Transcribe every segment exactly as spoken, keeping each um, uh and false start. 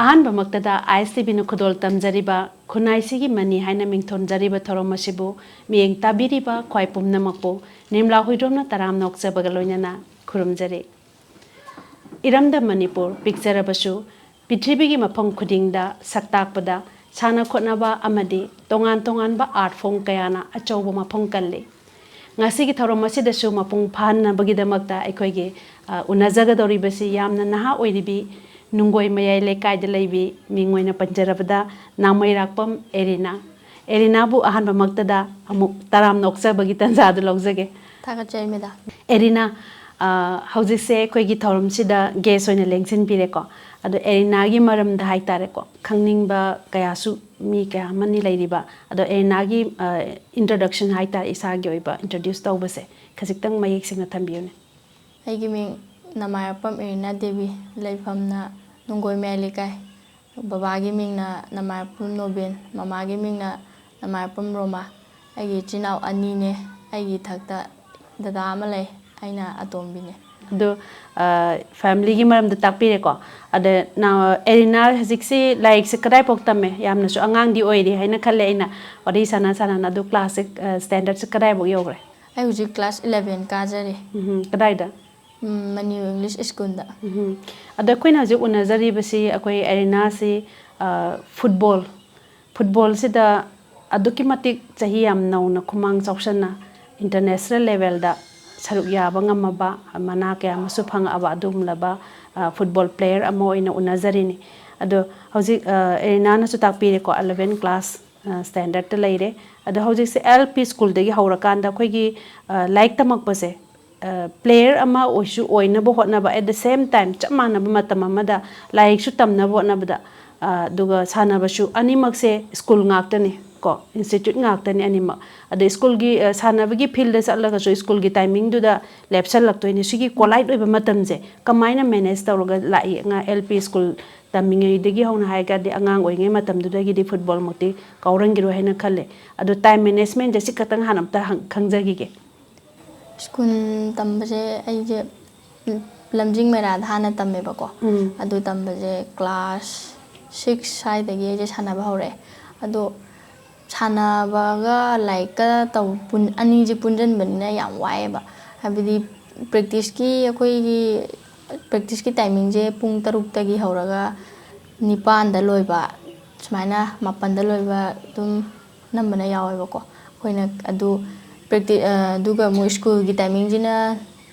ꯑꯍꯥꯟꯕꯃꯛꯇꯗ ꯑꯥꯏ ꯑꯦꯁ T ꯚꯤꯅ ꯈꯨꯗꯣꯜ ꯇꯝꯖꯔꯤꯕ ꯈꯨꯟꯅꯥꯏꯁꯤꯒꯤ money ꯍꯥꯏꯅ ꯃꯤꯡꯊꯣꯟꯖꯔꯤꯕ ꯊꯧꯔꯝ ꯑꯁꯤꯕꯨ ꯃꯤꯠꯌꯦꯡ ꯇꯥꯕꯤꯔꯤꯕ ꯈ꯭ꯋꯥꯏ ꯄꯨꯝꯅꯃꯛꯄꯨ ꯅꯤꯔꯃꯂꯥ ꯍꯨꯏꯗ꯭ꯔꯣꯝꯅ ꯇꯔꯥꯝꯅ ꯑꯣꯛꯆꯕꯒ ꯂꯣꯏꯅꯅ ꯈꯨꯔꯨꯝꯖꯔꯤ꯫ ꯏꯔꯝꯗꯝ ꯃꯅꯤꯄꯨꯔ ꯄꯤꯛꯆꯔꯕꯁꯨ ꯄ꯭ꯔꯤꯊꯤꯕꯤꯒꯤ ꯃꯐꯝ ꯈꯨꯗꯤꯡꯗ ꯁꯛ ꯇꯥꯛꯄꯗ ꯁꯥꯟꯅ ꯈꯣꯠꯅꯕ ꯑꯃꯗꯤ ꯇꯣꯉꯥꯟ ꯇꯣꯉꯥꯟꯕ art form ꯀꯌꯥꯅ ꯑꯆꯧꯕ ꯃꯐꯝ ꯀꯜꯂꯤ꯫ ꯉꯁꯤꯒꯤ ꯊꯧꯔꯝ ꯑꯁꯤꯗꯁꯨ ꯃꯄꯨꯡ ꯐꯥꯍꯟꯅꯕꯒꯤꯗꯃꯛꯇ ꯑꯩꯈꯣꯏꯒꯤ, ꯑ, ꯎꯅꯖꯒꯗꯧꯔꯤꯕꯁꯤ ꯌꯥꯝꯅ ꯅꯍꯥ ꯑꯣꯏꯔꯤꯕꯤ ꯅꯨꯡꯒꯣꯏ ꯃꯌꯥꯏ ꯂꯩꯀꯥꯏꯗ ꯂꯩꯕꯤ ꯃꯤꯡ ꯑꯣꯏꯅ ꯄꯟꯖꯔꯕꯗ ꯅꯥꯃꯩꯔꯥꯛꯄꯝ ꯑꯦꯔꯤꯅꯥ꯫ ꯑꯦꯔꯤꯅꯥꯕꯨ ꯑꯍꯥꯟꯕꯃꯛꯇꯗ ꯑꯃꯨꯛ ꯇꯔꯥꯝꯅ ꯑꯣꯛꯆꯕꯒꯤ ꯇꯥꯟꯖꯥꯗꯨ ꯂꯧꯖꯒꯦ꯫ ꯊꯥꯒꯠꯆꯔꯤ, ꯃꯦꯗꯥꯝ꯫ ꯑꯦꯔꯤꯅꯥ, ꯑ, ꯍꯧꯖꯤꯛꯁꯦ ꯑꯩꯈꯣꯏꯒꯤ ꯊꯧꯔꯝꯁꯤꯗ guest ꯑꯣꯏꯅ ꯂꯦꯡꯁꯤꯟꯕꯤꯔꯦꯀꯣ꯫ ꯑꯗꯣ ꯑꯦꯔꯤꯅꯥꯒꯤ ꯃꯔꯝꯗ ꯍꯥꯏꯇꯥꯔꯦꯀꯣ, ꯈꯪꯅꯤꯡꯕ ꯀꯌꯥꯁꯨ ꯃꯤ ꯀꯌꯥ ꯑꯃꯅꯤ ꯂꯩꯔꯤꯕ꯫ ꯑꯗꯣ ꯑꯦꯔꯤꯅꯥꯒꯤ, ꯑ, introduction ꯍꯥꯏꯇꯥꯔꯦ, ꯏꯁꯥꯒꯤ ꯑꯣꯏꯕ introduce ꯇꯧꯕꯁꯦ ꯈꯖꯤꯛꯇꯪ ꯃꯌꯦꯛ ꯁꯦꯡꯅ ꯊꯝꯕꯤꯌꯨꯅꯦ꯫ ꯑꯩꯒꯤ ꯃꯤꯡ ꯅꯃꯥꯏꯔꯥꯛꯄꯝ ꯑꯦꯔꯤꯅꯥ ꯗꯦꯕꯤ, ꯂꯩꯐꯝꯅ ꯅꯨꯡꯒꯣꯏ ꯃꯌꯥꯏ ꯂꯩꯀꯥꯏ꯫ ꯕꯕꯥꯒꯤ ꯃꯤꯡꯅ ꯅꯃꯥꯏꯔꯥꯛꯄꯝ ꯅꯣꯕꯦꯟ, ꯃꯃꯥꯒꯤ ꯃꯤꯡꯅ ꯅꯃꯥꯏꯔꯥꯛꯄꯝ ꯔꯣꯃꯥ꯫ ꯑꯩꯒꯤ ꯏꯆꯤꯟ ꯏꯅꯥꯎ ꯑꯅꯤꯅꯦ꯫ ꯑꯩꯒꯤ ꯏꯊꯛꯇ ꯗꯗꯥ ꯑꯃ ꯂꯩ, ꯑꯩꯅ ꯑꯇꯣꯝꯕꯤꯅꯦ꯫ ꯑꯗꯨ, ꯑ, family ꯒꯤ ꯃꯔꯝꯗ ꯇꯥꯛꯄꯤꯔꯦꯀꯣ꯫ ꯑꯗ ꯅ-, ꯑꯦꯔꯤꯅꯥ ꯍꯧꯖꯤꯛꯁꯤ ꯂꯥꯏꯔꯤꯛꯁꯦ ꯀꯗꯥꯏꯐꯥꯎ ꯇꯝꯃꯦ? ꯌꯥꯝꯅꯁꯨ ꯑꯉꯥꯡꯗꯤ ꯑꯣꯏꯔꯤ ꯍꯥꯏꯅ ꯈꯜꯂꯦ, ꯑꯩꯅ ꯋꯥꯔꯤ ꯁꯥꯟꯅ ꯁꯥꯟꯅꯅ꯫ ꯑꯗꯨ class ꯁꯦ, ꯑ, standard ꯁꯦ ꯀꯗꯥꯏꯐꯥꯎ ꯌꯧꯈ꯭ꯔꯦ? ꯑꯩ ꯍꯧꯖꯤꯛ class eleven ꯀꯥꯖꯔꯤ꯫ ꯎꯝ, ꯀꯗꯥꯏꯗ? ꯎꯝ, ꯃꯅꯤ ꯏꯪꯂꯤꯁ ꯁ꯭ꯀꯨꯜꯗ꯫ ꯎꯝ꯫ ꯑꯗꯣ ꯑꯩꯈꯣꯏꯅ ꯍꯧꯖꯤꯛ ꯎꯅꯖꯔꯤꯕꯁꯤ ꯑꯩꯈꯣꯏ ꯑꯦꯔꯤꯅꯥꯁꯤ, ꯑ, football, football ꯁꯤꯗ ꯑꯗꯨꯛꯀꯤ ꯃꯇꯤꯛ ꯆꯍꯤ ꯌꯥꯝ ꯅꯧꯅ ꯈꯨꯃꯥꯡ ꯆꯥꯎꯁꯟꯅ international level ꯗ ꯁꯔꯨꯛ ꯌꯥꯕ ꯉꯝꯃꯕ, ꯃꯅꯥ ꯀꯌꯥ ꯑꯃꯁꯨ ꯐꯪꯉꯛꯑꯕ ꯑꯗꯨꯒꯨꯝꯂꯕ, ꯑ, football player ꯑꯃ ꯑꯣꯏꯅ ꯎꯅꯖꯔꯤꯅꯤ꯫ ꯑꯗꯣ ꯍꯧꯖꯤꯛ, ꯑ, ꯑꯦꯔꯤꯅꯥꯅꯁꯨ ꯇꯥꯛꯄꯤꯔꯦꯀꯣ, eleven class, ꯑ, standard ꯇ ꯂꯩꯔꯦ꯫ ꯑꯗꯣ ꯍꯧꯖꯤꯛꯁꯦ L P ꯁ꯭ꯀꯨꯜꯗꯒꯤ ꯍꯧꯔꯀꯥꯟꯗ ꯑꯩꯈꯣꯏꯒꯤ, ꯑ, ꯂꯥꯏꯔꯤꯛ ꯇꯝꯃꯛꯄꯁꯦ, ꯑ, player ꯑꯃ ꯑꯣꯏꯁꯨ ꯑꯣꯏꯅꯕ ꯍꯣꯠꯅꯕ, at the same time ꯆꯞ ꯃꯥꯟꯅꯕ ꯃꯇꯝ ꯑꯃꯗ ꯂꯥꯏꯔꯤꯛꯁꯨ ꯇꯝꯅꯕ ꯍꯣꯠꯅꯕꯗ, ꯑ, ꯑꯗꯨꯒ ꯁꯥꯟꯅꯕꯁꯨ, ꯑꯅꯤꯃꯛꯁꯦ ꯁ꯭ꯀꯨꯜ ꯉꯥꯛꯇꯅꯤ ꯀꯣ, institute ꯉꯥꯛꯇꯅꯤ ꯑꯅꯤꯃꯛ꯫ ꯑꯗ ꯁ꯭ꯀꯨꯜꯒꯤ, ꯑ, ꯁꯥꯟꯅꯕꯒꯤ field ꯗ ꯆꯠꯂꯒꯁꯨ ꯁ꯭ꯀꯨꯜꯒꯤ timing ꯗꯨꯗ ꯂꯦꯞꯁꯜꯂꯛꯇꯣꯏꯅꯤ꯫ ꯁꯤꯒꯤ collide ꯑꯣꯏꯕ ꯃꯇꯝꯁꯦ ꯀꯃꯥꯏꯅ manage ꯇꯧꯔꯒ ꯂꯥꯛꯏ? ꯑꯉꯥꯡ L P ꯁ꯭ꯀꯨꯜ ꯇꯝꯃꯤꯉꯩꯗꯒꯤ ꯍꯧꯅ ꯍꯥꯏꯔꯒꯗꯤ ꯑꯉꯥꯡ ꯑꯣꯏꯔꯤꯉꯩ ꯃꯇꯝꯗꯨꯗꯒꯤꯗꯤ football ꯃꯛꯇꯤ ꯀꯥꯎꯔꯝꯈꯤꯔꯣꯏ ꯍꯥꯏꯅ ꯈꯜꯂꯦ꯫ ꯑꯗꯣ time management ꯁꯦ ꯁꯤ ꯈꯛꯇꯪ ꯍꯥꯟꯅ ꯑꯝꯇ ꯍꯪ-, ꯈꯪꯖꯈꯤꯒꯦ꯫ ꯁ꯭ꯀꯨꯜ ꯇꯝꯕꯁꯦ ꯑꯩꯁꯦ, ꯎꯝ, ꯂꯝꯖꯤꯡ ꯃꯩꯔꯥꯗ ꯍꯥꯟꯅ ꯇꯝꯃꯦꯕꯀꯣ꯫ ꯑꯗꯨ ꯇꯝꯕꯁꯦ class six ꯁ꯭ꯋꯥꯏꯗꯒꯤ ꯑꯩꯁꯦ ꯁꯥꯟꯅꯕ ꯍꯧꯔꯛꯑꯦ꯫ ꯑꯗꯣ ꯁꯥꯟꯅꯕꯒ ꯂꯥꯏꯔꯤꯛꯀ ꯇꯧ-, ꯄꯨꯟ-, ꯑꯅꯤꯁꯦ ꯄꯨꯟꯁꯤꯟꯕꯅꯤꯅ ꯌꯥꯝ ꯋꯥꯏꯑꯦꯕ꯫ ꯍꯥꯏꯕꯗꯤ practiceꯀꯤ, ꯑꯩꯈꯣꯏꯒꯤ practiceꯀꯤ timingꯁꯦ ꯄꯨꯡ ꯇꯔꯨꯛꯇꯒꯤ ꯍꯧꯔꯒ ꯅꯤꯄꯥꯟꯗ ꯂꯣꯏꯕ, ꯁꯨꯃꯥꯏꯅ ꯃꯥꯄꯟꯗ ꯂꯣꯏꯕ ꯑꯗꯨꯝ ꯑꯅꯝꯕꯅ ꯌꯥꯎꯋꯦꯕꯀꯣ꯫ ꯑꯩꯈꯣꯏꯅ ꯑꯗꯨ practi-, ꯑ, ꯑꯗꯨꯒ ꯑꯃꯨꯛ schoolꯒꯤ timingꯁꯤꯅ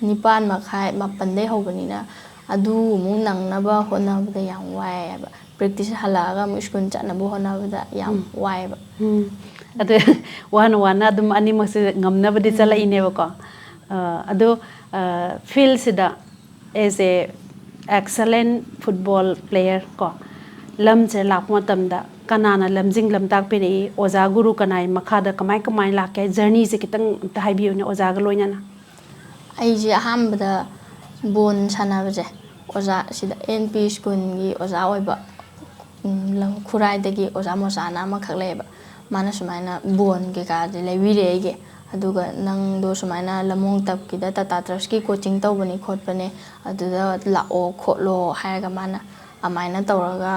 ꯅꯤꯄꯥꯟ ꯃꯈꯥꯏ, ꯃꯥꯄꯟꯗꯩ ꯍꯧꯕꯅꯤꯅ ꯑꯗꯨ ꯑꯃꯨꯛ ꯅꯪꯅꯕ ꯍꯣꯠꯅꯕꯗ ꯌꯥꯝ ꯋꯥꯏꯑꯦꯕ꯫ Practice ꯍꯜꯂꯛꯑꯒ ꯑꯃꯨꯛ school ꯆꯠꯅꯕ ꯍꯣꯠꯅꯕꯗ ꯌꯥꯝ ꯎꯝ꯫ ꯋꯥꯏꯑꯦꯕ꯫ ꯎꯝ꯫ ꯑꯗꯨ ꯋꯥꯅ ꯋꯥꯅ ꯑꯗꯨꯝ ꯑꯅꯤꯃꯛꯁꯦ ꯉꯝꯅꯕꯗꯤ ꯎꯝ꯫ ꯆꯠꯂꯛꯏꯅꯦꯕꯀꯣ꯫ ꯑ, ꯑꯗꯣ, ꯑ, fieldꯁꯤꯗ as a excellent football player ꯀꯣ, ꯂꯝꯁꯦ ꯂꯥꯛꯄ ꯃꯇꯝꯗ ꯀꯅꯥꯅ ꯂꯝꯖꯤꯡ ꯂꯝꯇꯥꯛꯄꯤꯔꯛꯏ? ꯑꯣꯖꯥ ꯒꯨꯔꯨ ꯀꯅꯥꯏ ꯃꯈꯥꯗ ꯀꯃꯥꯏ ꯀꯃꯥꯏꯅ ꯂꯥꯛꯀꯦ? Journeyꯁꯦ ꯈꯤꯇꯪ ꯑꯝꯇ ꯍꯥꯏꯕꯤꯌꯨꯅꯦ ꯑꯣꯖꯥꯒ ꯂꯣꯏꯅꯅ꯫ ꯑꯩꯁꯦ ꯑꯍꯥꯟꯕꯗ ꯕꯣꯜ ꯁꯥꯟꯅꯕꯁꯦ ꯑꯣꯖꯥ ꯁꯤꯗ ꯑꯦꯟ ꯄꯤ ꯁ꯭ꯀꯨꯜꯒꯤ ꯑꯣꯖꯥ ꯑꯣꯏꯕ, ꯎꯝ, ꯂꯝ ꯈꯨꯔꯥꯏꯗꯒꯤ ꯑꯣꯖꯥ ꯃꯣꯆꯥꯅ ꯑꯃꯈꯛ ꯂꯩꯌꯦꯕ꯫ ꯃꯥꯅ ꯁꯨꯃꯥꯏꯅ ꯕꯣꯜ ꯀꯩꯀꯥꯁꯦ ꯂꯩꯕꯤꯔꯦ ꯑꯩꯒꯤ꯫ ꯑꯗꯨꯒ "ꯅꯪꯗꯣ ꯁꯨꯃꯥꯏꯅ ꯂꯝꯃꯣꯡ ꯇꯞꯀꯤꯗ ꯇꯥꯇꯥ ꯇ꯭ꯔꯁꯀꯤ coaching ꯇꯧꯕꯅꯤ ꯈꯣꯠꯄꯅꯦ, ꯑꯗꯨꯗ ꯂꯥꯛꯑꯣ ꯈꯣꯠꯂꯣ" ꯍꯥꯏꯔꯒ ꯃꯥꯅ ꯑꯗꯨꯃꯥꯏꯅ ꯇꯧꯔꯒ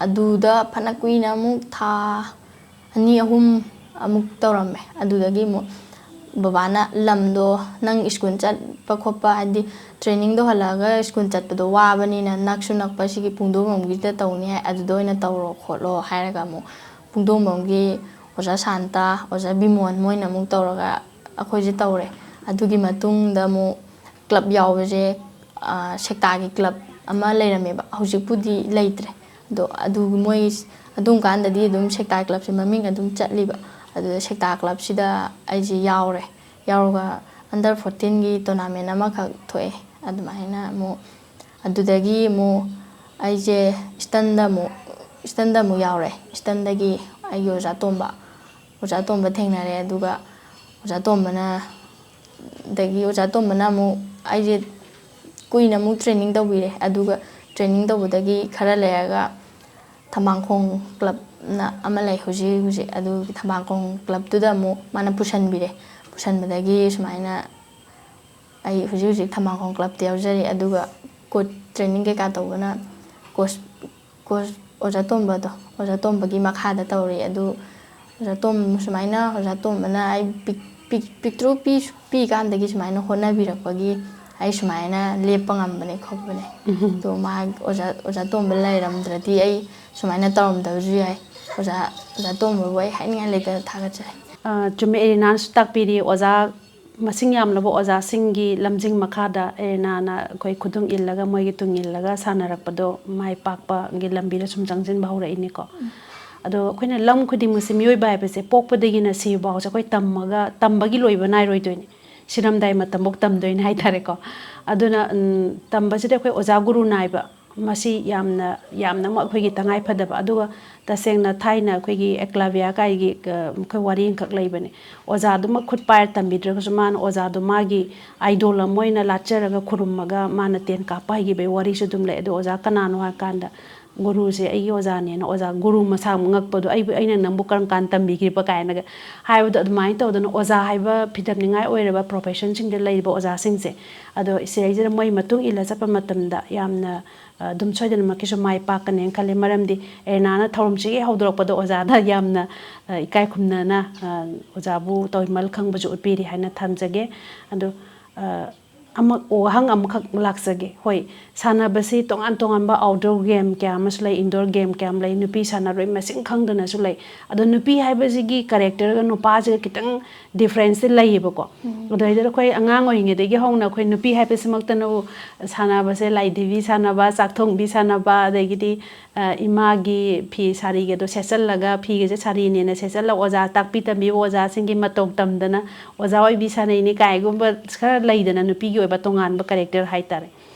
ꯑꯗꯨꯗ ꯐꯅ ꯀꯨꯏꯅ ꯑꯃꯨꯛ ꯊꯥ ꯑꯅꯤ ꯑꯍꯨꯝ ꯑꯃꯨꯛ ꯇꯧꯔꯝꯃꯦ꯫ ꯑꯗꯨꯗꯒꯤ ꯑꯃꯨꯛ ꯕꯕꯥꯅ ꯂꯝꯗꯣ ꯅꯪ ꯁ꯭ꯀꯨꯜ ꯆꯠꯄ ꯈꯣꯠꯄ, ꯍꯥꯏꯗꯤ trainingꯗꯣ ꯍꯜꯂꯛꯑꯒ ꯁ꯭ꯀꯨꯜ ꯆꯠꯄꯗꯣ ꯋꯥꯕꯅꯤꯅ ꯅꯛꯁꯨ ꯅꯛꯄ ꯁꯤꯒꯤ ꯄꯨꯡꯗꯣꯡꯕꯝꯒꯤꯗ ꯇꯧꯅꯤ ꯍꯥꯏ, ꯑꯗꯨꯗ ꯑꯣꯏꯅ ꯇꯧꯔꯣ ꯈꯣꯠꯂꯣ ꯍꯥꯏꯔꯒ ꯑꯃꯨꯛ ꯄꯨꯡꯗꯣꯡꯕꯝꯒꯤ ꯑꯣꯖꯥ ꯁꯥꯟꯇ, ꯑꯣꯖꯥ ꯕꯤꯃꯣꯟ ꯃꯣꯏꯅ ꯑꯃꯨꯛ ꯇꯧꯔꯒ ꯑꯩꯈꯣꯏꯁꯦ ꯇꯧꯔꯦ꯫ ꯑꯗꯨꯒꯤ ꯃꯇꯨꯡꯗ ꯑꯃꯨꯛ club ꯌꯥꯎꯕꯁꯦ, ꯑ, ꯁꯦꯛꯇꯥꯒꯤ club ꯑꯃ ꯂꯩꯔꯝꯃꯦꯕ, ꯍꯧꯖꯤꯛꯄꯨꯗꯤ ꯂꯩꯇ꯭ꯔꯦ꯫ ꯑꯗꯣ ꯑꯗꯨ ꯃꯣꯏ ꯑꯗꯨꯝ ꯀꯥꯟꯗꯗꯤ ꯑꯗꯨꯝ ꯁꯦꯛꯇꯥ clubꯁꯦ ꯃꯃꯤꯡ ꯑꯗꯨꯝ ꯆꯠꯂꯤꯕ꯫ ꯑꯗꯨꯗ ꯁꯦꯛꯇꯥ clubꯁꯤꯗ ꯑꯩꯁꯦ ꯌꯥꯎꯔꯦ꯫ ꯌꯥꯎꯔꯒ under fourteenꯒꯤ tournament ꯑꯃꯈꯛ ꯊꯣꯛꯑꯦ꯫ ꯑꯗꯨꯃꯥꯏꯅ ꯑꯃꯨꯛ ꯑꯗꯨꯗꯒꯤ ꯑꯃꯨꯛ ꯑꯩꯁꯦ Easternꯗ ꯑꯃꯨꯛ, Easternꯗ ꯑꯃꯨꯛ ꯌꯥꯎꯔꯦ꯫ Easternꯗꯒꯤ ꯑꯩꯒꯤ ꯑꯣꯖꯥ ꯇꯣꯝꯕ, ꯑꯣꯖꯥ ꯇꯣꯝꯕ ꯊꯦꯡꯅꯔꯦ꯫ ꯑꯗꯨꯒ ꯑꯣꯖꯥ ꯇꯣꯝꯕꯅ, ꯑꯗꯒꯤ ꯑꯣꯖꯥ ꯇꯣꯝꯕꯅ ꯑꯃꯨꯛ ꯑꯩꯁꯦ ꯀꯨꯏꯅ ꯑꯃꯨꯛ training ꯇꯧꯕꯤꯔꯦ꯫ ꯑꯗꯨꯒ training ꯇꯧꯕꯗꯒꯤ ꯈꯔ ꯂꯩꯔꯒ ꯊꯝꯕꯥꯡꯈꯣꯡ clubꯅ ꯑꯃ ꯂꯩ ꯍꯧꯖꯤꯛ ꯍꯧꯖꯤꯛ, ꯑꯗꯨꯒꯤ ꯊꯝꯕꯥꯡꯈꯣꯡ clubꯇꯨꯗ ꯑꯃꯨꯛ ꯃꯥꯅ ꯄꯨꯁꯟꯕꯤꯔꯦ꯫ ꯄꯨꯁꯟꯕꯗꯒꯤ ꯁꯨꯃꯥꯏꯅ ꯑꯩ ꯍꯧꯖꯤꯛ ꯍꯧꯖꯤꯛ ꯊꯝꯕꯥꯜꯈꯣꯡ ꯀ꯭ꯂꯕꯇ ꯌꯥꯎꯖꯔꯤ꯫ ꯑꯗꯨꯒ ꯀꯣꯆ ꯇ꯭ꯔꯦꯅꯤꯡ ꯀꯩꯀꯥ ꯇꯧꯕꯅ ꯀꯣꯆ ꯀꯣꯆ ꯑꯣꯖꯥ ꯇꯣꯝꯕꯗꯣ, ꯑꯣꯖꯥ ꯇꯣꯝꯕꯒꯤ ꯃꯈꯥꯗ ꯇꯧꯔꯤ꯫ ꯑꯗꯨ ꯑꯣꯖꯥ ꯇꯣꯝ-, ꯁꯨꯃꯥꯏꯅ ꯑꯣꯖꯥ ꯇꯣꯝꯕꯅ ꯑꯩ ꯄꯤꯛ-, ꯄꯤꯛ-, ꯄꯤꯛꯇ꯭ꯔꯨ ꯄꯤ-, ꯄꯤꯛꯏꯀꯥꯟꯗꯒꯤ ꯁꯨꯃꯥꯏꯅ ꯍꯣꯠꯅꯕꯤꯔꯛꯄꯒꯤ ꯑꯩ ꯁꯨꯃꯥꯏꯅ ꯂꯦꯞꯄ ꯉꯝꯕꯅꯦ ꯈꯣꯠꯄꯅꯦ꯫ ꯑꯗꯣ ꯃꯥ ꯑꯣꯖꯥ, ꯑꯣꯖꯥ ꯇꯣꯝꯕ ꯂꯩꯔꯝꯗ꯭ꯔꯗꯤ ꯑꯩ ꯁꯨꯃꯥꯏꯅ ꯇꯧꯔꯝꯗꯕꯁꯨ ꯌꯥꯏ꯫ ꯑꯣꯖꯥ, ꯑꯣꯖꯥ ꯇꯣꯝꯕꯕꯨ ꯑꯩ ꯍꯥꯏꯅꯤꯡꯉꯥꯏ ꯂꯩꯇꯅ ꯊꯥꯒꯠꯆꯔꯤ꯫ ꯑ, ꯆꯨꯝꯃꯦ, ꯑꯦꯔꯤꯅꯥꯅꯁꯨ ꯇꯥꯛꯄꯤꯔꯤ, ꯑꯣꯖꯥ ꯃꯁꯤꯡ ꯌꯥꯝꯂꯕ ꯑꯣꯖꯥꯁꯤꯡꯒꯤ ꯂꯝꯖꯤꯡ ꯃꯈꯥꯗ ꯑꯦꯔꯤꯅꯥꯅ ꯑꯩꯈꯣꯏ ꯈꯨꯗꯨꯡ ꯏꯜꯂꯒ, ꯃꯣꯏꯒꯤ ꯇꯨꯡ ꯏꯜꯂꯒ ꯁꯥꯟꯅꯔꯛꯄꯗꯣ ꯃꯥꯏ ꯄꯥꯛꯄꯒꯤ ꯂꯝꯕꯤꯗ ꯁꯨꯝ ꯆꯪꯁꯤꯟꯕ ꯍꯧꯔꯛꯏꯅꯤꯀꯣ꯫ ꯑꯗꯣ ꯑꯩꯈꯣꯏꯅ ꯂꯝ ꯈꯨꯗꯤꯡꯃꯛꯁꯦ, ꯃꯤꯑꯣꯏꯕ ꯍꯥꯏꯕꯁꯦ ꯄꯣꯛꯄꯗꯒꯤꯅ ꯁꯤꯕ ꯐꯥꯎꯁꯦ ꯑꯩꯈꯣꯏ ꯇꯝꯃꯒ, ꯇꯝꯕꯒꯤ ꯂꯣꯏꯕ ꯅꯥꯏꯔꯣꯏꯗꯣꯏꯅꯤ, ꯁꯤꯔꯝꯗꯥꯏ ꯃꯇꯝꯐꯥꯎ ꯇꯝꯗꯣꯏꯅꯤ ꯍꯥꯏꯇꯥꯔꯦꯀꯣ꯫ ꯑꯗꯨꯅ, ꯎꯝ, ꯇꯝꯕꯁꯤꯗ ꯑꯩꯈꯣꯏ ꯑꯣꯖꯥ ꯒꯨꯔꯨ ꯅꯥꯏꯕ, ꯃꯁꯤ ꯌꯥꯝꯅ, ꯌꯥꯝꯅꯃꯛ ꯑꯩꯈꯣꯏꯒꯤ ꯇꯉꯥꯏ ꯐꯗꯕ꯫ ꯑꯗꯨꯒ ꯇꯁꯦꯡꯅ ꯊꯥꯏꯅ ꯑꯩꯈꯣꯏꯒꯤ ꯑꯦꯀꯂꯕ꯭ꯌ ꯀꯥꯏꯒꯤ, ꯑ, ꯑꯩꯈꯣꯏ ꯋꯥꯔꯤ ꯑꯃꯈꯛ ꯂꯩꯕꯅꯦ꯫ ꯑꯣꯖꯥꯗꯨꯃꯛ ꯈꯨꯠ ꯄꯥꯏꯔ ꯇꯝꯕꯤꯗ꯭ꯔꯒꯁꯨ ꯃꯥꯅ ꯑꯣꯖꯥꯗꯣ ꯃꯥꯒꯤ ꯑꯥꯏꯗꯣꯜ ꯑꯃ ꯑꯣꯏꯅ ꯂꯥꯠꯆꯔꯒ ꯈꯨꯔꯨꯝꯃꯒ ꯃꯥꯅ ꯇꯦꯟ ꯀꯥꯞꯄ ꯍꯩꯈꯤꯕꯒꯤ ꯋꯥꯔꯤꯁꯨ ꯑꯗꯨꯝ ꯂꯩ꯫ ꯑꯗꯣ ꯑꯣꯖꯥ ꯀꯅꯥꯅꯣ ꯍꯥꯏꯔꯀꯥꯟꯗ, "ꯒꯨꯔꯨꯁꯦ ꯑꯩꯒꯤ ꯑꯣꯖꯥꯅꯦꯅ", ꯑꯣꯖꯥ ꯒꯨꯔꯨ ꯃꯁꯥꯃꯛ ꯉꯛꯄꯗꯣ, "ꯑꯩꯕꯨ, ꯑꯩꯅ ꯅꯪꯕꯨ ꯀꯔꯝ ꯀꯥꯟꯗ ꯇꯝꯕꯤꯈ꯭ꯔꯤꯕ?" ꯀꯥꯏꯅꯒ ꯍꯥꯏꯕꯗꯣ꯫ ꯑꯗꯨꯃꯥꯏꯅ ꯇꯧꯗꯅ ꯑꯣꯖꯥ ꯍꯥꯏꯕ ꯐꯤꯗꯝꯅꯤꯡꯉꯥꯏ ꯑꯣꯏꯔꯕ professionꯁꯤꯡꯗ ꯂꯩꯔꯤꯕ ꯑꯣꯖꯥꯁꯤꯡꯁꯦ, ꯑꯗꯣ ꯁꯤꯗꯩꯁꯤꯗ ꯃꯣꯏ ꯃꯇꯨꯡ ꯏꯜꯂ ꯆꯠꯄ ꯃꯇꯝꯗ ꯌꯥꯝꯅ ꯑꯗꯨꯝ ꯁꯣꯏꯗꯅꯃꯛꯀꯤꯁꯨ ꯃꯥꯏ ꯄꯥꯛꯀꯅꯦꯅ ꯈꯜꯂꯤ꯫ ꯃꯔꯝꯗꯤ ꯑꯦꯔꯤꯅꯥꯅ ꯊꯧꯔꯝꯁꯤꯒꯤ ꯍꯧꯗꯣꯔꯛꯄꯗ ꯑꯣꯖꯥꯗ ꯌꯥꯝꯅ, ꯑ, ꯏꯀꯥꯏ ꯈꯨꯝꯅꯅ, ꯑ, ꯑꯣꯖꯥꯕꯨ ꯇꯧꯃꯜ ꯈꯪꯕꯁꯨ ꯎꯠꯄꯤꯔꯤ ꯍꯥꯏꯅ ꯊꯝꯖꯒꯦ꯫ ꯑꯗꯣ, ꯑ, ꯑꯃ, ꯋꯥꯍꯪ ꯑꯃꯈꯛ ꯂꯥꯛꯆꯒꯦ꯫ ꯍꯣꯏ, ꯁꯥꯟꯅꯕꯁꯤ ꯇꯣꯉꯥꯟ ꯇꯣꯉꯥꯟꯕ outdoor game ꯀꯌꯥ ꯑꯃꯁꯨ ꯂꯩ, indoor game ꯀꯌꯥ ꯑꯃ ꯂꯩ, ꯅꯨꯄꯤ ꯁꯥꯟꯅꯔꯣꯏ ꯃꯁꯤꯡ ꯈꯪꯗꯅꯁꯨ ꯂꯩ꯫ ꯑꯗꯣ ꯅꯨꯄꯤ ꯍꯥꯏꯕꯁꯤꯒꯤ characterꯒ ꯅꯨꯄꯥꯁꯤꯒ ꯈꯤꯇꯪ differenceꯁꯦ ꯂꯩꯌꯦꯕꯀꯣ꯫ ꯎꯝ꯫ ꯑꯗꯨꯗꯩꯗ ꯑꯩꯈꯣꯏ ꯑꯉꯥꯡ ꯑꯣꯏꯔꯤꯉꯩꯗꯒꯤ ꯍꯧꯅ ꯑꯩꯈꯣꯏ ꯅꯨꯄꯤ ꯍꯥꯏꯕꯁꯤꯃꯛꯇꯅꯕꯨ ꯁꯥꯟꯅꯕꯁꯦ, ꯂꯥꯏꯙꯤꯕꯤ ꯁꯥꯟꯅꯕ, ꯆꯥꯛ ꯊꯣꯡꯕꯤ ꯁꯥꯟꯅꯕ, ꯑꯗꯒꯤꯗꯤ, ꯑ, ꯏꯃꯥꯒꯤ ꯐꯤ ꯁꯥꯔꯤꯒꯗꯣ ꯁꯦꯠꯆꯜꯂꯒ, ꯐꯤꯒꯁꯦ ꯁꯥꯔꯤꯅꯦꯅ ꯁꯦꯠꯆꯜꯂꯒ, ꯑꯣꯖꯥ ꯇꯥꯛꯄꯤ ꯇꯝꯕꯤꯕ ꯑꯣꯖꯥꯁꯤꯡꯒꯤ ꯃꯇꯧ ꯇꯝꯗꯅ ꯑꯣꯖꯥ ꯑꯣꯏꯕꯤ ꯁꯥꯟꯅꯩꯅꯤ ꯀꯥꯏꯒꯨꯝꯕ ꯈꯔ ꯂꯩꯗꯅ, ꯅꯨꯄꯤꯒꯤ ꯑꯣꯏꯕ ꯇꯣꯉꯥꯟꯕ character ꯍꯥꯏꯇꯥꯔꯦ꯫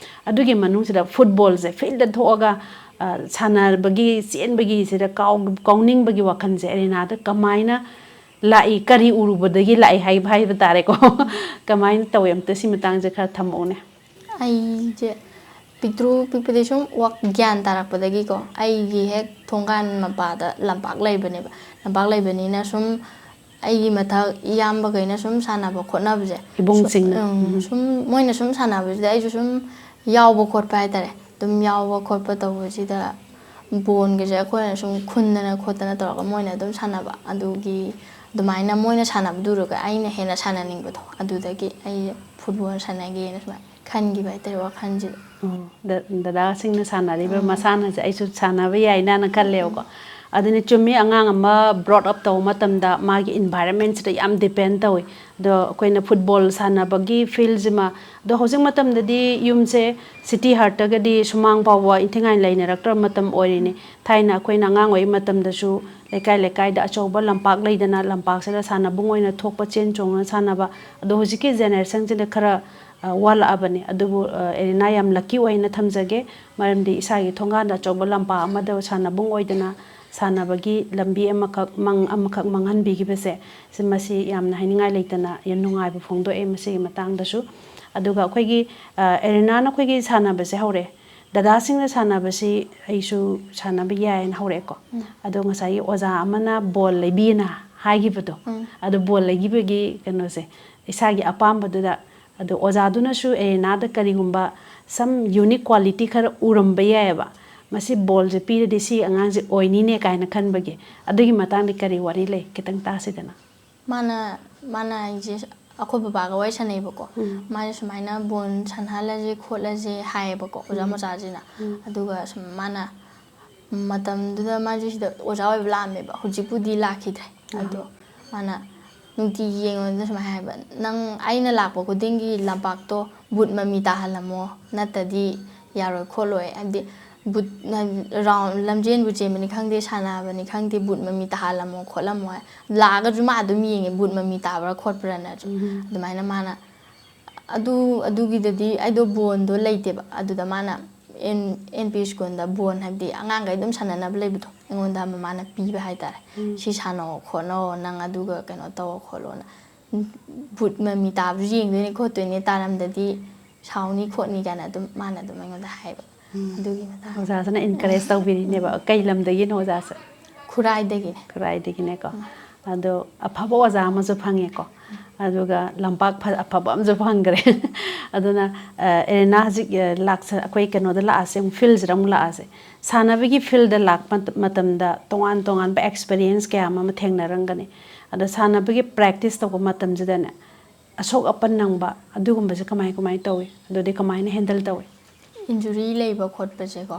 ꯑꯗꯨꯒꯤ ꯃꯅꯨꯡꯁꯤꯗ footballꯁꯦ, fieldꯇ ꯊꯣꯛꯑꯒ, ꯑ, ꯁꯥꯟꯅꯕꯒꯤ, ꯆꯦꯟꯕꯒꯤꯁꯤꯗ ꯀꯥꯎ-, ꯀꯥꯎꯅꯤꯡꯕꯒꯤ ꯋꯥꯈꯜꯁꯦ ꯑꯦꯔꯤꯅꯥꯗ ꯀꯃꯥꯏꯅ ꯂꯥꯛꯏ, ꯀꯔꯤ ꯎꯔꯨꯕꯗꯒꯤ ꯂꯥꯛꯏ ꯍꯥꯏꯕ, ꯍꯥꯏꯕ ꯇꯥꯔꯦꯀꯣ꯫ ꯀꯃꯥꯏꯅ ꯇꯧꯋꯤ, ꯑꯝꯇ ꯁꯤ ꯃꯇꯥꯡꯁꯦ ꯈꯔ ꯊꯝꯃꯛꯎꯅꯦ꯫ ꯑꯩꯁꯦ ꯄꯤꯛꯇ꯭ꯔꯨ ꯄꯤꯛꯄꯗꯤ ꯁꯨꯝ ꯋꯥꯛ-, ꯒ꯭ꯌꯥꯟ ꯇꯥꯔꯛꯄꯗꯒꯤꯀꯣ, ꯑꯩꯒꯤ ꯍꯦꯛ ꯊꯣꯡꯒꯥꯟ ꯃꯄꯥꯗ ꯂꯝꯄꯥꯛ ꯂꯩꯕꯅꯦꯕ꯫ ꯂꯝꯄꯥꯛ ꯂꯩꯕꯅꯤꯅ ꯁꯨꯝ ꯑꯩꯒꯤ ꯃꯊꯛ ꯏꯌꯥꯝꯕꯈꯩꯅ ꯁꯨꯝ ꯁꯥꯟꯅꯕ ꯈꯣꯠꯅꯕꯁꯦ, ꯏꯕꯨꯡꯁꯤꯡꯅ꯫ ꯁꯨꯝ, ꯎꯝ, ꯁꯨꯝ ꯃꯣꯏꯅ ꯁꯨꯝ ꯁꯥꯟꯅꯕꯁꯤꯗ ꯑꯩꯁꯨ ꯁꯨꯝ ꯌꯥꯎꯕ ꯈꯣꯠꯄ ꯍꯥꯏꯇꯥꯔꯦ꯫ ꯑꯗꯨꯝ ꯌꯥꯎꯕ ꯈꯣꯠꯄ ꯇꯧꯕꯁꯤꯗ ꯕꯣꯟꯒꯁꯦ ꯑꯩꯈꯣꯏꯅ ꯁꯨꯝ ꯈꯨꯟꯗꯅ ꯈꯣꯠꯇꯅ ꯇꯧꯔꯒ ꯃꯣꯏꯅ ꯑꯗꯨꯝ ꯁꯥꯟꯅꯕ꯫ ꯑꯗꯨꯒꯤ, ꯑꯗꯨꯃꯥꯏꯅ ꯃꯣꯏꯅ ꯁꯥꯟꯅꯕꯗꯨ ꯎꯔꯒ ꯑꯩꯅ ꯍꯦꯟꯅ ꯁꯥꯟꯅꯅꯤꯡꯕꯗꯣ, ꯑꯗꯨꯗꯒꯤ ꯑꯩ ꯐꯨꯠꯕꯣꯜ ꯁꯥꯟꯅꯒꯦꯅ ꯁꯨꯃꯥꯏꯅ ꯈꯟꯈꯤꯕ ꯍꯥꯏꯇꯥꯔꯦ, ꯋꯥꯈꯜꯁꯤꯗ꯫ ꯑꯣ, ꯗ-, ꯗꯗꯥꯁꯤꯡꯅ ꯁꯥꯟꯅꯔꯤꯕ ꯃꯁꯥꯟꯅꯁꯦ ꯑꯩꯁꯨ ꯁꯥꯟꯅꯕ ꯌꯥꯏꯅꯅ ꯈꯜꯂꯦꯕꯀꯣ꯫ ꯑꯗꯨꯅ ꯆꯨꯝꯃꯤ, ꯑꯉꯥꯡ ꯑꯃ brought up ꯇꯧꯕ ꯃꯇꯝꯗ ꯃꯥꯒꯤ environment ꯁꯤꯗ ꯌꯥꯝ depend ꯇꯧꯏ꯫ ꯑꯗꯣ ꯑꯩꯈꯣꯏꯅ ꯐꯨꯠꯕꯣꯜ ꯁꯥꯟꯅꯕꯒꯤ field ꯁꯤꯃ, ꯑꯗꯣ ꯍꯧꯖꯤꯛ ꯃꯇꯝꯗꯗꯤ ꯌꯨꯝꯁꯦ city heart ꯇꯒꯗꯤ ꯁꯨꯃꯥꯡ ꯐꯥꯎꯕ ꯏꯟꯊꯤꯉꯥꯏ ꯂꯩꯅꯔꯛꯇ꯭ꯔꯕ ꯃꯇꯝ ꯑꯣꯏꯔꯤꯅꯤ꯫ ꯊꯥꯏꯅ ꯑꯩꯈꯣꯏꯅ ꯑꯉꯥꯡ ꯑꯣꯏꯔꯤ ꯃꯇꯝꯗꯁꯨ ꯂꯩꯀꯥꯏ ꯂꯩꯀꯥꯏꯗ ꯑꯆꯧꯕ ꯂꯝꯄꯥꯛ ꯂꯩꯗꯅ, ꯂꯝꯄꯥꯛꯁꯤꯗ ꯁꯥꯟꯅꯕꯨꯡ ꯑꯣꯏꯅ ꯊꯣꯛꯄ, ꯆꯦꯟ ꯆꯣꯡꯅ ꯁꯥꯟꯅꯕ꯫ ꯑꯗꯣ ꯍꯧꯖꯤꯛꯀꯤ generation ꯁꯤꯗ ꯈꯔ, ꯑ, ꯋꯥꯠꯂꯛꯑꯕꯅꯤ꯫ ꯑꯗꯨꯕꯨ, ꯑ, ꯑꯦꯔꯤꯅꯥ ꯌꯥꯝ lucky ꯑꯣꯏꯅ ꯊꯝꯖꯒꯦ, ꯃꯔꯝꯗꯤ ꯏꯁꯥꯒꯤ ꯊꯣꯡꯒꯥꯟꯗ ꯑꯆꯧꯕ ꯂꯝꯄꯥꯛ ꯑꯃꯗ ꯁꯥꯟꯅꯕꯨꯡ ꯑꯣꯏꯗꯅ ꯁꯥꯟꯅꯕꯒꯤ ꯂꯝꯕꯤ ꯑꯃꯈꯛ, ꯃꯪ ꯑꯃꯈꯛ ꯃꯥꯡꯍꯟꯕꯤꯈꯤꯕꯁꯦ, ꯁꯤ, ꯃꯁꯤ ꯌꯥꯝꯅ ꯍꯥꯏꯅꯤꯡꯉꯥꯏ ꯂꯩꯇꯅ ꯌꯥꯝ ꯅꯨꯡꯉꯥꯏꯕ ꯐꯣꯡꯗꯣꯛꯑꯦ ꯃꯁꯤꯒꯤ ꯃꯇꯥꯡꯗꯁꯨ꯫ ꯑꯗꯨꯒ ꯑꯩꯈꯣꯏꯒꯤ, ꯑ, ꯑꯦꯔꯤꯅꯥꯅ ꯑꯩꯈꯣꯏꯒꯤ ꯁꯥꯟꯅꯕꯁꯦ ꯍꯧꯔꯦ꯫ ꯗꯗꯥꯁꯤꯡꯅ ꯁꯥꯟꯅꯕꯁꯤ ꯑꯩꯁꯨ ꯁꯥꯟꯅꯕ ꯌꯥꯏꯌꯦꯅ ꯍꯧꯔꯛꯑꯦꯀꯣ꯫ ꯑꯗꯣ ꯉꯁꯥꯏꯒꯤ ꯑꯣꯖꯥ ꯑꯃꯅ ꯕꯣꯜ ꯂꯩꯕꯤꯌꯦꯅ ꯍꯥꯏꯈꯤꯕꯗꯣ, ꯑꯗꯣ ꯕꯣꯜ ꯂꯩꯈꯤꯕꯒꯤ ꯀꯩꯅꯣꯁꯦ, ꯏꯁꯥꯒꯤ ꯑꯄꯥꯝꯕꯗꯨꯗ, ꯑꯗꯣ ꯑꯣꯖꯥꯗꯨꯅꯁꯨ ꯑꯦꯔꯤꯅꯥꯗ ꯀꯔꯤꯒꯨꯝꯕ some unique quality ꯈꯔ ꯎꯔꯝꯕ ꯌꯥꯏꯌꯦꯕ, ꯃꯁꯤ ꯕꯣꯜꯁꯦ ꯄꯤꯔꯗꯤ ꯁꯤ ꯑꯉꯥꯡꯁꯦ ꯑꯣꯏꯅꯤꯅꯦ ꯀꯥꯏꯅ ꯈꯟꯕꯒꯤ꯫ ꯑꯗꯨꯒꯤ ꯃꯇꯥꯡꯗ ꯀꯔꯤ ꯋꯥꯔꯤ ꯂꯩ, ꯈꯤꯇꯪ ꯇꯥꯁꯤꯗꯅ꯫ ꯃꯥꯅ, ꯃꯥꯅ ꯑꯩꯁꯦ ꯑꯩꯈꯣꯏ ꯕꯕꯥꯒ ꯋꯥꯔꯤ ꯁꯥꯟꯅꯩꯕꯀꯣ꯫ ꯃꯥꯁꯦ ꯁꯨꯃꯥꯏꯅ ꯕꯣꯜ ꯁꯥꯟꯅꯍꯜꯂꯁꯦ ꯈꯣꯠꯂꯁꯦ ꯍꯥꯏꯌꯦꯕꯀꯣ, ꯑꯣꯖꯥ ꯃꯆꯥꯁꯤꯅ꯫ ꯑꯗꯨꯒ ꯁꯨꯝ ꯃꯥꯅ ꯃꯇꯝꯗꯨꯗ ꯃꯥꯁꯦ ꯁꯤꯗ ꯑꯣꯖꯥ ꯑꯣꯏꯕ ꯂꯥꯛꯑꯝꯃꯦꯕ, ꯍꯧꯖꯤꯛꯄꯨꯗꯤ ꯂꯥꯛꯈꯤꯗ꯭ꯔꯦ꯫ ꯑꯗꯣ ꯃꯥꯅ ꯅꯨꯡꯇꯤꯒꯤ ꯌꯦꯡꯉꯣꯗ ꯁꯨꯃꯥꯏꯅ ꯍꯥꯏꯕ, "ꯅꯪ ꯑꯩꯅ ꯂꯥꯛꯄ ꯈꯨꯗꯤꯡꯒꯤ ꯂꯝꯄꯥꯛꯇꯣ ꯕꯨꯠ ꯃꯃꯤ ꯇꯥꯍꯜꯂꯝꯃꯣ, ꯅꯠꯇꯗꯤ ꯌꯥꯔꯣꯏ ꯈꯣꯠꯂꯣꯏ"꯫ ꯍꯥꯏꯕꯗꯤ ꯕꯨꯠ, ꯔꯥꯎꯟ, ꯂꯝꯖꯦꯟꯕꯨ ꯆꯦꯟꯕꯅꯤ ꯈꯪꯗꯦ, ꯁꯥꯟꯅꯕꯅꯤ ꯈꯪꯗꯦ, ꯕꯨꯠ ꯃꯃꯤ ꯇꯥꯍꯜꯂꯝꯃꯣ ꯈꯣꯠꯂꯝꯃꯣ ꯍꯥꯏ꯫ ꯂꯥꯛꯑꯒꯁꯨ ꯃꯥ ꯑꯗꯨꯝ ꯌꯦꯡꯉꯦ, ꯕꯨꯠ ꯃꯃꯤ ꯇꯥꯕ꯭ꯔꯥ ꯈꯣꯠꯄ꯭ꯔꯥꯅꯁꯨ꯫ ꯑꯗꯨꯃꯥꯏꯅ ꯃꯥꯅ ꯑꯗꯨ, ꯑꯗꯨꯒꯤꯗꯗꯤ ꯑꯩꯗꯣ ꯕꯣꯟꯗꯣ ꯂꯩꯇꯦꯕ꯫ ꯑꯗꯨꯗ ꯃꯥꯅ ꯑꯦꯟ, ꯑꯦꯟ ꯄꯤ ꯁ꯭ꯀꯨꯜꯗ ꯕꯣꯟ, ꯍꯥꯏꯕꯗꯤ ꯑꯉꯥꯡꯈꯩ ꯑꯗꯨꯝ ꯁꯥꯟꯅꯅꯕ ꯂꯩꯕꯗꯣ, ꯑꯩꯉꯣꯟꯗ ꯑꯃ ꯃꯥꯅ ꯄꯤꯕ ꯍꯥꯏꯇꯥꯔꯦ꯫ "ꯁꯤ ꯁꯥꯟꯅꯧ ꯈꯣꯠꯅꯧ, ꯅꯪ ꯑꯗꯨꯒ ꯀꯩꯅꯣ ꯇꯧ ꯈꯣꯠꯂꯣꯅ꯫ ꯕꯨꯠ ꯃꯃꯤ ꯇꯥꯕꯁꯨ ꯌꯦꯡꯗꯣꯏꯅꯦ ꯈꯣꯠꯇꯣꯏꯅꯦ, ꯇꯥꯔꯝꯗꯗꯤ ꯁꯥꯎꯅꯤ ꯈꯣꯠꯅꯤ" ꯀꯥꯏꯅ ꯑꯗꯨꯝ ꯃꯥꯅ ꯑꯗꯨꯝ ꯑꯩꯉꯣꯟꯗ ꯍꯥꯏꯕ꯫ ꯑꯗꯨꯒꯤ ꯃꯇꯥꯡꯗ꯫ ꯑꯣꯖꯥꯁꯤꯅ encourage ꯇꯧꯕꯤꯔꯤꯅꯦꯕ꯫ ꯀꯩ ꯂꯝꯗꯒꯤꯅꯣ ꯑꯣꯖꯥꯁꯦ? ꯈꯨꯔꯥꯏꯗꯒꯤꯅꯦ꯫ ꯈꯨꯔꯥꯏꯗꯒꯤꯅꯦꯀꯣ꯫ ꯑꯗꯣ ꯑꯐꯕ ꯑꯣꯖꯥ ꯑꯃꯁꯨ ꯐꯪꯉꯦꯀꯣ, ꯑꯗꯨꯒ ꯂꯝꯄꯥꯛ ꯐ- ꯑꯐꯕ ꯑꯃꯁꯨ ꯐꯪꯈ꯭ꯔꯦ꯫ ꯑꯗꯨꯅ ꯑꯦꯔꯤꯅꯥ ꯍꯧꯖꯤꯛ ꯑ, ꯂꯥꯛꯆ ꯑꯩꯈꯣꯏ ꯀꯩꯅꯣꯗ ꯂꯥꯛꯑꯁꯦ, ꯑꯃꯨꯛ ꯐꯤꯜꯁꯤꯗ ꯑꯃꯨꯛ ꯂꯥꯛꯑꯁꯦ꯫ ꯁꯥꯟꯅꯕꯒꯤ ꯐꯤꯜꯗ ꯂꯥꯛꯄ ꯃꯇꯝꯗ ꯇꯣꯉꯥꯟ ꯇꯣꯉꯥꯟꯕ ꯑꯦꯛꯁꯄꯤꯔꯤꯌꯦꯟꯁ ꯀꯌꯥ ꯑꯃ ꯊꯦꯡꯅꯔꯝꯒꯅꯤ꯫ ꯑꯗꯣ ꯁꯥꯟꯅꯕꯒꯤ ꯄ꯭ꯔꯦꯛꯇꯤꯁ ꯇꯧꯕ ꯃꯇꯝꯁꯤꯗꯅꯦ, ꯑꯁꯣꯛ ꯑꯄꯟ ꯅꯪꯕ ꯑꯗꯨꯒꯨꯝꯕꯁꯦ ꯀꯃꯥꯏ ꯀꯃꯥꯏ ꯇꯧꯏ? ꯑꯗꯨꯗꯤ ꯀꯃꯥꯏꯅ ꯍꯦꯟꯗꯜ ꯇꯧꯏ? ꯏꯟꯖꯨꯔꯤ ꯂꯩꯕ ꯈꯣꯠꯄꯁꯦꯀꯣ,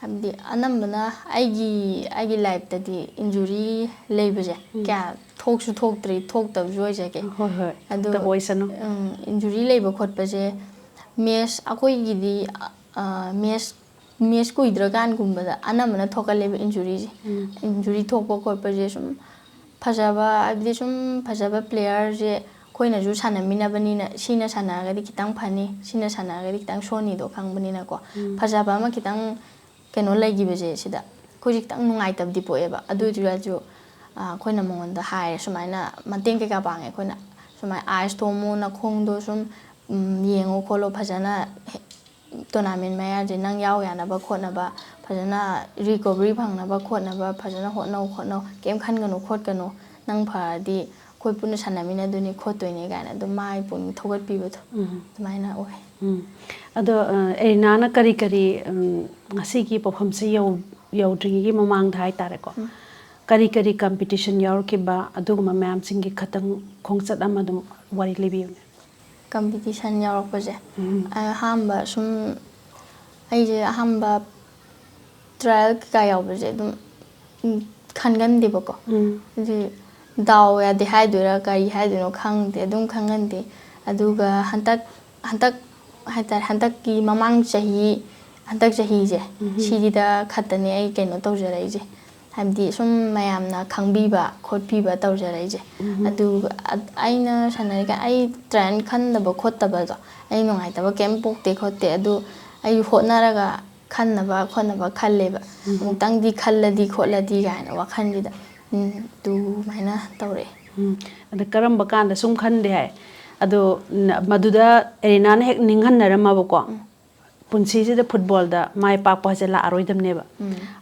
ꯍꯥꯏꯕꯗꯤ ꯑꯅꯝꯕꯅ ꯑꯩꯒꯤ ꯑꯩꯒꯤ ꯂꯥꯏꯐꯇꯗꯤ ꯏꯟꯖꯨꯔꯤ ꯂꯩꯕꯁꯦ ꯀꯌꯥ ꯊꯣꯛꯁꯨ ꯊꯣꯛꯇ꯭ꯔꯤ, ꯊꯣꯛꯇꯕꯁꯨ ꯑꯣꯏꯖꯒꯦ꯫ ꯍꯣꯏ ꯍꯣꯏ꯫ ꯑꯗꯣ ꯇꯧꯕ ꯑꯣꯏꯁꯅꯨ꯫ ꯏꯟꯖꯨꯔꯤ ꯂꯩꯕ ꯈꯣꯠꯄꯁꯦ ꯃꯦꯁ ꯑꯩꯈꯣꯏꯒꯤꯗꯤ ꯃꯦꯁ ꯃꯦꯁ ꯀꯨꯏꯗ꯭ꯔꯀꯥꯟꯒꯨꯝꯕꯗ ꯑꯅꯝꯕꯅ ꯊꯣꯛꯀꯜꯂꯦꯕ ꯏꯟꯖꯨꯔꯤꯁꯦ꯫ ꯏꯟꯖꯨꯔꯤ ꯊꯣꯛꯄ ꯈꯣꯠꯄꯁꯦ ꯁꯨꯝ ꯐꯖꯕ, ꯍꯥꯏꯕꯗꯤ ꯁꯨꯝ ꯐꯖꯕ ꯄ꯭ꯂꯦꯌꯔꯁꯦ ꯑꯩꯈꯣꯏꯅꯁꯨ ꯁꯥꯟꯅꯃꯤꯟꯅꯕꯅꯤꯅ, ꯁꯤꯅ ꯁꯥꯟꯅꯔꯒꯗꯤ ꯈꯤꯇꯪ ꯐꯅꯤ, ꯁꯤꯅ ꯁꯥꯟꯅꯔꯒꯗꯤ ꯈꯤꯇꯪ ꯁꯣꯟꯅꯤꯗꯣ ꯈꯪꯕꯅꯤꯅꯀꯣ, ꯐꯖꯕ ꯑꯃ ꯈꯤꯇꯪ ꯀꯩꯅꯣ ꯂꯩꯈꯤꯕꯁꯦ ꯁꯤꯗ ꯑꯩꯈꯣꯏꯁꯦ ꯈꯤꯇꯪ ꯅꯨꯡꯉꯥꯏꯇꯕꯗꯤ ꯄꯣꯛꯑꯦꯕ꯫ ꯑꯗꯨ ꯑꯣꯏꯔꯁꯨ ꯑꯥ, ꯑꯩꯈꯣꯏꯅ ꯃꯉꯣꯟꯗ ꯍꯥꯏꯔꯦ, ꯁꯨꯃꯥꯏꯅ ꯃꯇꯦꯡ ꯀꯩꯀꯥ ꯄꯥꯡꯉꯦ ꯑꯩꯈꯣꯏꯅ, ꯁꯨꯃꯥꯏꯅ ꯑꯥꯏꯁ ꯊꯣꯝꯃꯨ, ꯅꯈꯣꯡꯗꯣ ꯁꯨꯝ ꯎꯝ, ꯌꯦꯡꯉꯣ ꯈꯣꯠꯂꯣ ꯐꯖꯅ, ꯍꯦ- ꯇꯣꯔꯅꯥꯃꯦꯟ ꯃꯌꯥꯁꯦ ꯅꯪ ꯌꯥꯎ ꯌꯥꯅꯕ ꯈꯣꯠꯅꯕ, ꯐꯖꯅ ꯔꯤꯀꯣꯕꯔꯤ ꯐꯪꯅꯕ ꯈꯣꯠꯅꯕ ꯐꯖꯅ ꯍꯣꯠꯅꯧ ꯈꯣꯠꯅꯧ, ꯀꯩꯝ ꯈꯟꯒꯅꯨ ꯈꯣꯠꯀꯅꯨ, ꯅꯪ ꯐꯔꯗꯤ ꯑꯩꯈꯣꯏ ꯄꯨꯟꯅ ꯁꯥꯟꯅꯃꯤꯟꯅꯗꯣꯏꯅꯦ ꯈꯣꯠꯇꯣꯏꯅꯦ ꯀꯥꯏꯅ ꯑꯗꯨꯝ ꯃꯥꯒꯤ ꯄꯨꯛꯅꯤꯡ ꯊꯧꯒꯠꯄꯤꯕꯗꯣ ꯑꯗꯨꯃꯥꯏꯅ ꯑꯣꯏ꯫ ꯎꯝ꯫ ꯑꯗꯣ ꯑ, ꯑꯦꯔꯤꯅꯥꯅ ꯀꯔꯤ ꯀꯔꯤ ꯎꯝ, ꯉꯁꯤꯒꯤ ꯄꯣꯠꯐꯝꯁꯤ ꯌꯧ ꯌꯧꯗ꯭ꯔꯤꯉꯩꯒꯤ ꯃꯃꯥꯡꯗ ꯍꯥꯏꯇꯥꯔꯦꯀꯣ, ꯀꯔꯤ ꯀꯔꯤ ꯀꯝꯄꯤꯇꯤꯁꯟ ꯌꯥꯎꯔꯛꯈꯤꯕ ꯑꯗꯨꯒꯨꯝꯕ ꯃꯌꯥꯝꯁꯤꯡꯒꯤ ꯈꯇꯪ ꯈꯣꯡꯆꯠ ꯑꯃ ꯑꯗꯨꯝ ꯋꯥꯔꯤ ꯂꯤꯕꯤꯌꯨꯅꯦ꯫ ꯀꯝꯄꯤꯇꯤꯁꯟ ꯌꯥꯎꯔꯛꯄꯁꯦ ꯑꯍꯥꯟꯕ ꯁꯨꯝ ꯑꯩꯁꯦ ꯑꯍꯥꯟꯕ ꯇ꯭ꯔꯥꯏꯌꯦꯜ ꯀꯩꯀꯥ ꯌꯥꯎꯕꯁꯦ ꯑꯗꯨꯝ ꯎꯝ, ꯈꯟꯒꯟꯗꯦꯕꯀꯣ꯫ ꯑꯗꯨ ꯗꯥꯎ ꯌꯥꯗꯦ ꯍꯥꯏꯗꯣꯏꯔꯥ ꯀꯔꯤ ꯍꯥꯏꯗꯣꯏꯅꯣ ꯈꯪꯗꯦ, ꯑꯗꯨꯝ ꯈꯟꯒꯟꯗꯦ꯫ ꯑꯗꯨꯒ ꯍꯟꯗꯛ ꯍꯟꯗꯛ ꯍꯥꯏꯇꯥꯔꯦ, ꯍꯟꯗꯛꯀꯤ ꯃꯃꯥꯡ ꯆꯍꯤ, ꯍꯟꯗꯛ ꯆꯍꯤꯁꯦ ꯁꯤꯒꯤꯗ ꯈꯛꯇꯅꯦ ꯑꯩ ꯀꯩꯅꯣ ꯇꯧꯖꯔꯛꯏꯁꯦ, ꯍꯥꯏꯕꯗꯤ ꯁꯨꯝ ꯃꯌꯥꯝꯅ ꯈꯪꯕꯤꯕ ꯈꯣꯠꯄꯤꯕ ꯇꯧꯖꯔꯛꯏꯁꯦ꯫ ꯑꯗꯨꯒ ꯑ- ꯑꯩꯅ ꯁꯥꯟꯅꯔꯤꯀꯥꯟ ꯑꯩ ꯇ꯭ꯔꯥꯏꯌꯦꯜ ꯈꯟꯗꯕ ꯈꯣꯠꯇꯕꯗꯣ ꯑꯩ ꯅꯨꯡꯉꯥꯏꯇꯕ ꯀꯩꯝ ꯄꯣꯛꯇꯦ ꯈꯣꯠꯇꯦ꯫ ꯑꯗꯨ ꯑꯩ ꯍꯣꯠꯅꯔꯒ ꯈꯟꯅꯕ ꯈꯣꯠꯅꯕ ꯈꯜꯂꯦꯕ꯫ ꯑꯃꯨꯛꯇꯪꯗꯤ ꯈꯜꯂꯗꯤ ꯈꯣꯠꯂꯗꯤ ꯀꯥꯏꯅ ꯋꯥꯈꯜꯁꯤꯗ ꯎꯝ, ꯑꯗꯨꯃꯥꯏꯅ ꯇꯧꯔꯛꯑꯦ꯫ ꯎꯝ꯫ ꯑꯗ ꯀꯔꯝꯕ ꯀꯥꯟꯗ ꯁꯨꯝ ꯈꯟꯗꯦ ꯍꯥꯏ? ꯑꯗꯣ ꯅ- ꯃꯗꯨꯗ ꯑꯦꯔꯤꯅꯥꯅ ꯍꯦꯛ ꯅꯤꯡꯍꯟꯅꯔꯝꯃꯕꯀꯣ, ꯄꯨꯟꯁꯤꯁꯤꯗ ꯐꯨꯠꯕꯣꯜꯗ ꯃꯥꯏ ꯄꯥꯛꯄ ꯍꯥꯏꯁꯦ ꯂꯥꯛꯑꯔꯣꯏꯗꯕꯅꯦꯕ꯫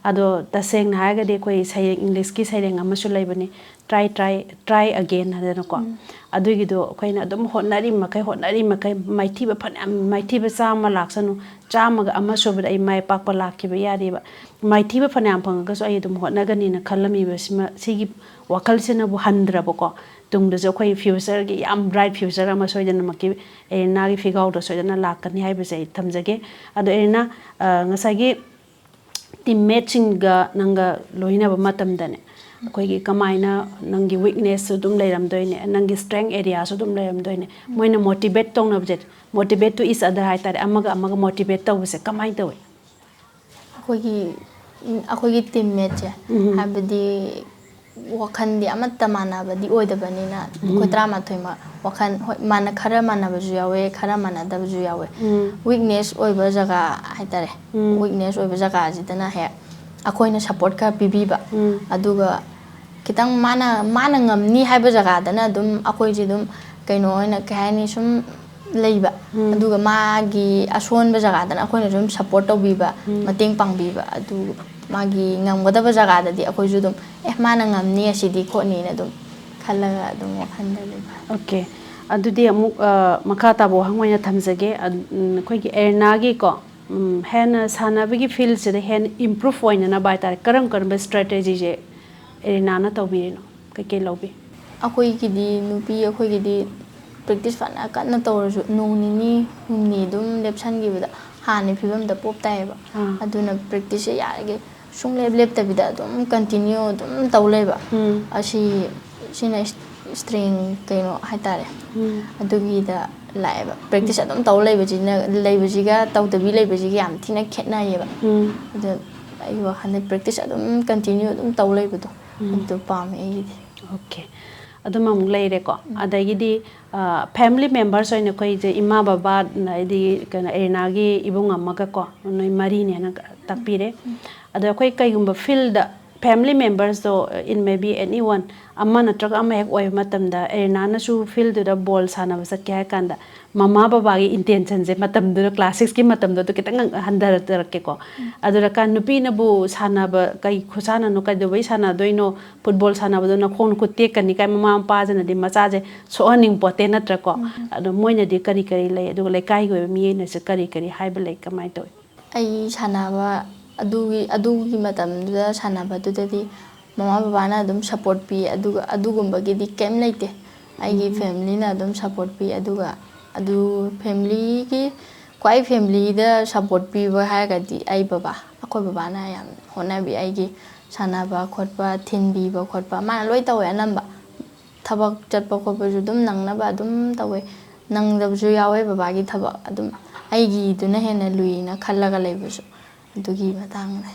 ꯑꯗꯣ ꯇꯁꯦꯡꯅ ꯍꯥꯏꯔꯒꯗꯤ ꯑꯩꯈꯣꯏ ꯁꯩꯔꯦꯡ, ꯏꯪꯂꯤꯁꯀꯤ ꯁꯩꯔꯦꯡ ꯑꯃꯁꯨ ꯂꯩꯕꯅꯤ, try try try again ꯍꯥꯏꯗꯅꯀꯣ꯫ ꯑꯗꯨꯒꯤꯗꯣ ꯑꯩꯈꯣꯏꯅ ꯑꯗꯨꯝ ꯍꯣꯠꯅꯔꯤ ꯃꯈꯩ ꯍꯣꯠꯅꯔꯤ ꯃꯈꯩ ꯃꯥꯏꯊꯤꯕ ꯐꯅꯌꯥꯝ, ꯃꯥꯏꯊꯤꯕ ꯆꯥꯝꯃ ꯂꯥꯛꯁꯅꯨ, ꯆꯥꯝꯃꯒ ꯑꯃ ꯁꯨꯕꯗ ꯑꯩ ꯃꯥꯏ ꯄꯥꯛꯄ ꯂꯥꯛꯈꯤꯕ ꯌꯥꯔꯤꯕ꯫ ꯃꯥꯏꯊꯤꯕ ꯐꯅꯌꯥꯝ ꯐꯪꯉꯒꯁꯨ ꯑꯩ ꯑꯗꯨꯝ ꯍꯣꯠꯅꯒꯅꯤꯅ ꯈꯜꯂꯝꯃꯤꯕꯁꯤꯃ, ꯁꯤꯒꯤ ꯋꯥꯈꯜꯁꯤꯅꯕꯨ ꯍꯟꯗ꯭ꯔꯕꯀꯣ, ꯇꯨꯡꯗꯁꯨ ꯑꯩꯈꯣꯏ future ꯒꯤ ꯌꯥꯝ bright future ꯑꯃ ꯁꯣꯏꯗꯅꯃꯛꯀꯤ ꯑꯦꯔꯤꯅꯥꯒꯤ ꯐꯤꯒꯥꯎꯗ ꯁꯣꯏꯗꯅ ꯂꯥꯛꯀꯅꯤ ꯍꯥꯏꯕꯁꯦ ꯑꯩ ꯊꯝꯖꯒꯦ꯫ ꯑꯗꯣ ꯑꯦꯔꯤꯅꯥ, ꯑ, ꯉꯁꯥꯏꯒꯤ teammate ꯁꯤꯡꯒ ꯅꯪꯒ ꯂꯣꯏꯅꯕ ꯃꯇꯝꯗꯅꯦ, ꯑꯩꯈꯣꯏꯒꯤ ꯀꯃꯥꯏꯅ, ꯅꯪꯒꯤ weakness ꯁꯨ ꯑꯗꯨꯝ ꯂꯩꯔꯝꯗꯣꯏꯅꯦ, ꯅꯪꯒꯤ strength area ꯁꯨ ꯑꯗꯨꯝ ꯂꯩꯔꯝꯗꯣꯏꯅꯦ, ꯃꯣꯏꯅ motivate ꯇꯧꯅꯕꯁꯦ, motivate to each other ꯍꯥꯏꯇꯥꯔꯦ, ꯑꯃꯒ ꯑꯃꯒ motivate ꯇꯧꯕꯁꯦ ꯀꯃꯥꯏꯅ ꯇꯧꯏ? ꯑꯩꯈꯣꯏꯒꯤ, ꯎꯝ, ꯑꯩꯈꯣꯏꯒꯤ teammate ꯁꯦ, ꯎꯝ꯫ ꯍꯥꯏꯕꯗꯤ ꯋꯥꯈꯜꯗꯤ ꯑꯃꯠꯇ ꯃꯥꯟꯅꯕꯗꯤ ꯑꯣꯏꯗꯕꯅꯤꯅ, ꯑꯩꯈꯣꯏ ꯎꯝ꯫ ꯇꯔꯥꯃꯥꯊꯣꯏꯃꯛ ꯋꯥꯈꯜ, ꯍꯣꯏ, ꯃꯥꯟꯅ-, ꯈꯔ ꯃꯥꯟꯅꯕꯁꯨ ꯌꯥꯎꯋꯦ, ꯈꯔ ꯃꯥꯟꯅꯗꯕꯁꯨ ꯌꯥꯎꯋꯦ꯫ ꯎꯝ꯫ Weakness ꯑꯣꯏꯕ ꯖꯒꯥ ꯍꯥꯏꯇꯥꯔꯦ, ꯎꯝ꯫ Weakness ꯑꯣꯏꯕ ꯖꯒꯥꯁꯤꯗꯅ ꯍꯦꯛ ꯑꯩꯈꯣꯏꯅ support ꯈꯔ ꯄꯤꯕꯤꯕ, ꯎꯝ꯫ ꯑꯗꯨꯒ ꯈꯤꯇꯪ ꯃꯥꯅ, ꯃꯥꯅ ꯉꯝꯅꯤ ꯍꯥꯏꯕ ꯖꯒꯥꯗꯅ ꯑꯗꯨꯝ ꯑꯩꯈꯣꯏꯁꯦ ꯑꯗꯨꯝ, ꯀꯩꯅꯣ ꯑꯣꯏꯅ, ꯀꯩ ꯍꯥꯏꯅꯤ, ꯁꯨꯝ ꯂꯩꯕ꯫ ꯎꯝ꯫ ꯑꯗꯨꯒ ꯃꯥꯒꯤ ꯑꯁꯣꯟꯕ ꯖꯒꯥꯗꯅ ꯑꯩꯈꯣꯏꯅ ꯁꯨꯝ support ꯇꯧꯕꯤꯕ, ꯎꯝ꯫ ꯃꯇꯦꯡ ꯄꯥꯡꯕꯤꯕ꯫ ꯑꯗꯨ ꯃꯥꯒꯤ ꯉꯝꯒꯗꯕ ꯖꯒꯥꯗꯗꯤ ꯑꯩꯈꯣꯏꯁꯨ ꯑꯗꯨꯝ, "ꯑꯦ, ꯃꯥꯅ ꯉꯝꯅꯤ ꯑꯁꯤꯗꯤ" ꯈꯣꯠꯅꯤꯅ ꯑꯗꯨꯝ ꯈꯜꯂꯒ ꯑꯗꯨꯝ ꯋꯥꯈꯜꯗ ꯂꯩꯕ꯫ Okay꯫ ꯑꯗꯨꯗꯤ ꯑꯃꯨꯛ, ꯑ, ꯃꯈꯥ ꯇꯥꯕ ꯋꯥꯍꯪ ꯑꯣꯏꯅ ꯊꯝꯖꯒꯦ꯫ ꯑ, ꯎꯝ, ꯑꯩꯈꯣꯏꯒꯤ ꯑꯦꯔꯤꯅꯥꯒꯤꯀꯣ, ꯎꯝ, ꯍꯦꯟꯅ ꯁꯥꯟꯅꯕꯒꯤ field ꯁꯤꯗ ꯍꯦꯟꯅ improve ꯑꯣꯏꯅꯅꯕ ꯍꯥꯏꯇꯥꯔꯦ, ꯀꯔꯝ ꯀꯔꯝꯕ strategy ꯁꯦ ꯑꯦꯔꯤꯅꯥꯅ ꯇꯧꯕꯤꯔꯤꯅꯣ? ꯀꯩꯀꯩ ꯂꯧꯕꯤ? ꯑꯩꯈꯣꯏꯒꯤꯗꯤ, ꯅꯨꯄꯤ ꯑꯩꯈꯣꯏꯒꯤꯗꯤ practice ꯐꯅ ꯀꯟꯅ ꯇꯧꯔꯁꯨ, ꯅꯣꯡ ꯅꯤꯅꯤ ꯍꯨꯝꯅꯤ ꯑꯗꯨꯝ ꯂꯦꯞꯁꯟꯈꯤꯕꯗ ꯍꯥꯟꯅꯒꯤ ꯐꯤꯕꯝꯗ ꯄꯣꯞ ꯇꯥꯏꯌꯦꯕ꯫ ꯑꯥ꯫ ꯑꯗꯨꯅ practice ꯁꯦ ꯌꯥꯔꯤꯈꯩ ꯁꯨꯡꯂꯦꯞ ꯂꯦꯞꯇꯕꯤꯗ ꯑꯗꯨꯝ continue ꯑꯗꯨꯝ ꯇꯧ ꯂꯩꯕ꯫ ꯎꯝ꯫ ꯑꯁꯤ, ꯁꯤꯅ strength ꯀꯩꯅꯣ ꯍꯥꯏꯇꯥꯔꯦ꯫ ꯎꯝ꯫ ꯑꯗꯨꯒꯤꯗ ꯂꯥꯛꯑꯦꯕ꯫ Practice ꯎꯝ꯫ ꯑꯗꯨꯝ ꯇꯧ ꯂꯩꯕꯁꯤꯅ, ꯂꯩꯕꯁꯤꯒ ꯇꯧꯗꯕꯤ ꯂꯩꯕꯁꯤꯒ ꯌꯥꯝ ꯊꯤꯅ ꯈꯦꯠꯅꯩꯌꯦꯕ꯫ ꯎꯝ꯫ ꯑꯗꯣ ꯑꯩꯒꯤ ꯋꯥꯈꯜꯗ practice ꯑꯗꯨꯝ continue ꯑꯗꯨꯝ ꯇꯧ ꯂꯩꯕꯗꯣ, ꯎꯝ꯫ ꯑꯗꯨ ꯄꯥꯝꯃꯦ ꯑꯩꯒꯤꯗꯤ꯫ Okay꯫ ꯑꯗꯨꯃ ꯑꯃꯨꯛ ꯂꯩꯔꯦꯀꯣ꯫ ꯎꯝ꯫ ꯑꯗꯒꯤꯗꯤ, ꯑ, family members ꯑꯣꯏꯅ ꯑꯩꯈꯣꯏꯁꯦ ꯏꯃꯥ ꯕꯕꯥ, ꯍꯥꯏꯗꯤ ꯀꯩꯅꯣ, ꯑꯦꯔꯤꯅꯥꯒꯤ ꯏꯕꯨꯡ ꯑꯃꯒꯀꯣ, ꯅꯣꯏ ꯃꯔꯤꯅꯦꯅ ꯇꯥꯛꯄꯤꯔꯦ꯫ ꯎꯝ꯫ ꯑꯗꯣ ꯑꯩꯈꯣꯏ ꯀꯩꯒꯨꯝꯕ field the Family membersꯇꯣ, it may be anyone, ꯑꯃ ꯅꯠꯇ꯭ꯔꯒ ꯑꯃ ꯍꯦꯛ ꯑꯣꯏꯕ ꯃꯇꯝꯗ, ꯑꯦꯔꯤꯅꯥꯅꯁꯨ fieldꯇꯨꯗ ꯕꯣꯜ ꯁꯥꯟꯅꯕ ꯆꯠꯀꯦ ꯍꯥꯏ ꯀꯥꯟꯗ, ꯃꯃꯥ ꯕꯕꯥꯒꯤ intentionꯁꯦ ꯃꯇꯝꯗꯨꯗ, class sixꯀꯤ ꯃꯇꯝꯗꯣ, ꯑꯗꯨ ꯈꯤꯇꯪ ꯍꯟꯊꯔꯛꯀꯦꯀꯣ꯫ ꯑꯗꯨꯗ ꯀꯥꯟ ꯅꯨꯄꯤꯅꯕꯨ ꯁꯥꯟꯅꯕ ꯀꯩ ꯈꯨꯁꯥꯟꯅꯅꯣ, ꯀꯩꯗꯧꯕꯩ ꯁꯥꯟꯅꯗꯣꯏꯅꯣ, ꯐꯨꯠꯕꯣꯜ ꯁꯥꯟꯅꯕꯗꯣ ꯅꯈꯣꯡꯅ ꯈꯨꯠ ꯇꯦꯛꯀꯅꯤ ꯀꯥꯏ ꯃꯃꯥ ꯃꯄꯥꯁꯤꯅꯗꯤ ꯃꯆꯥꯁꯦ ꯁꯣꯛꯍꯟꯅꯤꯡ ꯄꯣꯠꯇꯦ, ꯅꯠꯇ꯭ꯔꯀꯣ? ꯑꯗꯣ ꯃꯣꯏꯅꯗꯤ ꯀꯔꯤ ꯀꯔꯤ ꯂꯩ, ꯑꯗꯨꯒ ꯂꯩꯀꯥꯏꯒꯤ ꯑꯣꯏꯕ ꯃꯤꯉꯩꯅꯁꯨ ꯀꯔꯤ ꯀꯔꯤ ꯍꯥꯏꯕ ꯂꯩ, ꯀꯃꯥꯏꯅ ꯇꯧꯏ? ꯑꯩ ꯁꯥꯟꯅꯕ ꯑꯗꯨꯒꯤ ꯑꯗꯨꯒꯤ ꯃꯇꯝꯗꯨꯗ ꯁꯥꯟꯅꯕꯗꯨꯗꯗꯤ ꯃꯃꯥ ꯕꯕꯥꯅ ꯑꯗꯨꯝ support ꯄꯤ꯫ ꯑꯗꯨꯒ ꯑꯗꯨꯒꯨꯝꯕꯒꯤꯗꯤ ꯀꯩꯝ ꯂꯩꯇꯦ꯫ ꯑꯩꯒꯤ familyꯅ ꯑꯗꯨꯝ support ꯄꯤ꯫ ꯑꯗꯨꯒ ꯑꯗꯨ familyꯒꯤ ꯈ꯭ꯋꯥꯏ familyꯗ support ꯄꯤꯕ ꯍꯥꯏꯔꯒꯗꯤ ꯑꯩ ꯕꯕꯥ꯫ ꯑꯩꯈꯣꯏ ꯕꯕꯥꯅ ꯌꯥꯝ ꯍꯣꯠꯅꯕꯤ꯫ ꯑꯩꯒꯤ ꯁꯥꯟꯅꯕ ꯈꯣꯠꯄ ꯊꯤꯟꯕꯤꯕ ꯈꯣꯠꯄ ꯃꯥꯅ ꯂꯣꯏ ꯇꯧꯋꯦ ꯑꯅꯝꯕ꯫ ꯊꯕꯛ ꯆꯠꯄ ꯈꯣꯠꯄꯁꯨ ꯑꯗꯨꯝ ꯅꯪꯅꯕ ꯑꯗꯨꯝ ꯇꯧꯋꯦ꯫ ꯅꯪꯗꯕꯁꯨ ꯌꯥꯎꯋꯦ ꯕꯕꯥꯒꯤ ꯊꯕꯛ꯫ ꯑꯗꯨꯝ ꯑꯩꯒꯤꯗꯨꯅ ꯍꯦꯟꯅ ꯂꯨꯏꯅ ꯈꯜꯂꯒ ꯂꯩꯕꯁꯨ ꯑꯗꯨꯒꯤ ꯃꯇꯥꯡꯗ꯫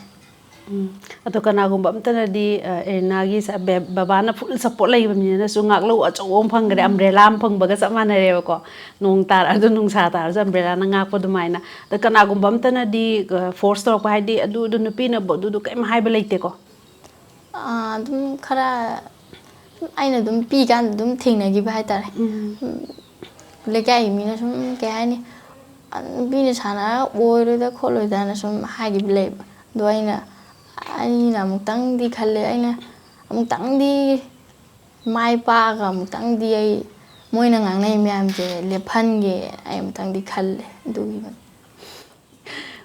ꯎꯝ꯫ ꯑꯗꯣ ꯀꯅꯥꯒꯨꯝꯕ ꯑꯝꯇꯅꯗꯤ, ꯑ, ꯑꯦꯔꯤꯅꯥꯒꯤ ꯁ-, ꯕꯦ-, ꯕꯕꯥꯅ full support ꯂꯩꯕꯅꯤꯅꯁꯨ ꯉꯥꯛꯂꯧ ꯑꯆꯧꯕ ꯑꯃ ꯐꯪꯈ꯭ꯔꯦ, umbrella ꯑꯃ ꯐꯪꯕꯒ ꯆꯞ ꯃꯥꯟꯅꯔꯦꯕꯀꯣ꯫ ꯅꯣꯡ ꯇꯥꯔꯛꯑꯁꯨ ꯅꯨꯡꯁꯥ ꯇꯥꯔꯁꯨ umbrellaꯅ ꯉꯥꯛꯄ ꯑꯗꯨꯃꯥꯏꯅ꯫ ꯑꯗꯣ ꯀꯅꯥꯒꯨꯝꯕ ꯑꯝꯇꯅꯗꯤ, ꯑ, force ꯇꯧꯔꯛꯄ, ꯍꯥꯏꯗꯤ ꯑꯗꯨꯗꯣ ꯅꯨꯄꯤꯅꯕꯨ ꯑꯗꯨꯗꯣ ꯀꯩꯝ ꯍꯥꯏꯕ ꯂꯩꯇꯦꯀꯣ꯫ ꯑꯥ, ꯑꯗꯨꯝ ꯈꯔ ꯑꯩꯅ ꯑꯗꯨꯝ ꯄꯤꯛꯏꯀꯥꯟꯗ ꯑꯗꯨꯝ ꯊꯦꯡꯅꯈꯤꯕ ꯍꯥꯏꯇꯥꯔꯦ꯫ ꯎꯝ, ꯂꯩꯀꯥꯏꯒꯤ ꯃꯤꯅ ꯁꯨꯝ ꯀꯩ ꯍꯥꯏꯅꯤ, "ꯑ, ꯅꯨꯄꯤꯅ ꯁꯥꯟꯅꯔꯒ ꯑꯣꯏꯔꯣꯏꯗ ꯈꯣꯠꯂꯣꯏꯗꯅ" ꯁꯨꯝ ꯍꯥꯏꯈꯤꯕ ꯂꯩꯕ꯫ ꯑꯗꯣ ꯑꯩꯅ, ꯑꯩꯅ ꯑꯃꯨꯛꯇꯪꯗꯤ ꯈꯜꯂꯦ, ꯑꯩꯅ ꯑꯃꯨꯛꯇꯪꯗꯤ ꯃꯥꯏ ꯄꯥꯛꯑꯒ ꯑꯃꯨꯛꯇꯪꯗꯤ ꯑꯩ ꯃꯣꯏꯅ ꯉꯥꯡꯅꯩ ꯃꯌꯥꯝꯁꯦ ꯂꯦꯞꯍꯟꯒꯦ ꯑꯩ ꯑꯃꯨꯛꯇꯪꯗꯤ ꯈꯜꯂꯦ꯫ ꯑꯗꯨꯒꯤ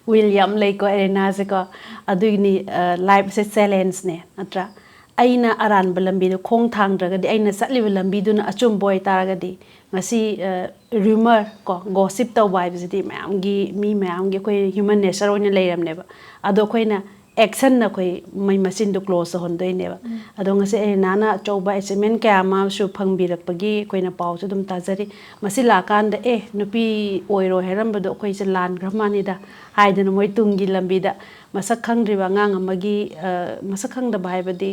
Will ꯌꯥꯝ ꯂꯩꯀꯣ ꯑꯦꯔꯤꯅꯥꯁꯦꯀꯣ꯫ ꯑꯗꯨꯒꯤꯅꯤ, ꯑ, lifeꯁꯦ challengeꯅꯦ, ꯅꯠꯇ꯭ꯔꯥ? ꯑꯩꯅ ꯑꯔꯥꯟꯕ ꯂꯝꯕꯤꯗ ꯈꯣꯡ ꯊꯥꯡꯗ꯭ꯔꯒꯗꯤ, ꯑꯩꯅ ꯆꯠꯂꯤꯕ ꯂꯝꯕꯤꯗꯨꯅ ꯑꯆꯨꯝꯕ ꯑꯣꯏꯇꯥꯔꯒꯗꯤ, ꯉꯁꯤ, ꯑ, rumor ꯀꯣ, gossip ꯇꯧꯕ ꯍꯥꯏꯕꯁꯤꯗꯤ ꯃꯌꯥꯝꯒꯤ, ꯃꯤ ꯃꯌꯥꯝꯒꯤ ꯑꯩꯈꯣꯏ human nature ꯑꯣꯏꯅ ꯂꯩꯔꯝꯅꯦꯕ꯫ ꯑꯗꯣ ꯑꯩꯈꯣꯏꯅ actionꯅ ꯑꯩꯈꯣꯏ ꯃꯩ ꯃꯆꯤꯟꯗꯣ close ꯇꯧꯍꯟꯗꯣꯏꯅꯦꯕ꯫ ꯑꯗꯣ ꯉꯁꯤ ꯑꯦꯔꯤꯅꯥꯅ ꯑꯆꯧꯕ achievement ꯀꯌꯥ ꯑꯃꯁꯨ ꯐꯪꯕꯤꯔꯛꯄꯒꯤ ꯑꯩꯈꯣꯏꯅ ꯄꯥꯎꯁꯨ ꯑꯗꯨꯝ ꯇꯥꯖꯔꯤ꯫ ꯃꯁꯤ ꯂꯥꯛꯀꯥꯟꯗ, "ꯑꯦ, ꯅꯨꯄꯤ ꯑꯣꯏꯔꯣꯏ ꯍꯥꯏꯔꯝꯕꯗꯣ ꯑꯩꯈꯣꯏꯁꯦ ꯂꯥꯟꯈ꯭ꯔ ꯃꯥꯜꯂꯤꯗ" ꯍꯥꯏꯗꯅ ꯃꯣꯏ ꯇꯨꯡꯒꯤ ꯂꯝꯕꯤꯗ ꯃꯁꯛ ꯈꯪꯗ꯭ꯔꯤꯕ ꯑꯉꯥꯡ ꯑꯃꯒꯤ, ꯑ, ꯃꯁꯛ ꯈꯪꯗꯕ ꯍꯥꯏꯕꯗꯤ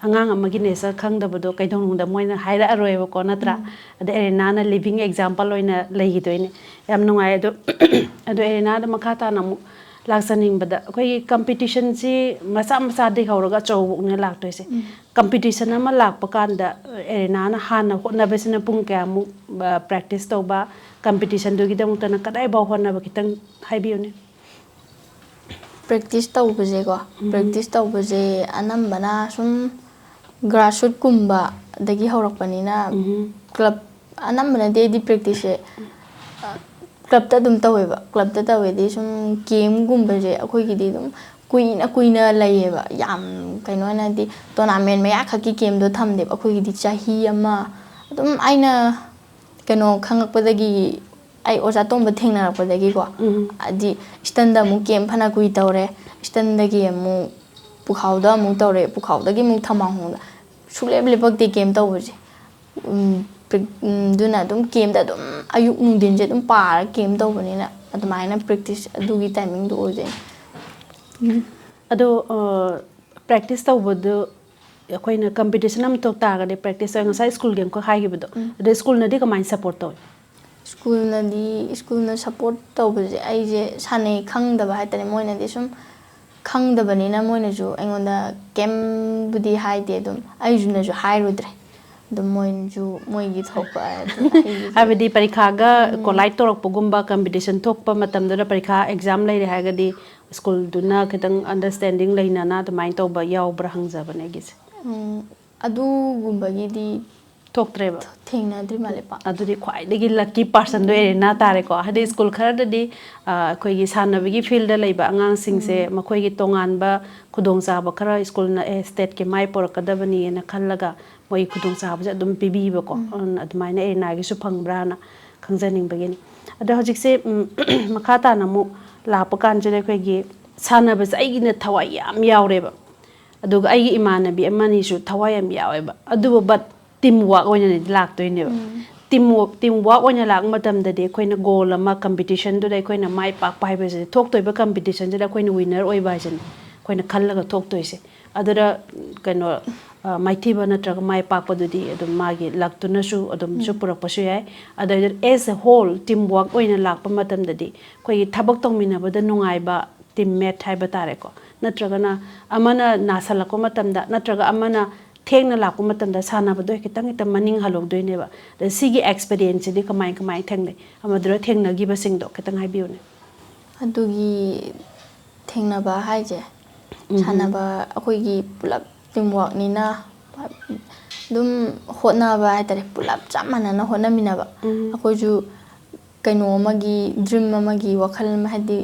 ꯑꯉꯥꯡ ꯑꯃꯒꯤ nature ꯈꯪꯗꯕꯗꯣ ꯀꯩꯗꯧꯅꯨꯡꯗ ꯃꯣꯏꯅ ꯍꯥꯏꯔꯛꯑꯔꯣꯏꯕꯀꯣ, ꯅꯠꯇ꯭ꯔꯥ? ꯑꯗ ꯑꯦꯔꯤꯅꯥꯅ living example ꯑꯣꯏꯅ ꯂꯩꯈꯤꯗꯣꯏꯅꯦ꯫ ꯌꯥꯝ ꯅꯨꯡꯉꯥꯏ꯫ ꯑꯗꯣ, ꯑꯗꯣ ꯑꯦꯔꯤꯅꯥꯗ ꯃꯈꯥ ꯇꯥꯅ ꯑꯃꯨꯛ ꯂꯥꯛꯆꯅꯤꯡꯕꯗ ꯑꯩꯈꯣꯏꯒꯤ ꯀꯝꯄꯤꯇꯤꯁꯟꯁꯤ ꯃꯆꯥ ꯃꯆꯥꯗꯒꯤ ꯍꯧꯔꯒ ꯑꯆꯧꯕ ꯐꯥꯎꯅ ꯂꯥꯛꯇꯣꯏꯁꯦ꯫ ꯀꯝꯄꯤꯇꯤꯁꯟ ꯑꯃ ꯂꯥꯛꯄ ꯀꯥꯟꯗ ꯑꯦꯔꯦꯅꯥꯅ ꯍꯥꯟꯅ ꯍꯣꯠꯅꯕꯁꯤꯅ ꯄꯨꯡ ꯀꯌꯥꯃꯨꯛ ꯄ꯭ꯔꯦꯛꯇꯤꯁ ꯇꯧꯕ, ꯀꯝꯄꯤꯇꯤꯁꯟꯗꯨꯒꯤꯗꯃꯛꯇꯅ ꯀꯗꯥꯏꯐꯥꯎ ꯍꯣꯠꯅꯕ, ꯈꯤꯇꯪ ꯍꯥꯏꯕꯤꯌꯨꯅꯦ꯫ ꯄ꯭ꯔꯦꯛꯇꯤꯁ ꯇꯧꯕꯁꯦꯀꯣ, ꯄ꯭ꯔꯦꯛꯇꯤꯁ ꯇꯧꯕꯁꯦ ꯑꯅꯝꯕꯅ ꯁꯨꯝ ꯒ꯭ꯔꯥꯁꯔꯨꯠꯀꯨꯝꯕꯗꯒꯤ ꯍꯧꯔꯛꯄꯅꯤꯅ, ꯀ꯭ꯂꯕ, ꯑꯅꯝꯕꯅꯗꯤ ꯑꯩꯗꯤ ꯄ꯭ꯔꯦꯛꯇꯤꯁꯁꯦ ꯀ꯭ꯂꯕꯇ ꯑꯗꯨꯝ ꯇꯧꯋꯦꯕ꯫ ꯀ꯭ꯂꯕꯇ ꯇꯧꯋꯦꯗꯤ ꯁꯨꯝ ꯀꯦꯝꯒꯨꯝꯕꯁꯦ ꯑꯩꯈꯣꯏꯒꯤꯗꯤ ꯑꯗꯨꯝ ꯀꯨꯏꯅ ꯀꯨꯏꯅ ꯂꯩꯌꯦꯕ꯫ ꯌꯥꯝ ꯀꯩꯅꯣ ꯑꯣꯏꯅꯗꯤ ꯇꯣꯔꯅꯥꯃꯦꯟ ꯃꯌꯥ ꯈꯛꯀꯤ ꯀꯦꯝꯗꯣ ꯊꯝꯗꯦꯕ꯫ ꯑꯩꯈꯣꯏꯒꯤꯗꯤ ꯆꯍꯤ ꯑꯃ ꯑꯗꯨꯝ, ꯑꯩꯅ ꯀꯩꯅꯣ ꯈꯪꯉꯛꯄꯗꯒꯤ, ꯑꯩ ꯑꯣꯖꯥ ꯇꯣꯝꯕ ꯊꯦꯡꯅꯔꯛꯄꯗꯒꯤꯀꯣ, ꯍꯥꯏꯗꯤ ꯏꯁꯇꯟꯗ ꯑꯃꯨꯛ ꯀꯦꯝ ꯐꯅ ꯀꯨꯏ ꯇꯧꯔꯦ, ꯏꯁꯇꯟꯗꯒꯤ ꯑꯃꯨꯛ ꯄꯨꯈꯥꯎꯗ ꯑꯃꯨꯛ ꯇꯧꯔꯦ, ꯄꯨꯈꯥꯎꯗꯒꯤ ꯑꯃꯨꯛ ꯊꯝꯕꯥꯜꯍꯣꯡꯗ, ꯁꯨꯡꯂꯦꯞ ꯂꯦꯞꯄꯛꯇꯦ ꯀꯦꯝ ꯇꯧꯕꯁꯦ꯫ ꯎꯝ, ꯄ꯭ꯔꯦꯛ-, ꯎꯝ, ꯑꯗꯨꯅ ꯑꯗꯨꯝ ꯀꯦꯝꯗ ꯑꯗꯨꯝ ꯑꯌꯨꯛ ꯅꯨꯡꯊꯤꯟꯁꯦ ꯑꯗꯨꯝ ꯄꯥꯔ ꯀꯦꯝ ꯇꯧꯕꯅꯤꯅ ꯑꯗꯨꯃꯥꯏꯅ ꯄ꯭ꯔꯦꯛꯇꯤꯁ ꯑꯗꯨꯒꯤ ꯇꯥꯏꯃꯤꯡꯗꯣ ꯑꯣꯏꯗꯣꯏꯅꯦ꯫ ꯑꯗꯣ ꯄ꯭ꯔꯦꯛꯇꯤꯁ ꯇꯧꯕꯗꯨ ꯑꯩꯈꯣꯏꯅ ꯀꯝꯄꯤꯇꯤꯁꯟ ꯑꯃ ꯊꯣꯛ ꯇꯥꯔꯒꯗꯤ ꯄ꯭ꯔꯦꯛꯇꯤꯁ ꯇꯧꯋꯦ, ꯉꯁꯥꯏ ꯁ꯭ꯀꯨꯜꯒꯤ ꯑꯃꯈꯛ ꯍꯥꯏꯈꯤꯕꯗꯣ, ꯑꯗꯣ ꯁ꯭ꯀꯨꯜꯅꯗꯤ ꯀꯃꯥꯏꯅ ꯁꯞꯄꯣꯔꯠ ꯇꯧꯋꯤ? ꯁ꯭ꯀꯨꯜꯅꯗꯤ, ꯁ꯭ꯀꯨꯜꯅ ꯁꯞꯄꯣꯔꯠ ꯇꯧꯕꯁꯦ ꯑꯩꯁꯦ ꯁꯥꯟꯅꯩ ꯈꯪꯗꯕ ꯍꯥꯏꯇꯥꯔꯦ꯫ ꯃꯣꯏꯅꯗꯤ ꯁꯨꯝ ꯈꯪꯗꯕꯅꯤꯅ ꯃꯣꯏꯅꯁꯨ ꯑꯩꯉꯣꯟꯗ ꯀꯩꯝꯕꯨꯗꯤ ꯍꯥꯏꯗꯦ, ꯑꯗꯨꯝ ꯑꯩꯁꯨꯅꯁꯨ ꯍꯥꯏꯔꯨꯗ꯭ꯔꯦ꯫ ꯑꯗꯨꯝ ꯃꯣꯏꯅꯁꯨ ꯃꯣꯏꯒꯤ ꯊꯣꯛꯄ ꯑꯗꯨꯝ ꯑꯩꯒꯤꯁꯨ ꯍꯥꯏꯕꯗꯤ ꯄꯔꯤꯈꯥꯒ ꯀꯣꯂꯥꯏꯠ ꯇꯧꯔꯛꯄꯒꯨꯝꯕ, ꯀꯝꯄꯤꯇꯤꯁꯟ ꯊꯣꯛꯄ ꯃꯇꯝꯗꯨꯗ ꯄꯔꯤꯈꯥ ꯑꯦꯛꯖꯥꯝ ꯂꯩꯔꯦ ꯍꯥꯏꯔꯒꯗꯤ ꯁ꯭ꯀꯨꯜꯗꯨꯅ ꯈꯤꯇꯪ ꯑꯟꯗꯔꯁ꯭ꯇꯦꯟꯗꯤꯡ ꯂꯩꯅꯅ ꯑꯗꯨꯃꯥꯏꯅ ꯇꯧꯕ ꯌꯥꯎꯕ꯭ꯔꯥ ꯍꯪꯖꯕꯅꯦ ꯑꯩꯒꯤꯁꯦ꯫ ꯎꯝ, ꯑꯗꯨꯒꯨꯝꯕꯒꯤꯗꯤ ꯊꯣꯛꯇ꯭ꯔꯦꯕ꯫ ꯊꯦꯡꯅꯗ꯭ꯔꯤ ꯃꯥꯜꯂꯦ ꯄꯥꯛ꯫ ꯑꯗꯨꯗꯤ ꯈ꯭ꯋꯥꯏꯗꯒꯤ ꯂꯛꯀꯤ ꯄꯥꯔꯁꯟꯗꯣ ꯑꯦꯔꯦꯅꯥ ꯇꯥꯔꯦꯀꯣ꯫ ꯍꯥꯏꯗꯤ ꯁ꯭ꯀꯨꯜ ꯈꯔꯗꯗꯤ, ꯑ, ꯑꯩꯈꯣꯏꯒꯤ ꯁꯥꯟꯅꯕꯒꯤ ꯐꯤꯜꯗ ꯂꯩꯕ ꯑꯉꯥꯡꯁꯤꯡꯁꯦ ꯃꯈꯣꯏꯒꯤ ꯇꯣꯉꯥꯟꯕ ꯈꯨꯗꯣꯡꯆꯥꯕ ꯈꯔ ꯁ꯭ꯀꯨꯜꯅ, ꯑꯦ, ꯁ꯭ꯇꯦꯠꯀꯤ ꯃꯥꯏ ꯄꯣꯔꯛꯀꯗꯕꯅꯤꯅ ꯈꯜꯂꯒ ꯃꯣꯏ ꯈꯨꯗꯣꯡꯆꯥꯕꯁꯦ ꯑꯗꯨꯝ ꯄꯤꯕꯤꯕꯀꯣ꯫ ꯑꯗꯨꯅ ꯑꯗꯨꯃꯥꯏꯅ ꯑꯦꯔꯦꯅꯥꯒꯤꯁꯨ ꯐꯪꯕ꯭ꯔꯥꯅ ꯈꯪꯖꯅꯤꯡꯕꯒꯤꯅꯤ꯫ ꯑꯗꯣ ꯍꯧꯖꯤꯛꯁꯦ, ꯎꯝ, ꯃꯈꯥ ꯇꯥꯅ ꯑꯃꯨꯛ ꯂꯥꯛꯄ ꯀꯥꯟꯁꯤꯗ ꯑꯩꯈꯣꯏꯒꯤ ꯁꯥꯟꯅꯕꯁꯦ ꯑꯩꯒꯤꯅ ꯊꯋꯥꯏ ꯌꯥꯝ ꯌꯥꯎꯔꯦꯕ꯫ ꯑꯗꯨꯒ ꯑꯩꯒꯤ ꯏꯃꯥꯟꯅꯕꯤ ꯑꯃꯅꯤꯁꯨ ꯊꯋꯥꯏ ꯌꯥꯝ ꯌꯥꯎꯋꯦꯕ꯫ ꯑꯗꯨꯕꯨ but team work ꯑꯣꯏꯅꯗꯤ ꯂꯥꯛꯇꯣꯏꯅꯦꯕ꯫ Team work, team work ꯑꯣꯏꯅ ꯂꯥꯛꯄ ꯃꯇꯝꯗꯗꯤ ꯑꯩꯈꯣꯏꯅ ꯒꯣꯜ ꯑꯃ, ꯀꯝꯄꯤꯇꯤꯁꯟꯗꯨꯗ ꯑꯩꯈꯣꯏꯅ ꯃꯥꯏ ꯄꯥꯛꯄ ꯍꯥꯏꯕꯁꯤꯗꯤ, ꯊꯣꯛꯇꯣꯏꯕ ꯀꯝꯄꯤꯇꯤꯁꯟꯁꯤꯗ ꯑꯩꯈꯣꯏꯅ ꯋꯤꯟꯅꯔ ꯑꯣꯏꯕ ꯍꯥꯏꯁꯤꯅꯤ ꯑꯩꯈꯣꯏꯅ ꯈꯜꯂꯒ ꯊꯣꯛꯇꯣꯏꯁꯦ꯫ ꯑꯗꯨꯗ ꯀꯩꯅꯣ, ꯑ, ꯃꯥꯏꯊꯤꯕ ꯅꯠꯇ꯭ꯔꯒ ꯃꯥꯏ ꯄꯥꯛꯄꯗꯨꯗꯤ ꯑꯗꯨꯝ ꯃꯥꯒꯤ ꯂꯛꯇꯨꯅꯁꯨ ꯑꯗꯨꯝꯁꯨ ꯎꯝ꯫ ꯄꯨꯔꯛꯄꯁꯨ ꯌꯥꯏ꯫ ꯑꯗꯩꯗ as a whole team work ꯑꯣꯏꯅ ꯂꯥꯛꯄ ꯃꯇꯝꯗꯗꯤ ꯑꯩꯈꯣꯏꯒꯤ ꯊꯕꯛ ꯇꯧꯃꯤꯟꯅꯕꯗ ꯅꯨꯡꯉꯥꯏꯕ team mate ꯍꯥꯏꯕ ꯇꯥꯔꯦꯀꯣ꯫ ꯅꯠꯇ꯭ꯔꯒꯅ ꯑꯃꯅ ꯅꯥꯁꯜꯂꯛꯄ ꯃꯇꯝꯗ ꯅꯠꯇ꯭ꯔꯒ ꯑꯃꯅ ꯊꯦꯡꯅ ꯂꯥꯛꯄ ꯃꯇꯝꯗ ꯁꯥꯟꯅꯕꯗꯣ ꯈꯤꯇꯪ ꯈꯤꯇꯪ ꯃꯅꯤꯡ ꯍꯜꯍꯧꯗꯣꯏꯅꯦꯕ꯫ ꯑꯗ ꯁꯤꯒꯤ experienceꯁꯤꯗꯤ ꯀꯃꯥꯏ ꯀꯃꯥꯏ ꯊꯦꯡꯅꯩ? ꯑꯃꯗꯨꯗ ꯊꯦꯡꯅꯈꯤꯕꯁꯤꯡꯗꯣ ꯈꯤꯇꯪ ꯍꯥꯏꯕꯤꯌꯨꯅꯦ꯫ ꯑꯗꯨꯒꯤ ꯊꯦꯡꯅꯕ ꯍꯥꯏꯁꯦ, ꯎꯝ꯫ ꯁꯥꯟꯅꯕ ꯑꯩꯈꯣꯏꯒꯤ ꯄꯨꯂꯞ team workꯅꯤꯅ ꯑꯗꯨꯝ ꯍꯣꯠꯅꯕ ꯍꯥꯏꯇꯥꯔꯦ, ꯄꯨꯂꯞ ꯆꯞ ꯃꯥꯟꯅꯅ ꯍꯣꯠꯅꯃꯤꯟꯅꯕ꯫ ꯎꯝ꯫ ꯑꯩꯈꯣꯏꯁꯨ ꯀꯩꯅꯣ ꯑꯃꯒꯤ, dream ꯑꯃꯒꯤ ꯋꯥꯈꯜ ꯑꯃ, ꯍꯥꯏꯗꯤ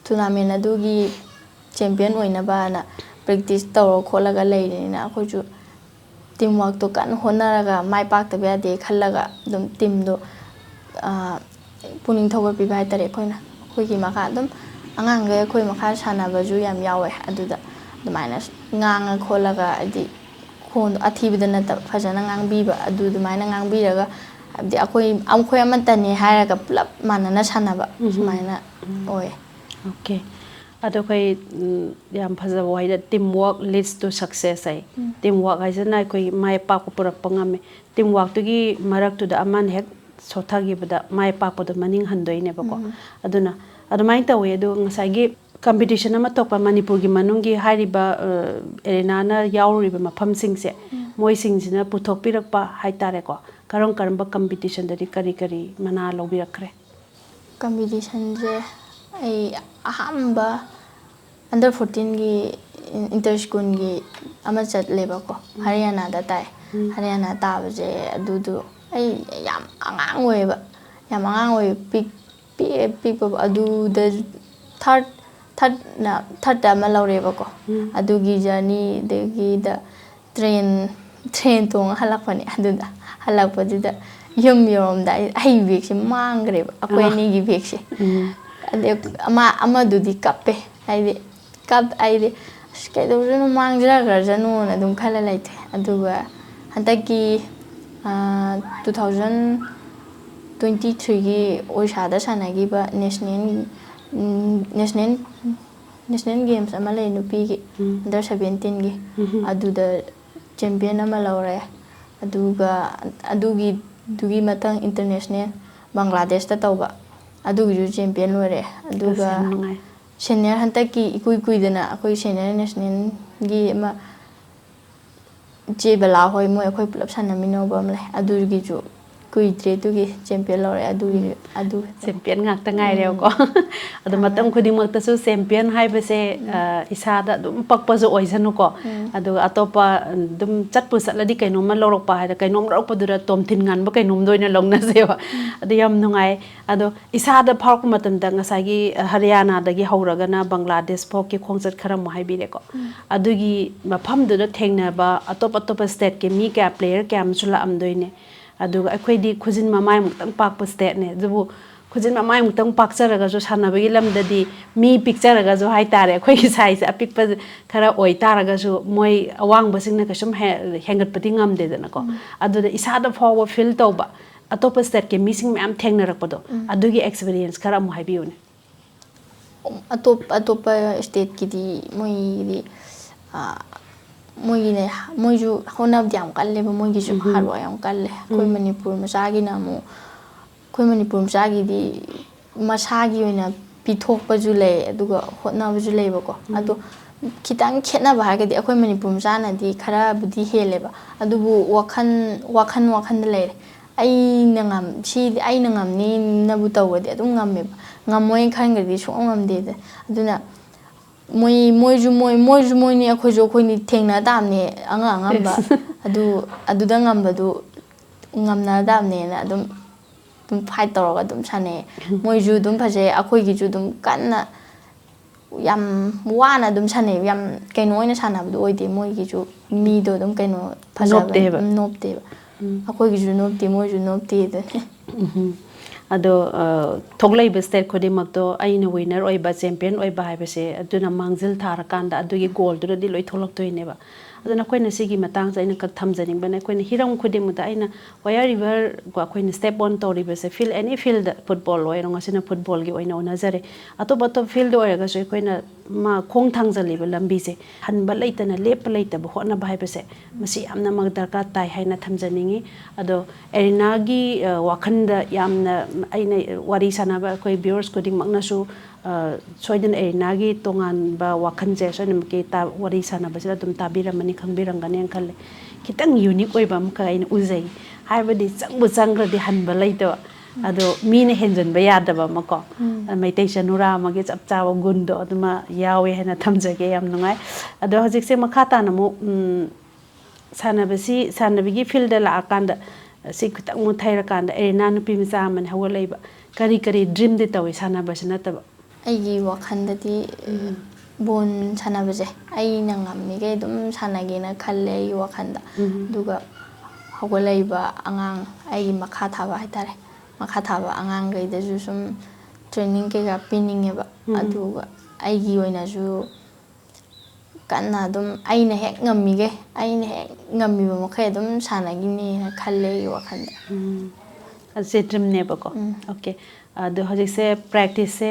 tournament ꯑꯗꯨꯒꯤ champion ꯑꯣꯏꯅꯕꯅ practice ꯇꯧꯔ ꯈꯣꯠꯂꯒ ꯂꯩꯔꯤꯅꯤꯅ ꯑꯩꯈꯣꯏꯁꯨ team workꯇꯣ ꯀꯟꯅ ꯍꯣꯠꯅꯔꯒ ꯃꯥꯏ ꯄꯥꯛꯇꯕ ꯌꯥꯗꯦ ꯈꯜꯂꯒ ꯑꯗꯨꯝ teamꯗꯣ, ꯑꯥ, ꯄꯨꯛꯅꯤꯡ ꯊꯧꯒꯠꯄꯤꯕ ꯍꯥꯏꯇꯥꯔꯦ꯫ ꯑꯩꯈꯣꯏꯅ, ꯑꯩꯈꯣꯏꯒꯤ ꯃꯈꯥ ꯑꯗꯨꯝ ꯑꯉꯥꯡꯈꯩ ꯑꯩꯈꯣꯏ ꯃꯈꯥ ꯁꯥꯟꯅꯕꯁꯨ ꯌꯥꯝ ꯌꯥꯎꯋꯦ꯫ ꯑꯗꯨꯗ ꯑꯗꯨꯃꯥꯏꯅ ꯉꯥꯡꯉ ꯈꯣꯠꯂꯒ, ꯍꯥꯏꯗꯤ ꯈꯣꯟꯗꯣ ꯑꯊꯤꯕꯗ ꯅꯠꯇꯕ ꯐꯖꯅ ꯉꯥꯡꯕꯤꯕ, ꯑꯗꯨ ꯑꯗꯨꯃꯥꯏꯅ ꯉꯥꯡꯕꯤꯔꯒ, ꯍꯥꯏꯕꯗꯤ ꯑꯩꯈꯣꯏ, ꯑꯩꯈꯣꯏ ꯑꯃꯠꯇꯅꯦ ꯍꯥꯏꯔꯒ ꯄꯨꯂꯞ ꯃꯥꯟꯅꯅ ꯁꯥꯟꯅꯕ, ꯎꯝ꯫ ꯁꯨꯃꯥꯏꯅ ꯎꯝ꯫ ꯑꯣꯏ꯫ Okay꯫ ꯑꯗꯣ ꯑꯩꯈꯣꯏ, ꯎꯝ, ꯌꯥꯝ ꯐꯖꯕ ꯋꯥꯍꯩꯗ "Team work leads to success" high. Um. Team work ꯍꯥꯏꯁꯤꯅ ꯑꯩꯈꯣꯏꯒꯤ ꯃꯥꯏ ꯄꯥꯛꯄ ꯄꯨꯔꯛꯄ ꯉꯝꯃꯤ꯫ Team workꯇꯨꯒꯤ ꯃꯔꯛꯇꯨꯗ ꯑꯃꯅ ꯍꯦꯛ ꯁꯣꯊꯈꯤꯕꯗ ꯃꯥꯏ ꯄꯥꯛꯄꯗꯣ ꯃꯅꯤꯡ ꯍꯟꯗꯣꯏꯅꯦꯕꯀꯣ꯫ ꯎꯝ꯫ ꯑꯗꯨꯅ ꯑꯗꯨꯃꯥꯏꯅ ꯇꯧꯋꯤ꯫ ꯑꯗꯣ ꯉꯁꯥꯏꯒꯤ competition ꯑꯃ ꯊꯣꯛꯄ ꯃꯅꯤꯄꯨꯔꯒꯤ ꯃꯅꯨꯡꯒꯤ ꯍꯥꯏꯔꯤꯕ, ꯑ, ꯑꯦꯔꯦꯅꯥꯅ ꯌꯥꯎꯔꯨꯔꯤꯕ ꯃꯐꯝꯁꯤꯡꯁꯦ, ꯎꯝ꯫ ꯃꯣꯏꯁꯤꯡꯁꯤꯅ ꯄꯨꯊꯣꯛꯄꯤꯔꯛꯄ ꯍꯥꯏꯇꯥꯔꯦꯀꯣ, ꯀꯔꯝ ꯀꯔꯝꯕ competitionꯗꯗꯤ ꯀꯔꯤ ꯀꯔꯤ ꯃꯅꯥ ꯂꯧꯕꯤꯔꯛꯈ꯭ꯔꯦ? Competitionꯁꯦ ꯑꯩ ꯑꯍꯥꯟꯕ under fourteenꯒꯤ inter schoolꯒꯤ ꯑꯃ ꯆꯠꯂꯦꯕꯀꯣ, ꯎꯝ꯫ ꯍꯔꯤꯌꯥꯅꯥꯗ ꯇꯥꯏ꯫ ꯎꯝ꯫ ꯍꯔꯤꯌꯥꯅꯥ ꯇꯥꯕꯁꯦ ꯑꯗꯨꯗꯣ ꯑꯩ ꯌꯥꯝ ꯑꯉꯥꯡ ꯑꯣꯏꯌꯦꯕ, ꯌꯥꯝ ꯑꯉꯥꯡ ꯑꯣꯏꯌꯦ, ꯄꯤꯛ-, ꯄꯤꯛꯑꯦ, ꯄꯤꯛꯄꯕꯨ ꯑꯗꯨꯗ third, thirdꯅ, thirdꯇ ꯑꯃ ꯂꯧꯔꯦꯕꯀꯣ꯫ ꯎꯝ꯫ ꯑꯗꯨꯒꯤ journeyꯗꯒꯤꯗ train, train ꯇꯣꯡꯉ ꯍꯜꯂꯛꯄꯅꯦ꯫ ꯑꯗꯨꯗ ꯍꯜꯂꯛꯄꯗꯨꯗ ꯌꯨꯝ ꯌꯧꯔꯝꯗꯥꯏ ꯑꯩ bagꯁꯦ ꯃꯥꯡꯈ꯭ꯔꯦꯕ, ꯑꯩꯈꯣꯏ ꯑꯥ꯫ ꯑꯅꯤꯒꯤ bagꯁꯦ꯫ ꯎꯝ꯫ ꯑꯗꯩ ꯑꯃ, ꯑꯃꯗꯨꯗꯤ ꯀꯞꯄꯦ, ꯍꯥꯏꯗꯤ ꯀꯞ-, ꯑꯩꯗꯤ "ꯑꯁ, ꯀꯩꯗꯧꯗꯣꯏꯅꯣ, ꯃꯥꯡꯖꯈ꯭ꯔꯖꯅꯨꯅ" ꯑꯗꯨꯝ ꯈꯜꯂ ꯂꯩꯊꯣꯛꯑꯦ꯫ ꯑꯗꯨꯒ ꯍꯟꯗꯛꯀꯤ, ꯑꯥ, two thousand twenty threeꯒꯤ ꯑꯣꯔꯤꯁꯥꯗ ꯁꯥꯟꯅꯈꯤꯕ national, ꯎꯝ, national ꯅꯦꯁꯅꯦꯜ ꯒꯦꯝꯁ ꯑꯃ ꯂꯩ ꯅꯨꯄꯤꯒꯤ, ꯎꯝ꯫ ꯑꯟꯗꯔ ꯁꯕꯦꯟꯇꯤꯟꯒꯤ꯫ ꯎꯝ꯫ ꯑꯗꯨꯗ ꯆꯦꯝꯄꯤꯌꯟ ꯑꯃ ꯂꯧꯔꯦ꯫ ꯑꯗꯨꯒ ꯑꯗꯨꯒꯤꯗꯨꯒꯤ ꯃꯊꯪ ꯏꯟꯇꯔꯅꯦꯁꯅꯦꯜ ꯕꯪꯒ꯭ꯂꯥꯗꯦꯁꯇ ꯇꯧꯕ, ꯑꯗꯨꯒꯤꯁꯨ ꯆꯦꯝꯄꯤꯌꯟ ꯑꯣꯏꯔꯦ꯫ ꯑꯗꯨꯒ ꯑꯁ, ꯌꯥꯝ ꯅꯨꯡꯉꯥꯏ꯫ ꯁꯦꯅꯤꯌꯔ ꯍꯟꯗꯛꯀꯤ ꯏꯀꯨꯏ ꯀꯨꯏꯗꯅ ꯑꯩꯈꯣꯏ ꯁꯦꯅꯤꯌꯔ ꯅꯦꯁꯅꯦꯜꯒꯤ ꯑꯃ ꯏꯆꯦ ꯕꯂꯥ ꯍꯣꯏ, ꯃꯣꯏ ꯑꯩꯈꯣꯏ ꯄꯨꯂꯞ ꯁꯥꯟꯅꯃꯤꯟꯅꯕ ꯑꯃ ꯂꯩ꯫ ꯑꯗꯨꯒꯤꯁꯨ ꯀꯨꯏꯗ꯭ꯔꯦ ꯑꯗꯨꯒꯤ ꯆꯦꯝꯄꯤꯌꯟ ꯂꯧꯔꯦ꯫ ꯑꯗꯨꯒꯤ ꯑꯗꯨ ꯆꯦꯝꯄꯤꯌꯟ ꯉꯥꯛꯇ ꯉꯥꯏꯔꯦꯕꯀꯣ꯫ ꯑꯗꯣ ꯃꯇꯝ ꯈꯨꯗꯤꯡꯃꯛꯇꯁꯨ ꯆꯦꯝꯄꯤꯌꯟ ꯍꯥꯏꯕꯁꯦ, ꯑ, ꯏꯁꯥꯗ ꯑꯗꯨꯝ ꯄꯛꯄꯁꯨ ꯑꯣꯏꯁꯅꯨꯀꯣ꯫ ꯑꯗꯨꯒ ꯑꯇꯣꯞꯄ, ꯑꯗꯨꯝ ꯆꯠꯄꯨ ꯆꯠꯂꯗꯤ ꯀꯩꯅꯣꯝꯃ ꯂꯧꯔꯛꯄ ꯍꯥꯏꯗ, ꯀꯩꯅꯣꯝ ꯂꯧꯔꯛꯄꯗꯨꯗ ꯇꯣꯝꯊꯤꯟ ꯉꯥꯟꯕ ꯀꯩꯅꯣꯝꯗ ꯑꯣꯏꯅ ꯂꯧꯅꯁꯦꯕ꯫ ꯑꯗꯨ ꯌꯥꯝ ꯅꯨꯡꯉꯥꯏ꯫ ꯑꯗꯣ ꯏꯁꯥꯗ ꯐꯥꯎꯔꯛꯄ ꯃꯇꯝꯗ ꯉꯁꯥꯏꯒꯤ, ꯑ, ꯍꯔꯤꯌꯥꯅꯥꯗꯒꯤ ꯍꯧꯔꯒꯅ ꯕꯪꯒ꯭ꯂꯥꯗꯦꯁ ꯐꯥꯎꯒꯤ ꯈꯣꯡꯆꯠ ꯈꯔ ꯑꯃꯨꯛ ꯍꯥꯏꯕꯤꯔꯦꯀꯣ꯫ ꯑꯗꯨꯒꯤ ꯃꯐꯝꯗꯨꯗ ꯊꯦꯡꯅꯕ ꯑꯇꯣꯞ ꯑꯇꯣꯞꯄ ꯁ꯭ꯇꯦꯠꯀꯤ ꯃꯤ ꯀꯌꯥ, ꯄ꯭ꯂꯦꯌꯔ ꯀꯌꯥ ꯑꯃꯁꯨ ꯂꯥꯛꯑꯝꯗꯣꯏꯅꯦ꯫ ꯑꯗꯨꯒ ꯑꯩꯈꯣꯏꯗꯤ ꯈꯨꯖꯤꯟ ꯃꯃꯥꯏꯃꯨꯛꯇꯪ ꯄꯥꯛꯄ ꯁ꯭ꯇꯦꯠꯅꯦ꯫ ꯑꯗꯨꯕꯨ ꯈꯨꯖꯤꯟ ꯃꯃꯥꯏꯃꯨꯛꯇꯪ ꯄꯥꯛꯆꯔꯒꯁꯨ ꯁꯥꯟꯅꯕꯒꯤ ꯂꯝꯗꯗꯤ ꯃꯤ ꯄꯤꯛꯆꯔꯒꯁꯨ ꯍꯥꯏꯇꯥꯔꯦ, ꯑꯩꯈꯣꯏꯒꯤ ꯁꯥꯏꯖꯁꯦ ꯑꯄꯤꯛꯄ ꯈꯔ ꯑꯣꯏꯇꯥꯔꯒꯁꯨ ꯃꯣꯏ ꯑꯋꯥꯡꯕꯁꯤꯡꯅ ꯀꯩꯁꯨꯝ ꯍꯦ-, ꯍꯦꯟꯒꯠꯄꯗꯤ ꯉꯝꯗꯦꯗꯅꯀꯣ꯫ ꯑꯗꯨꯗ ꯏꯁꯥꯗ ꯐꯥꯎꯕ ꯐꯤꯜ ꯇꯧꯕ ꯑꯇꯣꯞꯄ ꯁ꯭ꯇꯦꯠꯀꯤ ꯃꯤꯁꯤꯡ ꯃꯌꯥꯝ ꯊꯦꯡꯅꯔꯛꯄꯗꯣ, ꯑꯗꯨꯒꯤ ꯑꯦꯛꯁꯄꯤꯔꯤꯌꯦꯟꯁ ꯈꯔ ꯑꯃꯨꯛ ꯍꯥꯏꯕꯤꯌꯨꯅꯦ꯫ ꯑꯇꯣꯞ-, ꯑꯇꯣꯞꯄ ꯁ꯭ꯇꯦꯠꯀꯤꯗꯤ ꯃꯣꯏꯒꯤꯗꯤ, ꯑ, ꯃꯣꯏꯒꯤꯅꯦ, ꯃꯣꯏꯁꯨ ꯍꯣꯠꯅꯕꯗꯤ ꯌꯥꯝ ꯀꯜꯂꯦꯕ, ꯃꯣꯏꯒꯤꯁꯨ ꯍꯥꯔꯗ ꯋꯥꯔꯛ ꯌꯥꯝ ꯀꯜꯂꯦ꯫ ꯑꯩꯈꯣꯏ ꯃꯅꯤꯄꯨꯔ ꯃꯆꯥꯒꯤꯅ ꯑꯃꯨꯛ, ꯑꯩꯈꯣꯏ ꯃꯅꯤꯄꯨꯔ ꯃꯆꯥꯒꯤꯗꯤ ꯃꯁꯥꯒꯤ ꯑꯣꯏꯅ ꯄꯤꯊꯣꯛꯄꯁꯨ ꯂꯩ, ꯑꯗꯨꯒ ꯍꯣꯠꯅꯕꯁꯨ ꯂꯩꯕꯀꯣ꯫ ꯑꯗꯣ ꯈꯤꯇꯪ ꯈꯦꯠꯅꯕ ꯍꯥꯏꯔꯒꯗꯤ ꯑꯩꯈꯣꯏ ꯃꯅꯤꯄꯨꯔ ꯃꯆꯥꯅꯗꯤ ꯈꯔꯕꯨꯗꯤ ꯍꯦꯜꯂꯦꯕ, ꯑꯗꯨꯕꯨ ꯋꯥꯈꯜ, ꯋꯥꯈꯜ, ꯋꯥꯈꯜꯗ ꯂꯩꯔꯦ꯫ ꯑꯩꯅ ꯉꯝ-, ꯁꯤꯗꯤ ꯑꯩꯅ ꯉꯝꯅꯤꯅꯕꯨ ꯇꯧꯔꯗꯤ ꯑꯗꯨꯝ ꯉꯝꯃꯦꯕ, ꯉꯝꯃꯣꯏꯅ ꯈꯟꯈ꯭ꯔꯗꯤ ꯁꯨꯡꯉꯝ ꯉꯝꯗꯦꯗ꯫ ꯑꯗꯨꯅ ꯃꯣꯏ, ꯃꯣꯏꯁꯨ ꯃꯣꯏ, ꯃꯣꯏꯁꯨ ꯃꯣꯏꯅꯤ, ꯑꯩꯈꯣꯏꯁꯨ ꯑꯩꯈꯣꯏꯅꯤ, ꯊꯦꯡꯅ ꯇꯥꯕꯅꯦ ꯑꯉꯝ ꯑꯉꯝꯕ꯫ ꯑꯗꯨ, ꯑꯗꯨꯗ ꯉꯝꯕꯗꯨ ꯉꯝꯅꯗꯕꯅꯦꯅ ꯑꯗꯨꯝ, ꯑꯗꯨꯝ ꯐꯥꯏꯠ ꯇꯧꯔꯒ ꯑꯗꯨꯝ ꯁꯥꯟꯅꯩ꯫ ꯃꯣꯏꯁꯨ ꯑꯗꯨꯝ ꯐꯖꯩ, ꯑꯩꯈꯣꯏꯒꯤꯁꯨ ꯑꯗꯨꯝ ꯀꯟꯅ ꯌꯥꯝ ꯋꯥꯅ ꯑꯗꯨꯝ ꯁꯥꯟꯅꯩ, ꯌꯥꯝ ꯀꯩꯅꯣ ꯑꯣꯏꯅ ꯁꯥꯟꯅꯕꯗꯣ ꯑꯣꯏꯗꯦ꯫ ꯃꯣꯏꯒꯤꯁꯨ ꯃꯤꯗꯣ ꯑꯗꯨꯝ ꯀꯩꯅꯣ ꯐꯖꯕ, ꯅꯣꯞꯇꯦꯕ꯫ ꯎꯝ, ꯅꯣꯞꯇꯦꯕ꯫ ꯑꯩꯈꯣꯏꯒꯤꯁꯨ ꯅꯣꯞꯇꯦ, ꯃꯣꯏꯁꯨ ꯅꯣꯞꯇꯦ ꯑꯗꯨꯅꯤ꯫ ꯎꯝ꯫ ꯑꯗꯣ, ꯑ, ꯊꯣꯛꯂꯛꯏꯕ ꯁ꯭ꯇꯦꯠ ꯈꯨꯗꯤꯡꯃꯛꯇꯣ ꯑꯩꯅ ꯋꯤꯟꯅꯔ ꯑꯣꯏꯕ, ꯆꯦꯝꯄꯤꯌꯟ ꯑꯣꯏꯕ ꯍꯥꯏꯕꯁꯦ ꯑꯗꯨꯅ ꯃꯥꯡꯖꯤꯜ ꯊꯥꯔꯀꯥꯟꯗ ꯑꯗꯨꯒꯤ ꯒꯣꯜꯗꯨꯗꯗꯤ ꯂꯣꯏ ꯊꯣꯛꯂꯛꯇꯣꯏꯅꯦꯕ꯫ ꯑꯗꯨꯅ ꯑꯩꯈꯣꯏꯅ ꯁꯤꯒꯤ ꯃꯇꯥꯡꯁꯦ ꯑꯩꯅ ꯈꯛ ꯊꯝꯖꯅꯤꯡꯕꯅ, ꯑꯩꯈꯣꯏꯅ ꯍꯤꯔꯝ ꯈꯨꯗꯤꯡꯃꯛꯇ ꯑꯩꯅ ꯋꯥꯌꯥꯔ ꯔꯤꯚꯔꯒ ꯑꯩꯈꯣꯏꯅ step on ꯇꯧꯔꯤꯕꯁꯦ, field, any field, football ꯑꯣꯏꯔꯣ, ꯉꯁꯤꯅ footballꯒꯤ ꯑꯣꯏꯅ ꯎꯅꯖꯔꯦ, ꯑꯇꯣꯞ ꯑꯇꯣꯞ field ꯑꯣꯏꯔꯒꯁꯨ ꯑꯩꯈꯣꯏꯅ ꯃꯥ ꯈꯣꯡ ꯊꯥꯡꯖꯜꯂꯤꯕ ꯂꯝꯕꯤꯁꯦ ꯍꯟꯕ ꯂꯩꯇꯅ, ꯂꯦꯞꯄ ꯂꯩꯇꯕ ꯍꯣꯠꯅꯕ ꯍꯥꯏꯕꯁꯦ, ꯃꯁꯤ ꯌꯥꯝꯅ ꯃ-, ꯗꯔꯀꯥꯔ ꯇꯥꯏ ꯍꯥꯏꯅ ꯊꯝꯖꯅꯤꯡꯉꯤ꯫ ꯑꯗꯣ ꯑꯦꯔꯤꯅꯥꯒꯤ, ꯑ, ꯋꯥꯈꯜꯗ ꯌꯥꯝꯅ ꯑꯩꯅ ꯋꯥꯔꯤ ꯁꯥꯟꯅꯕ ꯑꯩꯈꯣꯏ viewers ꯈꯨꯗꯤꯡꯃꯛꯅꯁꯨ, ꯑ, ꯁꯣꯏꯗꯅ ꯑꯦꯔꯤꯅꯥꯒꯤ ꯇꯣꯉꯥꯟꯕ ꯋꯥꯈꯜꯁꯦ ꯁꯣꯏꯗꯅꯃꯛꯀꯤ ꯇꯥ-, ꯋꯥꯔꯤ ꯁꯥꯟꯅꯕꯁꯤꯗ ꯑꯗꯨꯝ ꯇꯥꯕꯤꯔꯝꯃꯅꯤ, ꯈꯪꯕꯤꯔꯝꯒꯅꯦꯅ ꯈꯜꯂꯦ꯫ ꯈꯤꯇꯪ unique ꯑꯣꯏꯕ ꯑꯃꯈꯛ ꯑꯩꯅ ꯎꯖꯩ, ꯍꯥꯏꯕꯗꯤ ꯆꯪꯕꯨ ꯆꯪꯈ꯭ꯔꯗꯤ ꯍꯟꯕ ꯂꯩꯇꯕ, ꯑꯗꯣ ꯃꯤꯅ ꯍꯦꯟꯖꯟꯕ ꯌꯥꯗꯕ ꯑꯃꯀꯣ, ꯎꯝ꯫ ꯃꯩꯇꯩ ꯆꯅꯨꯔꯥ ꯑꯃꯒꯤ ꯆꯞ ꯆꯥꯕ ꯒꯨꯟꯗꯣ ꯑꯗꯨꯃ ꯌꯥꯎꯋꯦ ꯍꯥꯏꯅ ꯊꯝꯖꯒꯦ꯫ ꯌꯥꯝ ꯅꯨꯡꯉꯥꯏ꯫ ꯑꯗꯣ ꯍꯧꯖꯤꯛꯁꯦ ꯃꯈꯥ ꯇꯥꯅ ꯑꯃꯨꯛ, ꯎꯝ, ꯁꯥꯟꯅꯕꯁꯤ, ꯁꯥꯟꯅꯕꯒꯤ fieldꯗ ꯂꯥꯛꯑꯀꯥꯟꯗ, ꯁꯤ ꯈꯤꯇꯪ ꯃꯨꯠꯊꯩꯔꯀꯥꯟꯗ ꯑꯦꯔꯤꯅꯥ ꯅꯨꯄꯤ ꯃꯆꯥ ꯑꯃꯅ ꯍꯧꯒꯠꯂꯛꯏꯕ꯫ ꯀꯔꯤ ꯀꯔꯤ dreamꯗꯤ ꯇꯧꯏ ꯁꯥꯟꯅꯕꯁꯤ ꯅꯠꯇꯕ? ꯑꯩꯒꯤ ꯋꯥꯈꯜꯗꯗꯤ ꯎꯝ꯫ ꯕꯣꯜ ꯁꯥꯟꯅꯕꯁꯦ ꯑꯩꯅ ꯉꯝꯃꯤꯈꯩ ꯑꯗꯨꯝ ꯁꯥꯟꯅꯒꯦꯅ ꯈꯜꯂꯦ ꯑꯩꯒꯤ ꯋꯥꯈꯜꯗ꯫ ꯎꯝ꯫ ꯑꯗꯨꯒ ꯍꯧꯒꯠꯂꯛꯏꯕ ꯑꯉꯥꯡ, ꯑꯩꯒꯤ ꯃꯈꯥ ꯊꯥꯕ ꯍꯥꯏꯇꯥꯔꯦ, ꯃꯈꯥ ꯊꯥꯕ ꯑꯉꯥꯡꯈꯩꯗꯁꯨ ꯁꯨꯝ training ꯀꯩꯀꯥ ꯄꯤꯅꯤꯡꯉꯦꯕ꯫ ꯎꯝ꯫ ꯑꯗꯨꯒ ꯑꯩꯒꯤ ꯑꯣꯏꯅꯁꯨ ꯀꯟꯅ ꯑꯗꯨꯝ ꯑꯩꯅ ꯍꯦꯛ ꯉꯝꯃꯤꯈꯩ, ꯑꯩꯅ ꯍꯦꯛ ꯉꯝꯃꯤꯕ ꯃꯈꯩ ꯑꯗꯨꯝ ꯁꯥꯟꯅꯈꯤꯅꯤꯅ ꯈꯜꯂꯦ ꯑꯩꯒꯤ ꯋꯥꯈꯜꯗ꯫ ꯎꯝ꯫ ꯑꯁꯦ dreamꯅꯦꯕꯀꯣ꯫ ꯎꯝ꯫ Okay꯫ ꯑꯗꯣ ꯍꯧꯖꯤꯛꯁꯦ practiceꯁꯦ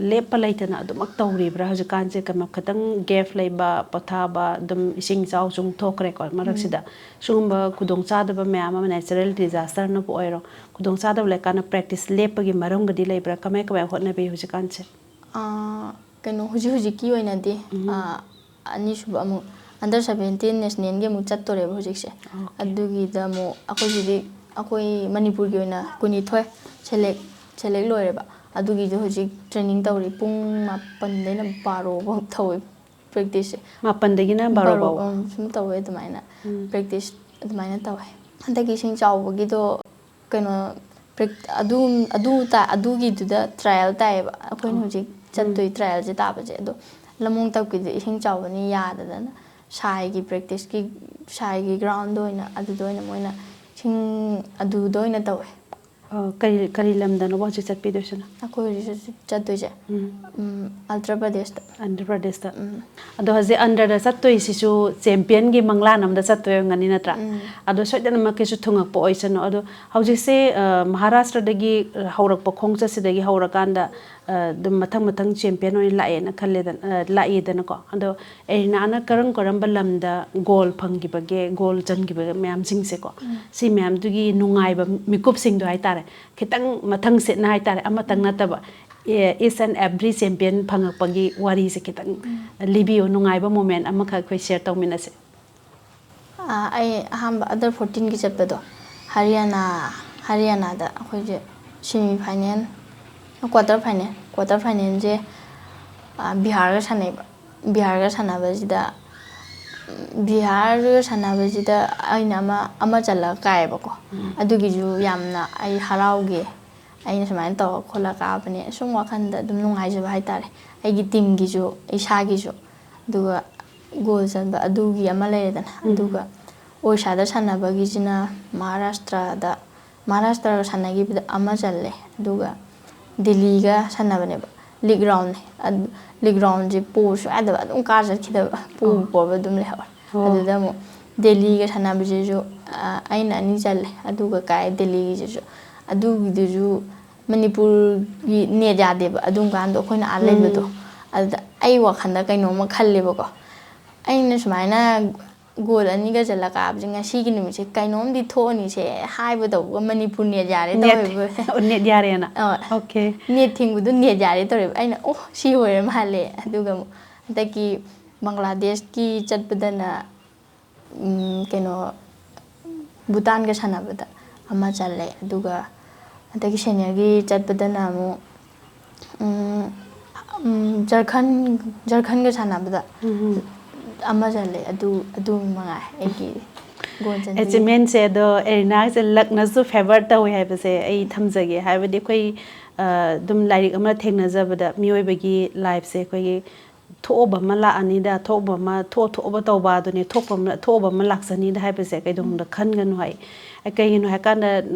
ꯂꯦꯞꯄ ꯂꯩꯇꯅ ꯑꯗꯨꯃꯛ ꯇꯧꯔꯤꯕ꯭ꯔꯥ? ꯍꯧꯖꯤꯛꯀꯥꯟꯁꯦ ꯀꯩꯅꯣ, ꯈꯤꯇꯪ gap ꯂꯩꯕ, ꯄꯣꯊꯥꯕ, ꯑꯗꯨꯝ ꯏꯁꯤꯡ ꯏꯆꯥꯎ ꯆꯨꯝ ꯊꯣꯛꯈ꯭ꯔꯦꯀꯣ ꯃꯔꯛꯁꯤꯗ꯫ ꯎꯝ꯫ ꯁꯤꯒꯨꯝꯕ ꯈꯨꯗꯣꯡꯆꯥꯗꯕ ꯃꯌꯥꯝ ꯑꯃ, natural disasterꯅꯕꯨ ꯑꯣꯏꯔꯣ, ꯈꯨꯗꯣꯡꯆꯥꯗꯕ ꯂꯩꯀꯥꯟꯗ practice ꯂꯦꯞꯄꯒꯤ ꯃꯔꯝꯒꯗꯤ ꯂꯩꯕ꯭ꯔꯥ? ꯀꯃꯥꯏ ꯀꯃꯥꯏ ꯍꯣꯠꯅꯕꯤ ꯍꯧꯖꯤꯛꯀꯥꯟꯁꯦ? ꯑꯥ, ꯀꯩꯅꯣ, ꯍꯧꯖꯤꯛ ꯍꯧꯖꯤꯛꯀꯤ ꯑꯣꯏꯅꯗꯤ, ꯎꯝ꯫ ꯑꯥ, ꯑꯅꯤꯁꯨꯕ ꯑꯃꯨꯛ under seventeen nationalꯒꯤ ꯑꯃꯨꯛ ꯆꯠꯇꯣꯔꯦꯕ ꯍꯧꯖꯤꯛꯁꯦ꯫ Okay꯫ ꯑꯗꯨꯒꯤꯗ ꯑꯃꯨꯛ ꯑꯩꯈꯣꯏꯒꯤꯗꯤ, ꯑꯩꯈꯣꯏ ꯃꯅꯤꯄꯨꯔꯒꯤ ꯑꯣꯏꯅ ꯀꯨꯟꯅꯤꯊꯣꯏ select, select ꯂꯣꯏꯔꯦꯕ꯫ ꯑꯗꯨꯒꯤꯗꯣ ꯍꯧꯖꯤꯛ training ꯇꯧꯔꯤ꯫ ꯄꯨꯡ ꯃꯥꯄꯟꯗꯩꯅ ꯕꯥꯔꯣ ꯐꯥꯎ ꯇꯧꯋꯦ practiceꯁꯦ꯫ ꯃꯥꯄꯟꯗꯒꯤꯅ ꯕꯥꯔꯣ ꯕꯥꯔꯣ ꯐꯥꯎ? ꯎꯝ, ꯁꯨꯝ ꯇꯧꯋꯦ ꯑꯗꯨꯃꯥꯏꯅ꯫ ꯎꯝ꯫ Practice ꯑꯗꯨꯃꯥꯏꯅ ꯇꯧꯋꯦ꯫ ꯍꯟꯗꯛꯀꯤ ꯏꯁꯤꯡ ꯆꯥꯎꯕꯒꯤꯗꯣ ꯀꯩꯅꯣ, prac-, ꯑꯗꯨ, ꯑꯗꯨ ꯇꯥ-, ꯑꯗꯨꯒꯤꯗꯨꯗ trial ꯇꯥꯏꯌꯦꯕ꯫ ꯑꯩꯈꯣꯏꯅ ꯑꯣ꯫ ꯍꯧꯖꯤꯛ ꯎꯝ꯫ ꯆꯠꯇꯣꯏ trialꯁꯦ ꯇꯥꯕꯁꯦ꯫ ꯑꯗꯣ ꯂꯝꯃꯣꯡ ꯇꯞꯀꯤꯗꯤ ꯏꯁꯤꯡ ꯆꯥꯎꯕꯅꯤ ꯌꯥꯗꯗꯅ ꯁꯥꯏꯒꯤ practiceꯀꯤ, ꯁꯥꯏꯒꯤ groundꯗ ꯑꯣꯏꯅ, ꯑꯗꯨꯗ ꯑꯣꯏꯅ ꯃꯣꯏꯅ ꯏꯁꯤꯡ, ꯑꯗꯨꯗ ꯑꯣꯏꯅ ꯇꯧꯋꯦ꯫ ꯑ, ꯀꯔꯤ ꯀꯔꯤ ꯂꯝꯗꯅꯣꯕ ꯍꯧꯖꯤꯛ ꯆꯠꯄꯤꯗꯣꯏꯁꯤꯅ? ꯑꯩꯈꯣꯏ ꯍꯧꯖꯤꯛ ꯆꯠ- ꯆꯠꯇꯣꯏꯁꯦ ꯎꯝ, ꯎꯝ, ꯑꯟꯙ꯭ꯔ ꯄ꯭ꯔꯗꯦꯁꯇ꯫ ꯑꯟꯙ꯭ꯔ ꯄ꯭ꯔꯗꯦꯁꯇ꯫ ꯎꯝ, ꯑꯗꯣ ꯍꯧꯖꯤꯛ ꯑꯟꯙ꯭ꯔꯗ ꯆꯠꯇꯣꯏꯁꯤꯁꯨ ꯆꯦꯝꯄꯤꯌꯟꯒꯤ ꯃꯪꯂꯥꯟ ꯑꯃꯗ ꯆꯠꯇꯣꯏ ꯑꯣꯏꯔꯝꯒꯅꯤ, ꯅꯠꯇ꯭ꯔꯥ? ꯎꯝ꯫ ꯑꯗꯣ ꯁꯣꯏꯗꯅꯃꯛꯀꯤꯁꯨ ꯊꯨꯡꯉꯛꯄ ꯑꯣꯏꯁꯅꯨ꯫ ꯑꯗꯣ ꯍꯧꯖꯤꯛꯁꯦ, ꯑ, ꯃꯍꯥꯔꯥꯁꯇ꯭ꯔꯗꯒꯤ ꯍꯧꯔꯛꯄ ꯈꯣꯡꯆꯠꯁꯤꯗꯒꯤ ꯍꯧꯔꯀꯥꯟꯗ, ꯑ, ꯑꯗꯨꯝ ꯃꯊꯪ ꯃꯊꯪ ꯆꯦꯝꯄꯤꯌꯟ ꯑꯣꯏꯅ ꯂꯥꯛꯑꯦꯅ ꯈꯜꯂꯦꯗꯅ, ꯑ, ꯂꯥꯛꯑꯦꯗꯅꯀꯣ꯫ ꯑꯗꯣ ꯑꯦꯔꯤꯅꯥꯅ ꯀꯔꯝ ꯀꯔꯝꯕ ꯂꯝꯗ ꯒꯣꯜ ꯐꯪꯈꯤꯕꯒꯦ, ꯒꯣꯜ ꯆꯟꯈꯤꯕ ꯃꯌꯥꯝꯁꯤꯡꯁꯦꯀꯣ, ꯁꯤ ꯃꯌꯥꯝꯗꯨꯒꯤ ꯅꯨꯡꯉꯥꯏꯕ ꯃꯤꯀꯨꯞꯁꯤꯡꯗꯣ ꯍꯥꯏꯇꯥꯔꯦ, ꯈꯤꯇꯪ ꯃꯊꯪ ꯁꯤꯠꯅ ꯍꯥꯏꯇꯥꯔꯦ, ꯑꯃꯇꯪ ꯅꯠꯇꯕ, each and every champion ꯐꯪꯉꯛꯄꯒꯤ ꯋꯥꯔꯤꯁꯦ ꯈꯤꯇꯪ ꯂꯤꯕꯤꯌꯨ, ꯅꯨꯡꯉꯥꯏꯕ ꯃꯣꯃꯦꯟ ꯑꯃꯈꯛ ꯑꯩꯈꯣꯏ ꯁꯤꯌꯔ ꯇꯧꯃꯤꯟꯅꯁꯦ꯫ ꯑꯥ, ꯑꯩ ꯑꯍꯥꯟꯕ ꯑꯟꯗꯔ ꯐꯣꯔꯇꯤꯟꯒꯤ ꯆꯠꯄꯗꯣ, ꯍꯔꯤꯌꯥꯅꯥ, ꯍꯔꯤꯌꯥꯅꯥꯗ ꯑꯩꯈꯣꯏꯁꯦ semi final, quarter final, quarter ꯐꯥꯏꯅꯦꯜꯁꯦ, ꯑꯥ, ꯕꯤꯍꯥꯔꯒ ꯁꯥꯟꯅꯩꯕ꯫ ꯕꯤꯍꯥꯔꯒ ꯁꯥꯟꯅꯕꯁꯤꯗ, ꯕꯤꯍꯥꯔꯒ ꯁꯥꯟꯅꯕꯁꯤꯗ ꯑꯩꯅ ꯑꯃ, ꯑꯃ ꯆꯜꯂꯒ ꯀꯥꯏꯌꯦꯕꯀꯣ꯫ ꯑꯗꯨꯒꯤꯁꯨ ꯌꯥꯝꯅ ꯑꯩ ꯍꯔꯥꯎꯈꯤ꯫ ꯑꯩꯅ ꯁꯨꯃꯥꯏꯅ ꯇꯧꯔ ꯈꯣꯠꯂ ꯀꯥꯕꯅꯦ꯫ ꯁꯨꯝ ꯋꯥꯈꯜꯗ ꯑꯗꯨꯝ ꯅꯨꯡꯉꯥꯏꯖꯕ ꯍꯥꯏꯇꯥꯔꯦ꯫ ꯑꯩꯒꯤ ꯇꯤꯝꯒꯤꯁꯨ, ꯏꯁꯥꯒꯤꯁꯨ꯫ ꯑꯗꯨꯒ ꯒꯣꯜ ꯆꯟꯕ ꯑꯗꯨꯒꯤ ꯑꯃ ꯂꯩꯔꯦꯗꯅ꯫ ꯑꯗꯨꯒ ꯑꯣꯔꯤꯁꯥꯗ ꯁꯥꯟꯅꯕꯒꯤꯁꯤꯅ ꯃꯍꯥꯔꯥꯁꯇ꯭ꯔꯗ, ꯃꯍꯥꯔꯥꯁꯇ꯭ꯔꯒ ꯁꯥꯟꯅꯈꯤꯕꯗ ꯑꯃ ꯆꯜꯂꯦ꯫ ꯑꯗꯨꯒ ꯗꯦꯜꯂꯤꯒ ꯁꯥꯟꯅꯕꯅꯦꯕ꯫ ꯂꯤꯒ ꯔꯥꯎꯟꯅꯦ꯫ ꯑꯗꯨ ꯂꯤꯒ ꯔꯥꯎꯟꯁꯦ ꯄꯣꯕ ꯁꯨꯡꯌꯥ ꯌꯥꯗꯕ, ꯑꯗꯨꯝ ꯀꯥꯔ ꯆꯠꯈꯤꯗꯕ꯫ ꯄꯣꯕ, ꯑꯣ꯫ ꯄꯣꯕ ꯑꯗꯨꯝ ꯂꯩꯍꯧꯔꯦ꯫ ꯑꯣ꯫ ꯑꯗꯨꯗ ꯑꯃꯨꯛ ꯗꯦꯜꯂꯤꯒ ꯁꯥꯟꯅꯕꯁꯤꯁꯨ, ꯑ, ꯑꯩꯅ ꯑꯅꯤ ꯆꯜꯂꯦ꯫ ꯑꯗꯨꯒ ꯀꯥꯏ ꯗꯦꯜꯂꯤꯒꯤꯁꯤꯁꯨ꯫ ꯑꯗꯨꯒꯤꯗꯨꯁꯨ ꯃꯅꯤꯄꯨꯔꯒꯤ ꯅꯦꯠ ꯌꯥꯗꯦꯕ꯫ ꯑꯗꯨꯝ ꯀꯥꯟꯗꯣ ꯑꯩꯈꯣꯏꯅ ꯑꯥ ꯂꯩꯕꯗꯣ꯫ ꯎꯝ꯫ ꯑꯗꯨꯗ ꯑꯩ ꯋꯥꯈꯜꯗ ꯀꯩꯅꯣꯝꯃ ꯈꯜꯂꯦꯕꯀꯣ꯫ ꯑꯩꯅ ꯁꯨꯃꯥꯏꯅ ꯒꯣꯜ ꯑꯅꯤꯒ ꯆꯜꯂ ꯀꯥꯕꯁꯦ, ꯉꯁꯤꯒꯤ ꯅꯨꯃꯤꯠꯁꯦ ꯀꯩꯅꯣꯝꯗꯤ ꯊꯣꯛꯑꯅꯤꯁꯦ ꯍꯥꯏꯕ ꯇꯧꯕꯒ ꯃꯅꯤꯄꯨꯔ ꯅꯦꯠ ꯌꯥꯔꯦ ꯅꯦꯠ, ꯇꯧꯋꯦꯕ꯫ ꯑꯣ, ꯅꯦꯠ ꯌꯥꯔꯦꯅ? ꯑ, ꯑꯣꯀꯦ꯫ ꯅꯦꯠ ꯊꯤꯡꯕꯗꯣ ꯅꯦꯠ ꯌꯥꯔꯦ ꯇꯧꯔꯦꯕ꯫ ꯑꯩꯅ, "ꯑꯣ, ꯁꯤ ꯑꯣꯏꯔ ꯃꯥꯜꯂꯦ"꯫ ꯑꯗꯨꯒ ꯑꯃꯨꯛ ꯍꯟꯗꯛꯀꯤ ꯕꯪꯒ꯭ꯂꯥꯗꯦꯁꯀꯤ ꯆꯠꯄꯗꯅ, ꯎꯝ, ꯀꯩꯅꯣ, ꯚꯨꯇꯥꯟꯒ ꯁꯥꯟꯅꯕꯗ ꯑꯃ ꯆꯜꯂꯦ꯫ ꯑꯗꯨꯒ ꯍꯟꯗꯛꯀꯤ ꯁꯦꯅꯤꯌꯔꯒꯤ ꯆꯠꯄꯗꯅ ꯑꯃꯨꯛ, ꯎꯝ, ꯎꯝ, ꯖꯔꯈꯟ-, ꯖꯔꯈꯟꯒ ꯁꯥꯟꯅꯕꯗ ꯎꯝ꯫ ꯑꯃ ꯆꯜꯂꯦ꯫ ꯑꯗꯨ, ꯑꯗꯨ ꯃꯉꯥꯏ ꯑꯩꯒꯤ ꯒꯣꯜ ꯆꯟꯕꯒꯤ꯫ ꯑꯦꯆꯤꯞꯃꯦꯟꯁꯦ꯫ ꯑꯗꯣ ꯑꯦꯔꯤꯅꯥꯁꯦ ꯂꯛꯅꯁꯨ ꯐꯦꯚꯔ ꯇꯧꯋꯦ ꯍꯥꯏꯕꯁꯦ ꯑꯩ ꯊꯝꯖꯒꯦ꯫ ꯍꯥꯏꯕꯗꯤ ꯑꯩꯈꯣꯏ, ꯑ, ꯑꯗꯨꯝ ꯂꯥꯏꯔꯤꯛ ꯑꯃ ꯊꯦꯡꯅꯖꯕꯗ ꯃꯤꯑꯣꯏꯕꯒꯤ ꯂꯥꯏꯐꯁꯦ ꯑꯩꯈꯣꯏꯒꯤ ꯊꯣꯛꯑꯕ ꯑꯃ ꯂꯥꯛꯑꯅꯤꯗ, ꯊꯣꯛꯑꯕ ꯑꯃ, ꯊꯣꯛ-, ꯊꯣꯛꯑꯕ ꯇꯧꯕ ꯑꯗꯨꯅꯦ, ꯊꯣꯛꯄ ꯑꯃ, ꯊꯣꯛꯑꯕ ꯑꯃ ꯂꯥꯛꯆꯅꯤꯗ ꯍꯥꯏꯕꯁꯦ ꯀꯩꯗꯧꯅꯨꯡꯗ ꯈꯟꯒꯅꯨ ꯍꯥꯏ꯫ ꯀꯩꯒꯤꯅꯣ ꯍꯥꯏꯀꯥꯟꯗ,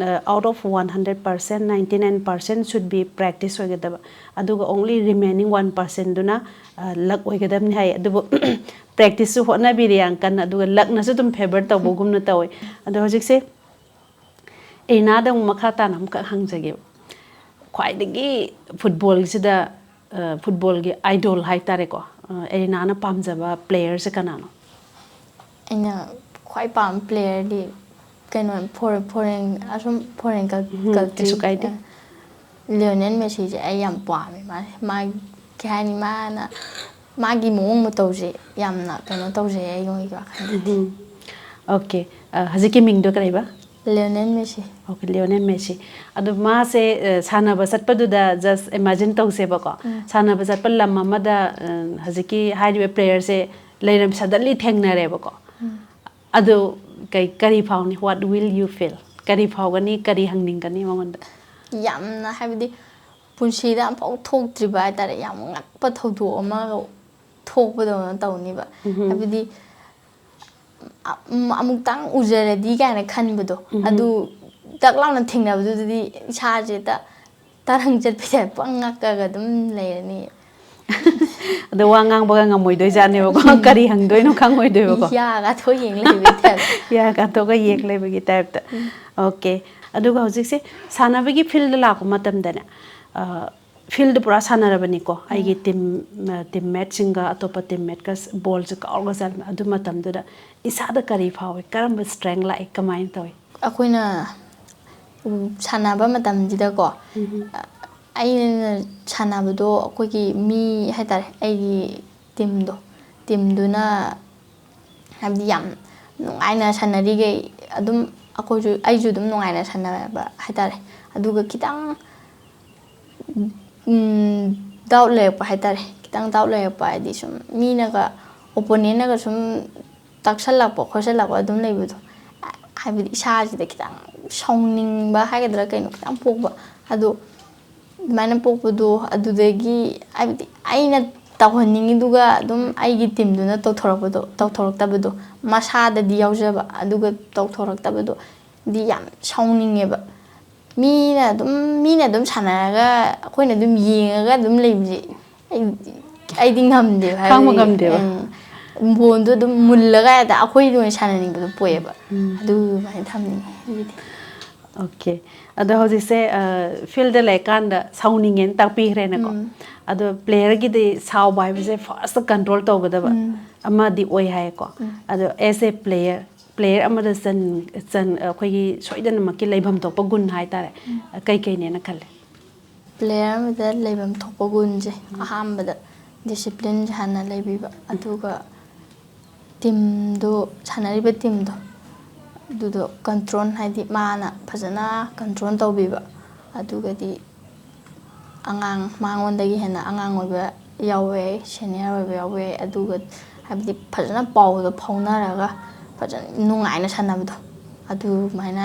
out of one hundred percent, ninety nine percent should be practice ꯑꯣꯏꯒꯗꯕ꯫ ꯑꯗꯨꯒ only remaining one percent ꯗꯨꯅ, ꯑ, luck ꯑꯣꯏꯒꯗꯕꯅꯤ ꯍꯥꯏ꯫ ꯑꯗꯨꯕꯨ practice ꯁꯨ ꯍꯣꯠꯅꯕꯤꯔꯦ ꯌꯥꯝ ꯀꯟꯅ, ꯑꯗꯨꯒ luck ꯅꯁꯨ ꯑꯗꯨꯝ favour ꯇꯧꯕꯒꯨꯝꯅ ꯇꯧꯋꯦ꯫ ꯑꯗꯣ ꯍꯧꯖꯤꯛꯁꯦ ꯑꯦꯔꯤꯅꯥꯗ ꯑꯃꯨꯛ ꯃꯈꯥ ꯇꯥꯅ ꯑꯃꯨꯛꯈꯛ ꯍꯪꯖꯒꯦꯕ꯫ ꯈ꯭ꯋꯥꯏꯗꯒꯤ football ꯁꯤꯗ, ꯑ, football ꯒꯤ idol ꯍꯥꯏꯇꯥꯔꯦꯀꯣ, ꯑ, ꯑꯦꯔꯤꯅꯥꯅ ꯄꯥꯝꯖꯕ player ꯁꯦ ꯀꯅꯥꯅꯣ? ꯑꯩꯅ ꯈ꯭ꯋꯥꯏ ꯄꯥꯝꯕ player ꯗꯤ ꯀꯩꯅꯣ, ꯐꯣꯔ-, foreign, ꯑꯁꯨꯝ foreign cul-, ꯎꯝ, culture, ꯀꯩꯁꯨ ꯀꯥꯏꯗꯦ꯫ ꯑ, ꯂꯤꯑꯣꯅꯦꯜ ꯃꯦꯁꯤꯁꯦ ꯑꯩ ꯌꯥꯝ ꯄꯥꯝꯃꯦ꯫ ꯃꯥꯁꯦ, ꯃꯥꯒꯤ, ꯀꯩ ꯍꯥꯏꯅꯤ, ꯃꯥꯅ, ꯃꯥꯒꯤ ꯃꯑꯣꯡ ꯃꯇꯧꯁꯦ ꯌꯥꯝꯅ ꯀꯩꯅꯣ ꯇꯧꯖꯩ ꯑꯩꯒꯤ ꯋꯥꯈꯜꯗꯗꯤ꯫ ꯎꯝ꯫ OK꯫ ꯑ, ꯍꯧꯖꯤꯛꯀꯤ ꯃꯤꯡꯗꯣ ꯀꯔꯤꯕ? Lionel Messi. OK, Lionel Messi. ꯑꯗꯣ ꯃꯥꯁꯦ, ꯑ, ꯁꯥꯟꯅꯕ ꯆꯠꯄꯗꯨꯗ just imagine ꯇꯧꯁꯦꯕꯀꯣ꯫ ꯎꯝ꯫ ꯁꯥꯟꯅꯕ ꯆꯠꯄ ꯂꯝ ꯑꯃꯗ, ꯑ, ꯍꯧꯖꯤꯛꯀꯤ ꯍꯥꯏꯔꯤꯕ player ꯁꯦ ꯂꯩꯔꯝ-, suddenly ꯊꯦꯡꯅꯔꯦꯕꯀꯣ꯫ ꯎꯝ꯫ ꯑꯗꯨ ꯀꯩ, ꯀꯔꯤ ꯐꯥꯎꯅꯤ? What will you feel? ꯀꯔꯤ ꯐꯥꯎꯒꯅꯤ? ꯀꯔꯤ ꯍꯪꯅꯤꯡꯒꯅꯤ ꯃꯉꯣꯟꯗ? ꯌꯥꯝꯅ, ꯍꯥꯏꯕꯗꯤ, ꯄꯨꯟꯁꯤꯗ ꯑꯃꯐꯥꯎ ꯊꯣꯛꯇ꯭ꯔꯤꯕ ꯍꯥꯏꯇꯥꯔꯦ, ꯌꯥꯝ ꯉꯛꯄ ꯊꯧꯗꯣꯛ ꯑꯃ ꯊꯣꯛꯄꯗꯧꯅ ꯇꯧꯅꯤꯕ꯫ ꯎꯝꯍꯨꯝ꯫ ꯍꯥꯏꯕꯗꯤ, ꯑ-, ꯎꯝ, ꯑꯃꯨꯛꯇꯪ ꯎꯖꯔꯗꯤ ꯀꯥꯏꯅ ꯈꯟꯕꯗꯣ, ꯎꯝꯍꯨꯝ꯫ ꯑꯗꯨ ꯇꯛ ꯂꯥꯎꯅ ꯊꯦꯡꯅꯕꯗꯨꯗꯗꯤ ꯏꯁꯥꯁꯦ ꯍꯦꯛꯇ ꯇꯔꯪ ꯆꯠꯄꯩ type ꯄꯪꯉꯛꯑꯒ ꯑꯗꯨꯝ ꯂꯩꯔꯅꯤ꯫ ꯑꯗꯣ ꯋꯥ ꯉꯥꯡꯕꯒ ꯉꯝꯃꯣꯏꯗꯣꯏꯖꯥꯠꯅꯦꯕꯀꯣ, ꯎꯝ꯫ ꯀꯔꯤ ꯍꯪꯗꯣꯏꯅꯣ ꯈꯪꯉꯣꯏꯗꯣꯏꯕꯀꯣ꯫ ꯌꯥ ꯀꯥꯊꯣꯛꯑ ꯌꯦꯡ ꯂꯩꯕꯩ type꯫ ꯌꯥ ꯀꯥꯊꯣꯛꯑꯒ ꯌꯦꯡ ꯂꯩꯕꯒꯤ type ꯇ꯫ ꯎꯝ꯫ OK꯫ ꯑꯗꯨꯒ ꯍꯧꯖꯤꯛꯁꯦ ꯁꯥꯟꯅꯕꯒꯤ field ꯂꯥꯛꯄ ꯃꯇꯝꯗꯅꯦ, ꯑ, field ꯄꯨꯔꯥ ꯁꯥꯟꯅꯔꯕꯅꯤꯀꯣ꯫ ꯎꯝ꯫ ꯑꯩꯒꯤ team, ꯑ, teammate ꯁꯤꯡꯒ ꯑꯇꯣꯞꯄ teammate ꯀ ball ꯁꯦ ꯀꯥꯎꯔꯒ ꯆꯠꯂꯦ꯫ ꯑꯗꯨ ꯃꯇꯝꯗꯨꯗ ꯏꯁꯥꯗ ꯀꯔꯤ ꯐꯥꯎꯏ? ꯀꯔꯝꯕ strength ꯂꯥꯛꯏ? ꯀꯃꯥꯏꯅ ꯇꯧꯏ? ꯑꯩꯈꯣꯏꯅ, ꯎꯝ, ꯁꯥꯟꯅꯕ ꯃꯇꯝꯁꯤꯗꯀꯣ, ꯎꯝ꯫ ꯑ-, ꯑꯩꯅ ꯁꯥꯟꯅꯕꯗꯣ ꯑꯩꯈꯣꯏꯒꯤ ꯃꯤ ꯍꯥꯏꯇꯥꯔꯦ, ꯑꯩꯒꯤ team ꯗꯣ, team ꯗꯨꯅ ꯍꯥꯏꯕꯗꯤ ꯌꯥꯝ ꯅꯨꯡꯉꯥꯏꯅ ꯁꯥꯟꯅꯔꯤꯈꯩ ꯑꯗꯨꯝ ꯑꯩꯈꯣꯏꯁꯨ, ꯑꯩꯁꯨ ꯑꯗꯨꯝ ꯅꯨꯡꯉꯥꯏꯅ ꯁꯥꯟꯅꯕ ꯍꯥꯏꯇꯥꯔꯦ꯫ ꯑꯗꯨꯒ ꯈꯤꯇꯪ, ꯎꯝ, doubt ꯂꯩꯔꯛꯄ ꯍꯥꯏꯇꯥꯔꯦ꯫ ꯈꯤꯇꯪ doubt ꯂꯩꯔꯛꯄ ꯍꯥꯏꯗꯤ ꯁꯨꯝ ꯃꯤꯅꯒ, opponent ꯅꯒ ꯁꯨꯝ ꯇꯛꯁꯜꯂꯛꯄ ꯈꯣꯠꯆꯜꯂꯛꯄ ꯑꯗꯨꯝ ꯂꯩꯕꯗꯣ, ꯍꯥꯏꯕꯗꯤ ꯏꯁꯥꯁꯤꯗ ꯈꯤꯇꯪ ꯁꯥꯎꯅꯤꯡꯕ ꯍꯥꯏꯒꯗ꯭ꯔꯥ ꯀꯩꯅꯣ ꯈꯤꯇꯪ ꯄꯣꯛꯄ꯫ ꯑꯗꯣ ꯑꯗꯨꯃꯥꯏꯅ ꯄꯣꯛꯄꯗꯣ ꯑꯗꯨꯗꯒꯤ, ꯍꯥꯏꯕꯗꯤ ꯑꯩꯅ ꯇꯧꯍꯟꯅꯤꯡꯉꯤꯗꯨꯒ ꯑꯗꯨꯝ ꯑꯩꯒꯤ ꯇꯤꯝꯗꯨꯅ ꯇꯧꯊꯣꯔꯛꯄꯗꯣ, ꯇꯧꯊꯣꯔꯛꯇꯕꯗꯣ, ꯃꯁꯥꯗꯗꯤ ꯌꯥꯎꯖꯕ ꯑꯗꯨꯒ ꯇꯧꯊꯣꯔꯛꯇꯕꯗꯣ ꯗꯤ ꯌꯥꯝ ꯁꯥꯎꯅꯤꯡꯉꯦꯕ꯫ ꯃꯤꯅ ꯑꯗꯨꯝ, ꯃꯤꯅ ꯑꯗꯨꯝ ꯁꯥꯟꯅꯔꯒ ꯑꯩꯈꯣꯏꯅ ꯑꯗꯨꯝ ꯌꯦꯡꯉꯒ ꯑꯗꯨꯝ ꯂꯩꯕꯁꯦ ꯑꯩ, ꯑꯩꯗꯤ ꯉꯝꯗꯦꯕ꯫ ꯈꯥꯡꯕ ꯍꯥꯏꯕꯗꯤ, ꯉꯝꯗꯦꯕ꯫ ꯎꯝ, ꯕꯣꯟꯗꯣ ꯑꯗꯨꯝ ꯃꯨꯜꯂꯒ ꯍꯦꯛꯇ ꯑꯩꯈꯣꯏꯗ ꯑꯣꯏꯅ ꯁꯥꯟꯅꯅꯤꯡꯕꯗꯣ ꯄꯣꯛꯑꯦꯕ꯫ ꯎꯝ꯫ ꯑꯗꯨꯃꯥꯏꯅ ꯊꯝꯅꯤꯡꯉꯦ ꯑꯩꯒꯤꯗꯤ꯫ ꯑꯣꯀꯦ꯫ ꯑꯗꯣ ꯍꯧꯖꯤꯛꯁꯦ, ꯑ, ꯐꯤꯜꯗ ꯂꯩꯔꯀꯥꯟꯗ ꯁꯥꯎꯅꯤꯡꯉꯦꯅ ꯇꯥꯛꯄꯤꯈ꯭ꯔꯦꯅꯀꯣ꯫ ꯎꯝ꯫ ꯑꯗꯣ ꯄ꯭ꯂꯦꯌꯔꯒꯤꯗꯤ ꯁꯥꯎꯕ ꯍꯥꯏꯕꯁꯦ ꯐꯥꯔꯁꯇ ꯀꯟꯇ꯭ꯔꯣꯜ ꯇꯧꯒꯗꯕ ꯎꯝ꯫ ꯑꯃꯗꯤ ꯑꯣꯏ ꯍꯥꯏꯌꯦꯀꯣ꯫ ꯎꯝ꯫ ꯑꯗꯣ as a player, ꯄ꯭ꯂꯦꯌꯔ ꯑꯃꯗ ꯆꯟ-, ꯆꯟ-, ꯑꯩꯈꯣꯏꯒꯤ ꯁꯣꯏꯗꯅꯃꯛꯀꯤ ꯂꯩꯐꯝ ꯊꯣꯛꯄ ꯒꯨꯟ ꯍꯥꯏꯇꯥꯔꯦ, ꯀꯩꯀꯩꯅꯦꯅ ꯈꯜꯂꯦ? ꯄ꯭ꯂꯦꯌꯔ ꯑꯃꯗ ꯂꯩꯐꯝ ꯊꯣꯛꯄ ꯒꯨꯟꯁꯦ, ꯑꯍꯥꯟꯕꯗ ꯗꯤꯁꯤꯄ꯭ꯂꯤꯟꯁꯦ ꯍꯥꯟꯅ ꯂꯩꯕꯤꯕ, ꯑꯗꯨꯒ ꯇꯤꯝꯗꯣ, ꯁꯥꯟꯅꯔꯤꯕ ꯇꯤꯝꯗꯣ, ꯑꯗꯨꯗꯣ ꯀꯟꯇ꯭ꯔꯣꯜ, ꯍꯥꯏꯗꯤ ꯃꯥꯅ ꯐꯖꯅ ꯀꯟꯇ꯭ꯔꯣꯜ ꯇꯧꯕꯤꯕ, ꯑꯗꯨꯒꯗꯤ ꯑꯉꯥꯡ, ꯃꯉꯣꯟꯗꯒꯤ ꯍꯦꯟꯅ ꯑꯉꯥꯡ ꯑꯣꯏꯕ ꯌꯥꯎꯕ ꯌꯥꯏ, ꯁꯦꯅꯤꯌꯔ ꯑꯣꯏꯕ ꯌꯥꯎꯕ ꯌꯥꯏ, ꯑꯗꯨꯒ ꯍꯥꯏꯕꯗꯤ ꯐꯖꯅ ꯄꯥꯎꯗꯣ ꯐꯥꯎꯅꯔꯒ ꯐꯖꯅ ꯅꯨꯡꯉꯥꯏꯅ ꯁꯥꯟꯅꯕꯗꯣ, ꯑꯗꯨꯃꯥꯏꯅ,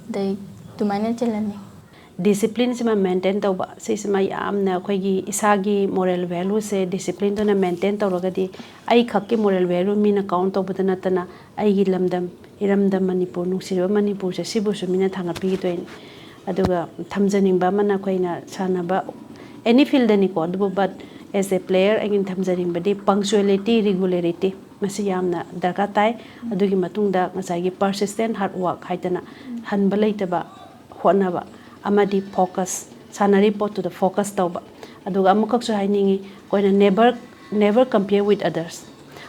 ꯑꯗꯩ ꯑꯗꯨꯃꯥꯏꯅ ꯆꯦꯜꯍꯟꯅꯤꯡꯉꯤ꯫ ꯗꯤꯁꯤꯄ꯭ꯂꯤꯟꯁꯤꯃ ꯃꯦꯟꯇꯦꯟ ꯇꯧꯕ, ꯁꯤꯁꯤꯃ ꯌꯥꯝꯅ ꯑꯩꯈꯣꯏꯒꯤ ꯏꯁꯥꯒꯤ ꯃꯣꯔꯦꯜ ꯚꯦꯂꯨꯁꯦ ꯗꯤꯁꯤꯄ꯭ꯂꯤꯟꯗꯨꯅ ꯃꯦꯟꯇꯦꯟ ꯇꯧꯔꯒꯗꯤ, ꯑꯩꯈꯛꯀꯤ ꯃꯣꯔꯦꯜ ꯚꯦꯂꯨ ꯃꯤꯅ ꯀꯥꯎꯟ ꯇꯧꯕꯗ ꯅꯠꯇꯅ, ꯑꯩꯒꯤ ꯂꯝꯗꯝ, ꯏꯔꯝꯗꯝ ꯃꯅꯤꯄꯨꯔ, ꯅꯨꯡꯁꯤꯔꯕ ꯃꯅꯤꯄꯨꯔꯁꯦ, ꯁꯤꯕꯨꯁꯨ ꯃꯤꯅ ꯊꯥꯡꯒꯠꯄꯤꯒꯗꯣꯏꯅꯤ꯫ ꯑꯗꯨꯒ ꯊꯝꯖꯅꯤꯡꯕ ꯑꯃꯅ, ꯑꯩꯈꯣꯏꯅ ꯁꯥꯟꯅꯕ ꯑꯦꯅꯤ ꯐꯤꯜꯗꯅꯤꯀꯣ, ꯑꯗꯨꯕꯨ but as a player ꯑꯩꯒꯤꯅ ꯊꯝꯖꯅꯤꯡꯕꯗꯤ ꯄꯪꯆꯨꯋꯦꯂꯤꯇꯤ, ꯔꯤꯒꯨꯂꯦꯔꯤꯇꯤ, ꯃꯁꯤ ꯌꯥꯝꯅ ꯗꯔꯀꯥꯔ ꯇꯥꯏ꯫ ꯑꯗꯨꯒꯤ ꯃꯇꯨꯡꯗ ꯉꯁꯥꯏꯒꯤ ꯄꯔꯁꯤꯁꯇꯦꯟ ꯍꯥꯔꯗ ꯋꯥꯔꯛ ꯍꯥꯏꯗꯅ, ꯍꯟꯕ ꯂꯩꯇꯕ ꯍꯣꯠꯅꯕ ꯑꯃꯗꯤ ꯐꯣꯀꯁ, ꯁꯥꯟꯅꯔꯤ ꯄꯣꯠꯇꯨꯗ ꯐꯣꯀꯁ ꯇꯧꯕ꯫ ꯑꯗꯨꯒ ꯑꯃꯨꯛꯈꯛꯁꯨ ꯍꯥꯏꯅꯤꯡꯉꯤ, ꯑꯩꯈꯣꯏꯅ never, never compare with others,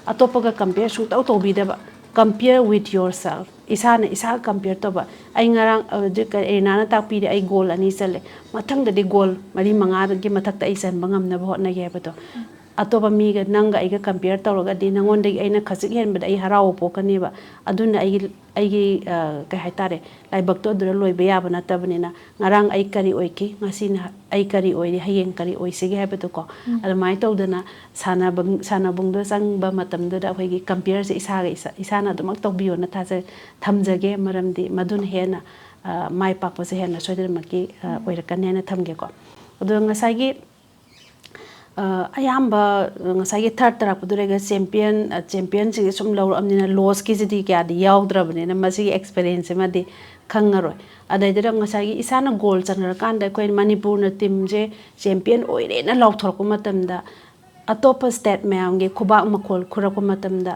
ꯑꯇꯣꯞꯄꯒ ꯀꯝꯄꯤꯌꯔ ꯁꯨꯡꯇꯧ ꯇꯧꯕꯤꯗꯕ, compare with yourself, ꯏꯁꯥꯅ ꯏꯁꯥꯒ ꯀꯝꯄꯤꯌꯔ ꯇꯧꯕ꯫ ꯑꯩ ꯉꯔꯥꯡ, ꯍꯧꯖꯤꯛ ꯑꯦꯔꯤꯅꯥꯅ ꯇꯥꯛꯄꯤꯔꯦ, ꯑꯩ ꯒꯣꯜ ꯑꯅꯤ ꯆꯜꯂꯦ, ꯃꯊꯪꯗꯗꯤ ꯒꯣꯜ ꯃꯔꯤ ꯃꯉꯥꯒꯤ ꯃꯊꯛꯇ ꯑꯩ ꯆꯟꯕ ꯉꯝꯅꯕ ꯍꯣꯠꯅꯒꯦ ꯍꯥꯏꯕꯗꯣ꯫ ꯑꯇꯣꯞꯄ ꯃꯤꯒ, ꯅꯪꯒ ꯑꯩꯒ ꯀꯝꯄꯤꯌꯔ ꯇꯧꯔꯒꯗꯤ ꯅꯪꯉꯣꯟꯗꯒꯤ ꯑꯩꯅ ꯈꯖꯤꯛ ꯍꯦꯟꯕꯗ ꯑꯩ ꯍꯔꯥꯎꯕ ꯄꯣꯛꯀꯅꯦꯕ꯫ ꯑꯗꯨꯅ ꯑꯩꯒꯤ, ꯑꯩꯒꯤ, ꯑ, ꯀꯩ ꯍꯥꯏꯇꯥꯔꯦ, ꯂꯥꯏꯕꯛꯇꯣ ꯑꯗꯨꯗ ꯂꯣꯏꯕ ꯌꯥꯕ ꯅꯠꯇꯕꯅꯤꯅ, ꯉꯔꯥꯡ ꯑꯩ ꯀꯔꯤ ꯑꯣꯏꯈꯤ, ꯉꯁꯤꯅ ꯑꯩ ꯀꯔꯤ ꯑꯣꯏꯔꯤ, ꯍꯌꯦꯡ ꯀꯔꯤ ꯑꯣꯏꯁꯤꯒꯦ ꯍꯥꯏꯕꯗꯣꯀꯣ꯫ ꯑꯗꯨꯃꯥꯏꯅ ꯇꯧꯗꯅ ꯁꯥꯟꯅꯕ, ꯁꯥꯟꯅꯕꯨꯡꯗꯣ ꯆꯪꯕ ꯃꯇꯝꯗꯨꯗ ꯑꯩꯈꯣꯏꯒꯤ ꯀꯝꯄꯤꯌꯔꯁꯦ ꯏꯁꯥꯒ ꯏꯁꯥ, ꯏꯁꯥꯅ ꯑꯗꯨꯃꯛ ꯇꯧꯕꯤꯌꯣꯅ ꯊꯥꯖ-, ꯊꯝꯖꯒꯦ꯫ ꯃꯔꯝꯗꯤ ꯃꯗꯨꯅ ꯍꯦꯟꯅ, ꯑ, ꯃꯥꯏ ꯄꯥꯛꯄꯁꯦ ꯍꯦꯟꯅ ꯁꯣꯏꯗꯅꯃꯛꯀꯤ, ꯑ, ꯑꯣꯏꯔꯛꯀꯅꯦꯅ ꯊꯝꯒꯦꯀꯣ꯫ ꯑꯗꯨꯒ ꯉꯁꯥꯏꯒꯤ ꯑ, ꯑꯌꯥꯝꯕ ꯉꯁꯥꯏꯒꯤ ꯊꯥꯔꯠ ꯇꯥꯔꯛꯄꯗꯨꯗꯒ ꯆꯦꯝꯄꯤꯌꯟ, ꯑ, ꯆꯦꯝꯄꯤꯌꯟꯁꯤꯡꯁꯦ ꯁꯨꯝ ꯂꯧꯔꯛꯑꯕꯅꯤꯅ ꯂꯣꯁꯀꯤꯁꯤꯗꯤ ꯀꯌꯥꯗꯤ ꯌꯥꯎꯗ꯭ꯔꯕꯅꯤꯅ ꯃꯁꯤꯒꯤ ꯑꯦꯛꯁꯄꯤꯔꯤꯌꯦꯟꯁ ꯁꯤꯃꯗꯤ ꯈꯪꯉꯔꯣꯏ꯫ ꯑꯗꯩꯗꯨꯗ ꯉꯁꯥꯏꯒꯤ ꯏꯁꯥꯅ ꯒꯣꯜ ꯆꯟꯈ꯭ꯔꯀꯥꯟꯗ ꯑꯩꯈꯣꯏ ꯃꯅꯤꯄꯨꯔꯅ ꯇꯤꯝꯁꯦ ꯆꯦꯝꯄꯤꯌꯟ ꯑꯣꯏꯔꯦꯅ ꯂꯥꯎꯊꯣꯔꯛꯄ ꯃꯇꯝꯗ ꯑꯇꯣꯞꯄ ꯁ꯭ꯇꯦꯠ ꯃꯌꯥꯝꯒꯤ ꯈꯨꯕꯥꯛ ꯃꯈꯣꯜ ꯈꯨꯔꯛꯄ ꯃꯇꯝꯗ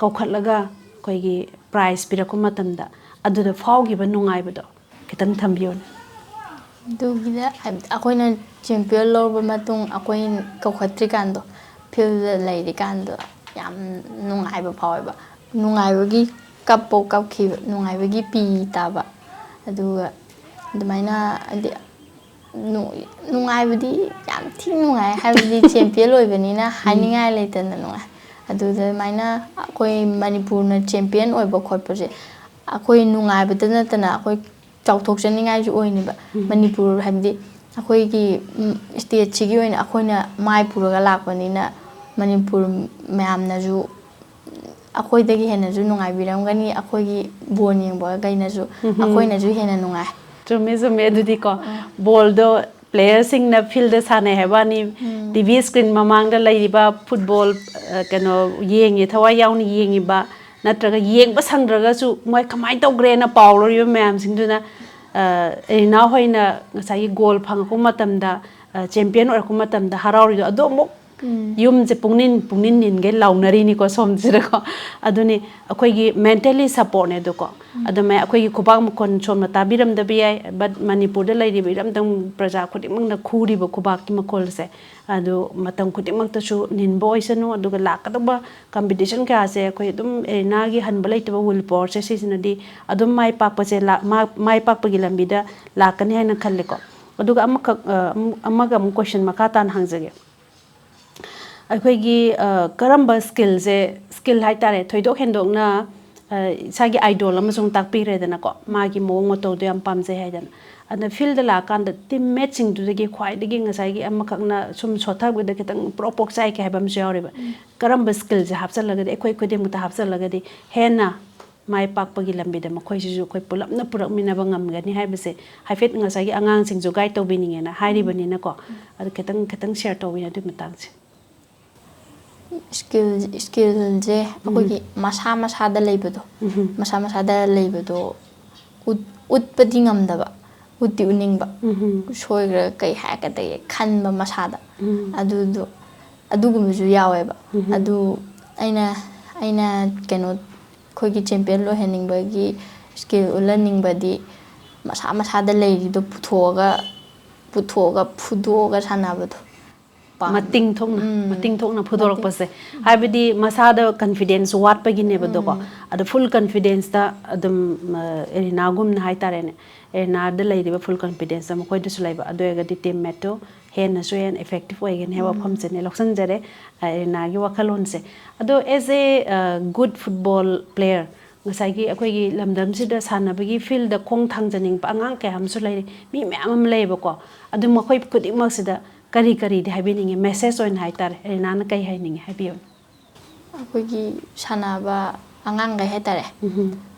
ꯀꯧꯈꯠꯂꯒ ꯑꯩꯈꯣꯏꯒꯤ ꯄ꯭ꯔꯥꯏꯖ ꯄꯤꯔꯛꯄ ꯃꯇꯝꯗ ꯑꯗꯨꯗ ꯐꯥꯎꯈꯤꯕ ꯅꯨꯡꯉꯥꯏꯕꯗꯣ ꯈꯤꯇꯪ ꯊꯝꯕꯤꯌꯨꯅꯦ꯫ ꯑꯗꯨꯒꯤꯗ ꯍꯥꯏꯕꯗꯤ ꯑꯩꯈꯣꯏꯅ ꯆꯦꯝꯄꯤꯌꯟ ꯂꯧꯔꯕ ꯃꯇꯨꯡ ꯑꯩꯈꯣꯏ ꯀꯧꯈꯠꯇ꯭ꯔꯤꯀꯥꯟꯗꯣ, ꯐꯤꯜꯗ ꯂꯩꯔꯤꯀꯥꯟꯗꯣ ꯌꯥꯝ ꯅꯨꯡꯉꯥꯏꯕ ꯐꯥꯎꯋꯦꯕ꯫ ꯅꯨꯡꯉꯥꯏꯕꯒꯤ ꯀꯞꯄꯣ ꯀꯞꯈꯤꯕ, ꯅꯨꯡꯉꯥꯏꯕꯒꯤ ꯄꯤ ꯇꯥꯕ꯫ ꯑꯗꯨꯒ ꯑꯗꯨꯃꯥꯏꯅ ꯍꯥꯏꯗꯤ ꯅꯨꯡ- ꯅꯨꯡꯉꯥꯏꯕꯗꯤ ꯌꯥꯝ ꯊꯤ ꯅꯨꯡꯉꯥꯏ, ꯍꯥꯏꯕꯗꯤ ꯆꯦꯝꯄꯤꯌꯟ ꯑꯣꯏꯕꯅꯤꯅ ꯍꯥꯏꯅꯤꯡꯉꯥꯏ ꯂꯩꯇꯅ ꯅꯨꯡꯉꯥꯏ꯫ ꯑꯗꯨꯗ ꯑꯗꯨꯃꯥꯏꯅ ꯑꯩꯈꯣꯏ ꯃꯅꯤꯄꯨꯔꯅ ꯆꯦꯝꯄꯤꯌꯟ ꯑꯣꯏꯕ ꯈꯣꯠꯄꯁꯦ ꯑꯩꯈꯣꯏ ꯅꯨꯡꯉꯥꯏꯕꯇ ꯅꯠꯇꯅ ꯑꯩꯈꯣꯏ ꯆꯥꯎꯊꯣꯛꯆꯅꯤꯡꯉꯥꯏꯁꯨ ꯑꯣꯏꯅꯦꯕ꯫ ꯃꯅꯤꯄꯨꯔ ꯍꯥꯏꯕꯗꯤ ꯑꯩꯈꯣꯏꯒꯤ ꯁ꯭ꯇꯦꯠꯁꯤꯒꯤ ꯑꯣꯏꯅ ꯑꯩꯈꯣꯏꯅ ꯃꯥꯏ ꯄꯨꯔꯒ ꯂꯥꯛꯄꯅꯤꯅ ꯃꯅꯤꯄꯨꯔ ꯃꯌꯥꯝꯅꯁꯨ ꯑꯩꯈꯣꯏꯗꯒꯤ ꯍꯦꯟꯅꯁꯨ ꯅꯨꯡꯉꯥꯏꯕꯤꯔꯝꯒꯅꯤ, ꯑꯩꯈꯣꯏꯒꯤ ꯕꯣꯜ ꯌꯦꯡꯕꯈꯩꯅꯁꯨ꯫ ꯑꯩꯈꯣꯏꯅꯁꯨ ꯍꯦꯟꯅ ꯅꯨꯡꯉꯥꯏ꯫ ꯆꯨꯝꯃꯦ, ꯆꯨꯝꯃꯦ꯫ ꯑꯗꯨꯗꯤꯀꯣ, ꯕꯣꯜꯗꯣ ꯄ꯭ꯂꯦꯌꯔꯁꯤꯡꯅ ꯐꯤꯜꯗ ꯁꯥꯟꯅꯩ ꯍꯥꯏꯕ ꯋꯥꯅꯤ, ꯇꯤ ꯚꯤ ꯁ꯭ꯀ꯭ꯔꯤꯟ ꯃꯃꯥꯡꯗ ꯂꯩꯔꯤꯕ ꯐꯨꯠꯕꯣꯜ, ꯑ, ꯀꯩꯅꯣ, ꯌꯦꯡꯉꯤ, ꯊꯋꯥꯏ ꯌꯥꯎꯅ ꯌꯦꯡꯉꯤꯕ, ꯅꯠꯇ꯭ꯔꯒ ꯌꯦꯡꯕ ꯁꯪꯗ꯭ꯔꯒꯁꯨ ꯃꯣꯏ ꯀꯃꯥꯏꯅ ꯇꯧꯈ꯭ꯔꯦꯅ ꯄꯥꯎ ꯂꯧꯔꯤꯕ ꯃꯌꯥꯝꯁꯤꯡꯗꯨꯅ, ꯑ, ꯑꯦꯔꯤꯅꯥ ꯍꯣꯏꯅ ꯉꯁꯥꯏꯒꯤ ꯒꯣꯜ ꯐꯪꯉꯛꯄ ꯃꯇꯝꯗ, ꯑ, ꯆꯦꯝꯄꯤꯌꯟ ꯑꯣꯏꯔꯛꯄ ꯃꯇꯝꯗ ꯍꯔꯥꯎꯔꯤꯗꯣ, ꯑꯗꯨ ꯑꯃꯨꯛ ꯌꯨꯝꯁꯦ ꯄꯨꯡꯅꯤꯟ, ꯄꯨꯡꯅꯤꯟ ꯅꯤꯟꯈꯩ ꯂꯥꯎꯅꯔꯤꯅꯤꯀꯣ ꯁꯣꯝꯁꯤꯗꯀꯣ꯫ ꯑꯗꯨꯅꯤ ꯑꯩꯈꯣꯏꯒꯤ ꯃꯦꯟꯇꯦꯜꯂꯤ ꯁꯞꯄꯣꯔꯠꯅꯦ ꯑꯗꯨꯀꯣ꯫ ꯑꯗꯨꯃꯥꯏꯅ ꯑꯩꯈꯣꯏꯒꯤ ꯈꯨꯕꯥꯛ ꯃꯈꯣꯟ ꯁꯣꯝꯅ ꯇꯥꯕꯤꯔꯝꯗꯕ ꯌꯥꯏ, but ꯃꯅꯤꯄꯨꯔꯗ ꯂꯩꯔꯤꯕ ꯏꯔꯝꯗꯝ ꯄ꯭ꯔꯖꯥ ꯈꯨꯗꯤꯡꯃꯛꯅ ꯈꯨꯔꯤꯕ ꯈꯨꯕꯥꯛꯀꯤ ꯃꯈꯣꯜꯁꯦ, ꯑꯗꯨ ꯃꯇꯝ ꯈꯨꯗꯤꯡꯃꯛꯇꯁꯨ ꯅꯤꯟꯕ ꯑꯣꯏꯁꯅꯨ꯫ ꯑꯗꯨꯒ ꯂꯥꯛꯀꯗꯧꯕ ꯀꯝꯄꯤꯇꯤꯁꯟ ꯀꯌꯥꯁꯦ ꯑꯩꯈꯣꯏ ꯑꯗꯨꯝ ꯑꯦꯔꯤꯅꯥꯒꯤ ꯍꯟꯕ ꯂꯩꯇꯕ ꯋꯤꯜ ꯄꯥꯋꯔꯁꯦ ꯁꯤꯁꯤꯅꯗꯤ ꯑꯗꯨꯝ ꯃꯥꯏ ꯄꯥꯛꯄꯁꯦ ꯂꯥꯛ-, ꯃꯥ-, ꯃꯥꯏ ꯄꯥꯛꯄꯒꯤ ꯂꯝꯕꯤꯗ ꯂꯥꯛꯀꯅꯤ ꯍꯥꯏꯅ ꯈꯜꯂꯦꯀꯣ꯫ ꯑꯗꯨꯒ ꯑꯃꯈꯛ, ꯑ, ꯑꯃ-, ꯑꯃꯒ ꯑꯃꯨꯛ ꯀꯣꯏꯁꯟ ꯃꯈꯥ ꯇꯥꯅ ꯍꯪꯖꯒꯦ꯫ ꯑꯩꯈꯣꯏꯒꯤ, ꯑ, ꯀꯔꯝꯕ ꯁ꯭ꯀꯤꯜꯁꯦ, ꯁ꯭ꯀꯤꯜ ꯍꯥꯏ ꯇꯥꯔꯦ, ꯊꯣꯏꯗꯣꯛ ꯍꯦꯟꯗꯣꯛꯅ, ꯑ, ꯏꯁꯥꯒꯤ ꯑꯥꯏꯗꯣꯜ ꯑꯃꯁꯨ ꯑꯃꯨꯛ ꯇꯥꯛꯄꯤꯈ꯭ꯔꯦꯗꯅꯀꯣ, ꯃꯥꯒꯤ ꯃꯑꯣꯡ ꯃꯇꯧꯗꯣ ꯌꯥꯝ ꯄꯥꯝꯖꯩ ꯍꯥꯏꯗꯅ꯫ ꯑꯗ ꯐꯤꯜꯗ ꯂꯥꯛꯑꯀꯥꯟꯗ ꯇꯤꯝꯃꯦꯠꯁꯤꯡꯗꯨꯗꯒꯤ ꯈ꯭ꯋꯥꯏꯗꯒꯤ ꯉꯁꯥꯏꯒꯤ ꯑꯃꯈꯛꯅ ꯁꯨꯝ ꯁꯣꯠꯊꯕꯗ ꯈꯤꯇꯪ ꯄ꯭ꯔꯣꯛ ꯄ꯭ꯔꯣꯛ ꯆꯥꯏꯒꯦ ꯍꯥꯏꯕ ꯑꯃꯁꯨ ꯌꯥꯎꯔꯦꯕ꯫ ꯀꯔꯝꯕ ꯁ꯭ꯀꯤꯜꯁꯦ ꯍꯥꯞꯆꯜꯂꯒꯗꯤ, ꯑꯩꯈꯣꯏ ꯈꯨꯗꯤꯡꯃꯛꯇ ꯍꯥꯞꯆꯜꯂꯒꯗꯤ ꯍꯦꯟꯅ ꯃꯥꯏ ꯄꯥꯛꯄꯒꯤ ꯂꯝꯕꯤꯗ ꯃꯈꯣꯏꯁꯤꯁꯨ ꯑꯩꯈꯣꯏ ꯄꯨꯂꯞꯅ ꯄꯨꯔꯛꯃꯤꯟꯅꯕ ꯉꯝꯒꯅꯤ ꯍꯥꯏꯕꯁꯦ ꯍꯥꯏꯐꯦꯠ ꯉꯁꯥꯏꯒꯤ ꯑꯉꯥꯡꯁꯤꯡꯁꯨ ꯒꯥꯏꯗ ꯇꯧꯕꯤꯅꯤꯡꯉꯦꯅ ꯍꯥꯏꯔꯤꯕꯅꯤꯅꯀꯣ, ꯑꯗꯨ ꯈꯤꯇꯪ ꯈꯤꯇꯪ ꯁꯤꯌꯔ ꯇꯧꯕꯤꯌꯨ ꯑꯗꯨꯒꯤ ꯃꯇꯥꯡꯁꯦ꯫ ꯁ꯭ꯀꯤꯜ ꯁ꯭ꯀꯤꯜꯁꯦ ꯑꯩꯈꯣꯏꯒꯤ ꯃꯁꯥ ꯃꯁꯥꯗ ꯂꯩꯕꯗꯣ, ꯃꯁꯥ ꯃꯁꯥꯗ ꯂꯩꯕꯗꯣ ꯎꯠ- ꯎꯠꯄꯗꯤ ꯉꯝꯗꯕ, ꯎꯠꯇꯤ ꯎꯠꯅꯤꯡꯕ, ꯁꯣꯏꯈ꯭ꯔꯒ ꯀꯩ ꯍꯥꯏꯔꯛꯀꯗꯒꯦ ꯈꯟꯕ ꯃꯁꯥꯗ꯫ ꯑꯗꯨꯗꯣ, ꯑꯗꯨꯒꯨꯝꯕꯁꯨ ꯌꯥꯎꯋꯦꯕ꯫ ꯑꯗꯨ ꯑꯩꯅ ꯑꯩꯅ ꯀꯩꯅꯣ ꯑꯩꯈꯣꯏꯒꯤ ꯆꯦꯝꯄꯤꯌꯟ ꯑꯣꯏꯍꯟꯅꯤꯡꯕꯒꯤ ꯁ꯭ꯀꯤꯜ ꯎꯠꯍꯟꯅꯤꯡꯕꯗꯤ ꯃꯁꯥ ꯃꯁꯥꯗ ꯂꯩꯔꯤꯗꯣ ꯄꯨꯊꯣꯛꯑꯒ ꯄꯨꯊꯣꯛꯑꯒ ꯐꯨꯗꯣꯛꯑꯒ ꯁꯥꯟꯅꯕꯗꯣ ꯄꯥꯝꯃꯦ꯫ ꯃꯇꯤꯡ ꯊꯣꯛꯅ ꯎꯝ, ꯃꯇꯤꯡ ꯊꯣꯛꯅ ꯃꯇꯤꯡ꯫ ꯐꯨꯗꯣꯔꯛꯄꯁꯦ, ꯍꯥꯏꯕꯗꯤ ꯃꯁꯥꯗ ꯀꯟꯐꯤꯗꯦꯟꯁ ꯋꯥꯠꯄꯒꯤꯅꯦꯕꯗꯣꯀꯣ꯫ ꯑꯗꯣ ꯐꯨꯜ ꯀꯟꯐꯤꯗꯦꯟꯁꯇ ꯑꯗꯨꯝ ꯑ, ꯑꯦꯔꯤꯅꯥꯒꯨꯝꯅ ꯍꯥꯏꯇꯥꯔꯦꯅꯦ, ꯑꯦꯔꯤꯅꯥꯗ ꯂꯩꯔꯤꯕ ꯐꯨꯜ ꯀꯟꯐꯤꯗꯦꯟꯁꯇ ꯃꯈꯣꯏꯗꯁꯨ ꯂꯩꯕ, ꯑꯗꯨ ꯑꯣꯏꯔꯒꯗꯤ ꯇꯤꯝ ꯃꯦꯠꯇꯨ ꯍꯦꯟꯅꯁꯨ ꯍꯦꯟꯅ ꯏꯐꯦꯛꯇꯤꯞ ꯑꯣꯏꯒꯅꯤ ꯍꯥꯏꯕ ꯋꯥꯐꯝꯁꯤꯅꯦ ꯂꯧꯁꯤꯟꯖꯔꯦ꯫ ꯑ, ꯑꯦꯔꯤꯅꯥꯒꯤ ꯋꯥꯈꯜꯂꯣꯟꯁꯦ꯫ ꯑꯗꯣ ꯑꯦꯁ ꯑꯦ ꯒꯨꯗ ꯐꯨꯠꯕꯣꯜ ꯄ꯭ꯂꯦꯌꯔ, ꯉꯁꯥꯏꯒꯤ ꯑꯩꯈꯣꯏꯒꯤ ꯂꯝꯗꯝꯁꯤꯗ ꯁꯥꯟꯅꯕꯒꯤ ꯐꯤꯜꯗ ꯈꯣꯡ ꯊꯥꯡꯖꯅꯤꯡꯕ ꯑꯉꯥꯡ ꯀꯌꯥ ꯑꯃꯁꯨ ꯂꯩꯔꯤ, ꯃꯤ ꯃꯌꯥꯝ ꯑꯃ ꯂꯩꯌꯦꯕꯀꯣ꯫ ꯑꯗꯨ ꯃꯈꯣꯏ ꯈꯨꯗꯤꯡꯃꯛꯁꯤꯗ ꯀꯔꯤ ꯀꯔꯤꯗꯤ ꯍꯥꯏꯕꯤꯅꯤꯡꯉꯤ, ꯃꯦꯁꯦꯖ ꯑꯣꯏꯅ ꯍꯥꯏꯇꯥꯔꯦ, ꯑꯦꯔꯤꯅꯥꯅ ꯀꯩ ꯍꯥꯏꯅꯤꯡꯉꯤ ꯍꯥꯏꯕꯤꯌꯨ꯫ ꯑꯩꯈꯣꯏꯒꯤ ꯁꯥꯟꯅꯕ ꯑꯉꯥꯡꯈꯩ ꯍꯥꯏꯇꯥꯔꯦ,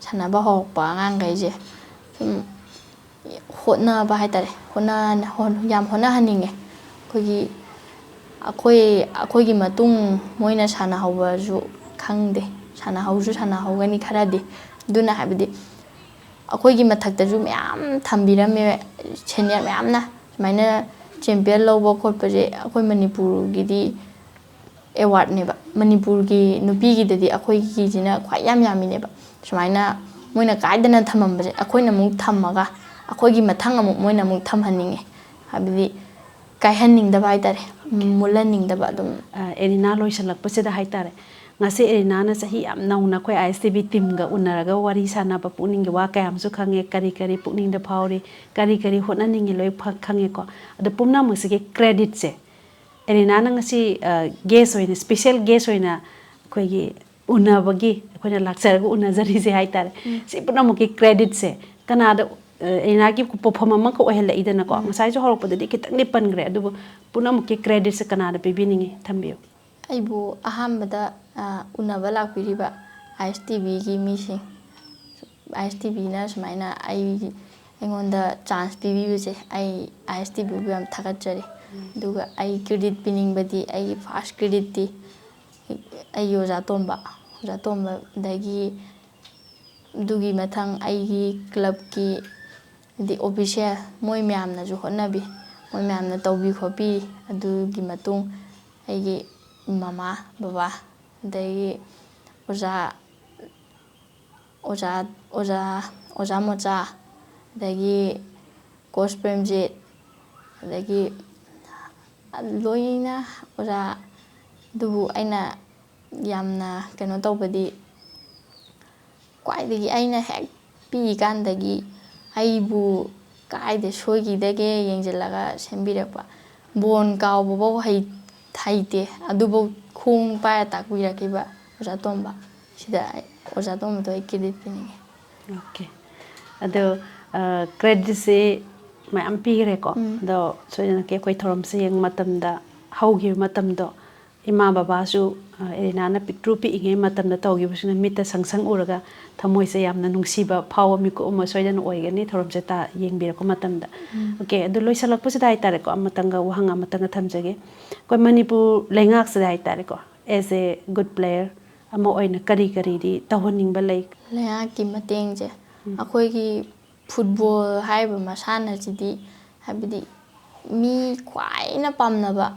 ꯁꯥꯟꯅꯕ ꯍꯧꯔꯛꯄ ꯑꯉꯥꯡꯈꯩꯁꯦ ꯁꯨꯝ ꯍꯣꯠꯅꯕ ꯍꯥꯏꯇꯥꯔꯦ, ꯍꯣꯠꯅ- ꯍꯣꯠ- ꯌꯥꯝ ꯍꯣꯠꯅꯍꯟꯅꯤꯡꯉꯦ꯫ ꯑꯩꯈꯣꯏꯒꯤ ꯑꯩꯈꯣꯏ ꯑꯩꯈꯣꯏꯒꯤ ꯃꯇꯨꯡ ꯃꯣꯏꯅ ꯁꯥꯟꯅꯍꯧꯕꯁꯨ ꯈꯪꯗꯦ, ꯁꯥꯟꯅꯍꯧꯁꯨ ꯁꯥꯟꯅꯍꯧꯒꯅꯤ ꯈꯔꯗꯤ꯫ ꯑꯗꯨꯅ ꯍꯥꯏꯕꯗꯤ ꯑꯩꯈꯣꯏꯒꯤ ꯃꯊꯛꯇꯁꯨ ꯃꯌꯥꯝ ꯊꯝꯕꯤꯔꯝꯃꯦ ꯁꯦꯅꯤꯌꯔ ꯃꯌꯥꯝꯅ꯫ ꯁꯨꯃꯥꯏꯅ ꯆꯦꯝꯄꯤꯌꯟ ꯂꯧꯕ ꯈꯣꯠꯄꯁꯦ ꯑꯩꯈꯣꯏ ꯃꯅꯤꯄꯨꯔꯒꯤꯗꯤ ꯑꯦꯋꯥꯔꯗꯅꯦꯕ꯫ ꯃꯅꯤꯄꯨꯔꯒꯤ ꯅꯨꯄꯤꯒꯤꯗꯗꯤ ꯑꯩꯈꯣꯏꯒꯤꯁꯤꯅ ꯈ꯭ꯋꯥꯏ ꯌꯥꯝ ꯌꯥꯝꯃꯤꯅꯦꯕ꯫ ꯁꯨꯃꯥꯏꯅ ꯃꯣꯏꯅ ꯀꯥꯏꯗꯅ ꯊꯝꯃꯝꯕꯁꯦ ꯑꯩꯈꯣꯏꯅ ꯑꯃꯨꯛ ꯊꯝꯃꯒ ꯑꯩꯈꯣꯏꯒꯤ ꯃꯊꯪ ꯑꯃꯨꯛ ꯃꯣꯏꯅ ꯑꯃꯨꯛ ꯊꯝꯍꯟꯅꯤꯡꯉꯦ꯫ ꯍꯥꯏꯕꯗꯤ ꯀꯥꯏꯍꯟꯅꯤꯡꯗꯕ ꯍꯥꯏꯇꯥꯔꯦ, ꯃꯨꯜꯍꯟꯅꯤꯡꯗꯕ ꯑꯗꯨꯝ꯫ ꯑ, ꯑꯦꯔꯤꯅꯥ ꯂꯣꯏꯁꯤꯜꯂꯛꯄꯁꯤꯗ ꯍꯥꯏꯇꯥꯔꯦ, ꯉꯁꯤ ꯑꯦꯔꯤꯅꯥꯅ ꯆꯍꯤ ꯌꯥꯝ ꯅꯧꯅ ꯑꯩꯈꯣꯏ ꯑꯥꯏ ꯑꯦꯁ ꯇꯤ ꯚꯤ ꯇꯤꯝꯒ ꯎꯅꯔꯒ ꯋꯥꯔꯤ ꯁꯥꯟꯅꯕ, ꯄꯨꯛꯅꯤꯡꯒꯤ ꯋꯥ ꯀꯌꯥ ꯑꯃꯁꯨ ꯈꯪꯉꯦ, ꯀꯔꯤ ꯀꯔꯤ ꯄꯨꯛꯅꯤꯡꯗ ꯐꯥꯎꯔꯤ, ꯀꯔꯤ ꯀꯔꯤ ꯍꯣꯠꯅꯅꯤꯡꯉꯤ ꯂꯣꯏ ꯐ- ꯈꯪꯉꯦꯀꯣ꯫ ꯑꯗꯣ ꯄꯨꯝꯅꯃꯛꯁꯤꯒꯤ ꯀ꯭ꯔꯦꯗꯤꯠꯁꯦ ꯑꯦꯔꯤꯅꯥꯅ ꯉꯁꯤ ꯒꯦꯁ ꯑꯣꯏꯅ, ꯁ꯭ꯄꯦꯁꯦꯜ ꯒꯦꯁ ꯑꯣꯏꯅ ꯑꯩꯈꯣꯏꯒꯤ ꯎꯅꯕꯒꯤ, ꯑꯩꯈꯣꯏꯅ ꯂꯥꯛꯆꯔꯒ ꯎꯅꯖꯔꯤꯁꯦ ꯍꯥꯏꯇꯥꯔꯦ, ꯁꯤ ꯄꯨꯝꯅꯃꯛꯀꯤ ꯀ꯭ꯔꯦꯗꯤꯠꯁꯦ ꯀꯅꯥꯗ? ꯑ, ꯑꯦꯔꯤꯅꯥꯒꯤ ꯄꯣꯠꯐꯝ ꯑꯃꯈꯛ ꯑꯣꯏꯍꯜꯂꯛꯏꯗꯅꯀꯣ꯫ ꯉꯁꯥꯏꯁꯨ ꯍꯧꯔꯛꯄꯗꯗꯤ ꯈꯤꯇꯪꯗꯤ ꯄꯟꯈ꯭ꯔꯦ, ꯑꯗꯨꯕꯨ ꯄꯨꯝꯅꯃꯛꯀꯤ ꯀ꯭ꯔꯦꯗꯤꯠꯁꯦ ꯀꯅꯥꯗ ꯄꯤꯕꯤꯅꯤꯡꯉꯤ? ꯊꯝꯕꯤꯌꯨ꯫ ꯑꯩꯕꯨ ꯑꯍꯥꯟꯕꯗ ꯑ, ꯎꯅꯕ ꯂꯥꯛꯄꯤꯔꯤꯕ ꯑꯥꯏ ꯑꯦꯁ ꯇꯤ ꯚꯤꯒꯤ ꯃꯤꯁꯤꯡ, ꯑꯥꯏ ꯑꯦꯁ ꯇꯤ ꯚꯤꯅ ꯁꯨꯃꯥꯏꯅ ꯑꯩ ꯑꯩꯉꯣꯟꯗ ꯆꯥꯟꯁ ꯄꯤꯕꯤꯕꯁꯦ ꯑꯩ ꯑꯥꯏ ꯑꯦꯁ ꯇꯤ ꯚꯤꯕꯨ ꯌꯥꯝ ꯊꯥꯒꯠꯆꯔꯤ꯫ ꯑꯗꯨꯒ ꯑꯩ ꯀ꯭ꯔꯦꯗꯤꯠ ꯄꯤꯅꯤꯡꯕꯗꯤ ꯑꯩꯒꯤ ꯐꯥꯔꯁ ꯀ꯭ꯔꯦꯗꯤꯠꯇꯤ ꯑꯩꯒꯤ ꯑꯣꯖꯥ ꯇꯣꯝꯕ, ꯑꯣꯖꯥ ꯇꯣꯝꯕꯗꯒꯤ ꯑꯗꯨꯒꯤ ꯃꯊꯪ ꯑꯩꯒꯤ ꯀ꯭ꯂꯕꯀꯤ ꯍꯥꯏꯗꯤ ꯑꯣꯐꯤꯁꯤꯌꯦꯜ ꯃꯣꯏ ꯃꯌꯥꯝꯅꯁꯨ ꯍꯣꯠꯅꯕꯤ, ꯃꯣꯏ ꯃꯌꯥꯝꯅ ꯇꯧꯕꯤ ꯈꯣꯠꯄꯤ꯫ ꯑꯗꯨꯒꯤ ꯃꯇꯨꯡ ꯑꯩꯒꯤ ꯃꯃꯥ ꯕꯕꯥ ꯑꯗꯒꯤ ꯑꯣꯖꯥ ꯑꯣꯖꯥ ꯑꯣꯖꯥ ꯑꯣꯖꯥ ꯃꯣꯆꯥ ꯑꯗꯒꯤ ꯀꯣꯁ ꯄ꯭ꯔꯦꯝꯖꯤꯠ ꯑꯗꯒꯤ ꯂꯣꯏꯅ ꯑꯣꯖꯥ꯫ ꯑꯗꯨꯕꯨ ꯑꯩꯅ ꯌꯥꯝꯅ ꯀꯩꯅꯣ ꯇꯧꯕꯗꯤ ꯈ꯭ꯋꯥꯏꯗꯒꯤ ꯑꯩꯅ ꯍꯦꯛ ꯄꯤꯛꯏꯀꯥꯟꯗꯒꯤ ꯑꯩꯕꯨ ꯀꯥꯏꯗ ꯁꯣꯏꯈꯤꯗꯒꯦ ꯌꯦꯡꯁꯤꯜꯂꯒ ꯁꯦꯝꯕꯤꯔꯛꯄ꯫ ꯕꯣꯟ ꯀꯥꯎꯕꯐꯧ ꯍꯩ ꯍꯩꯇꯦ, ꯑꯗꯨꯐꯧ ꯈꯣꯡ ꯄꯥꯏꯔ ꯇꯥꯛꯄꯤꯔꯛꯈꯤꯕ ꯑꯣꯖꯥ ꯇꯣꯝꯕ꯫ ꯁꯤꯗ ꯑꯩ ꯑꯣꯖꯥ ꯇꯣꯝꯕꯗꯣ ꯑꯩ ꯀ꯭ꯔꯦꯗꯤꯠ ꯄꯤꯅꯤꯡꯉꯤ꯫ ꯑꯣꯀꯦ꯫ ꯑꯗꯣ ꯀ꯭ꯔꯦꯗꯤꯠꯁꯤ ꯃꯌꯥꯝ ꯄꯤꯈ꯭ꯔꯦꯀꯣ꯫ ꯑꯗꯣ ꯁꯣꯏꯗꯅꯀꯤ ꯑꯩꯈꯣꯏ ꯊꯧꯔꯝꯁꯦ ꯌꯦꯡꯕ ꯃꯇꯝꯗ ꯍꯧꯈꯤꯕ ꯃꯇꯝꯗꯣ ꯏꯃꯥ ꯕꯕꯥꯁꯨ ꯑꯦꯔꯤꯅꯥꯅ ꯄꯤꯛꯇ꯭ꯔꯨ ꯄꯤꯛꯏꯉꯩ ꯃꯇꯝꯗ ꯇꯧꯈꯤꯕꯁꯤꯅ ꯃꯤꯠꯇ ꯁꯪ ꯁꯪ ꯎꯔꯒ ꯊꯃꯣꯏꯁꯦ ꯌꯥꯝꯅ ꯅꯨꯡꯁꯤꯕ ꯐꯥꯎꯕ ꯃꯤꯀꯨꯞ ꯑꯃ ꯁꯣꯏꯗꯅ ꯑꯣꯏꯒꯅꯤ ꯊꯧꯔꯝꯁꯦ ꯇꯥ ꯌꯦꯡꯕꯤꯔꯛꯄ ꯃꯇꯝꯗ꯫ ꯑꯣꯀꯦ꯫ ꯑꯗꯨ ꯂꯣꯏꯁꯤꯜꯂꯛꯄꯁꯤꯗ ꯍꯥꯏꯇꯥꯔꯦꯀꯣ ꯑꯃꯇꯪꯒ ꯋꯥꯍꯪ ꯑꯃꯇꯪꯒ ꯊꯝꯖꯒꯦ꯫ ꯑꯩꯈꯣꯏ ꯃꯅꯤꯄꯨꯔ ꯂꯩꯉꯥꯛꯁꯤꯗ ꯍꯥꯏꯇꯥꯔꯦꯀꯣ as a good player ꯑꯃ ꯑꯣꯏꯅ ꯀꯔꯤ ꯀꯔꯤꯗꯤ ꯇꯧꯍꯟꯅꯤꯡꯕ ꯂꯩ? ꯂꯩꯉꯥꯛꯀꯤ ꯃꯇꯦꯡꯁꯦ ꯑꯩꯈꯣꯏꯒꯤ ꯐꯨꯠꯕꯣꯜ ꯍꯥꯏꯔꯤꯕ ꯃꯁꯥꯟꯅꯁꯤꯗꯤ ꯍꯥꯏꯕꯗꯤ ꯃꯤ ꯈ꯭ꯋꯥꯏꯅ ꯄꯥꯝꯅꯕ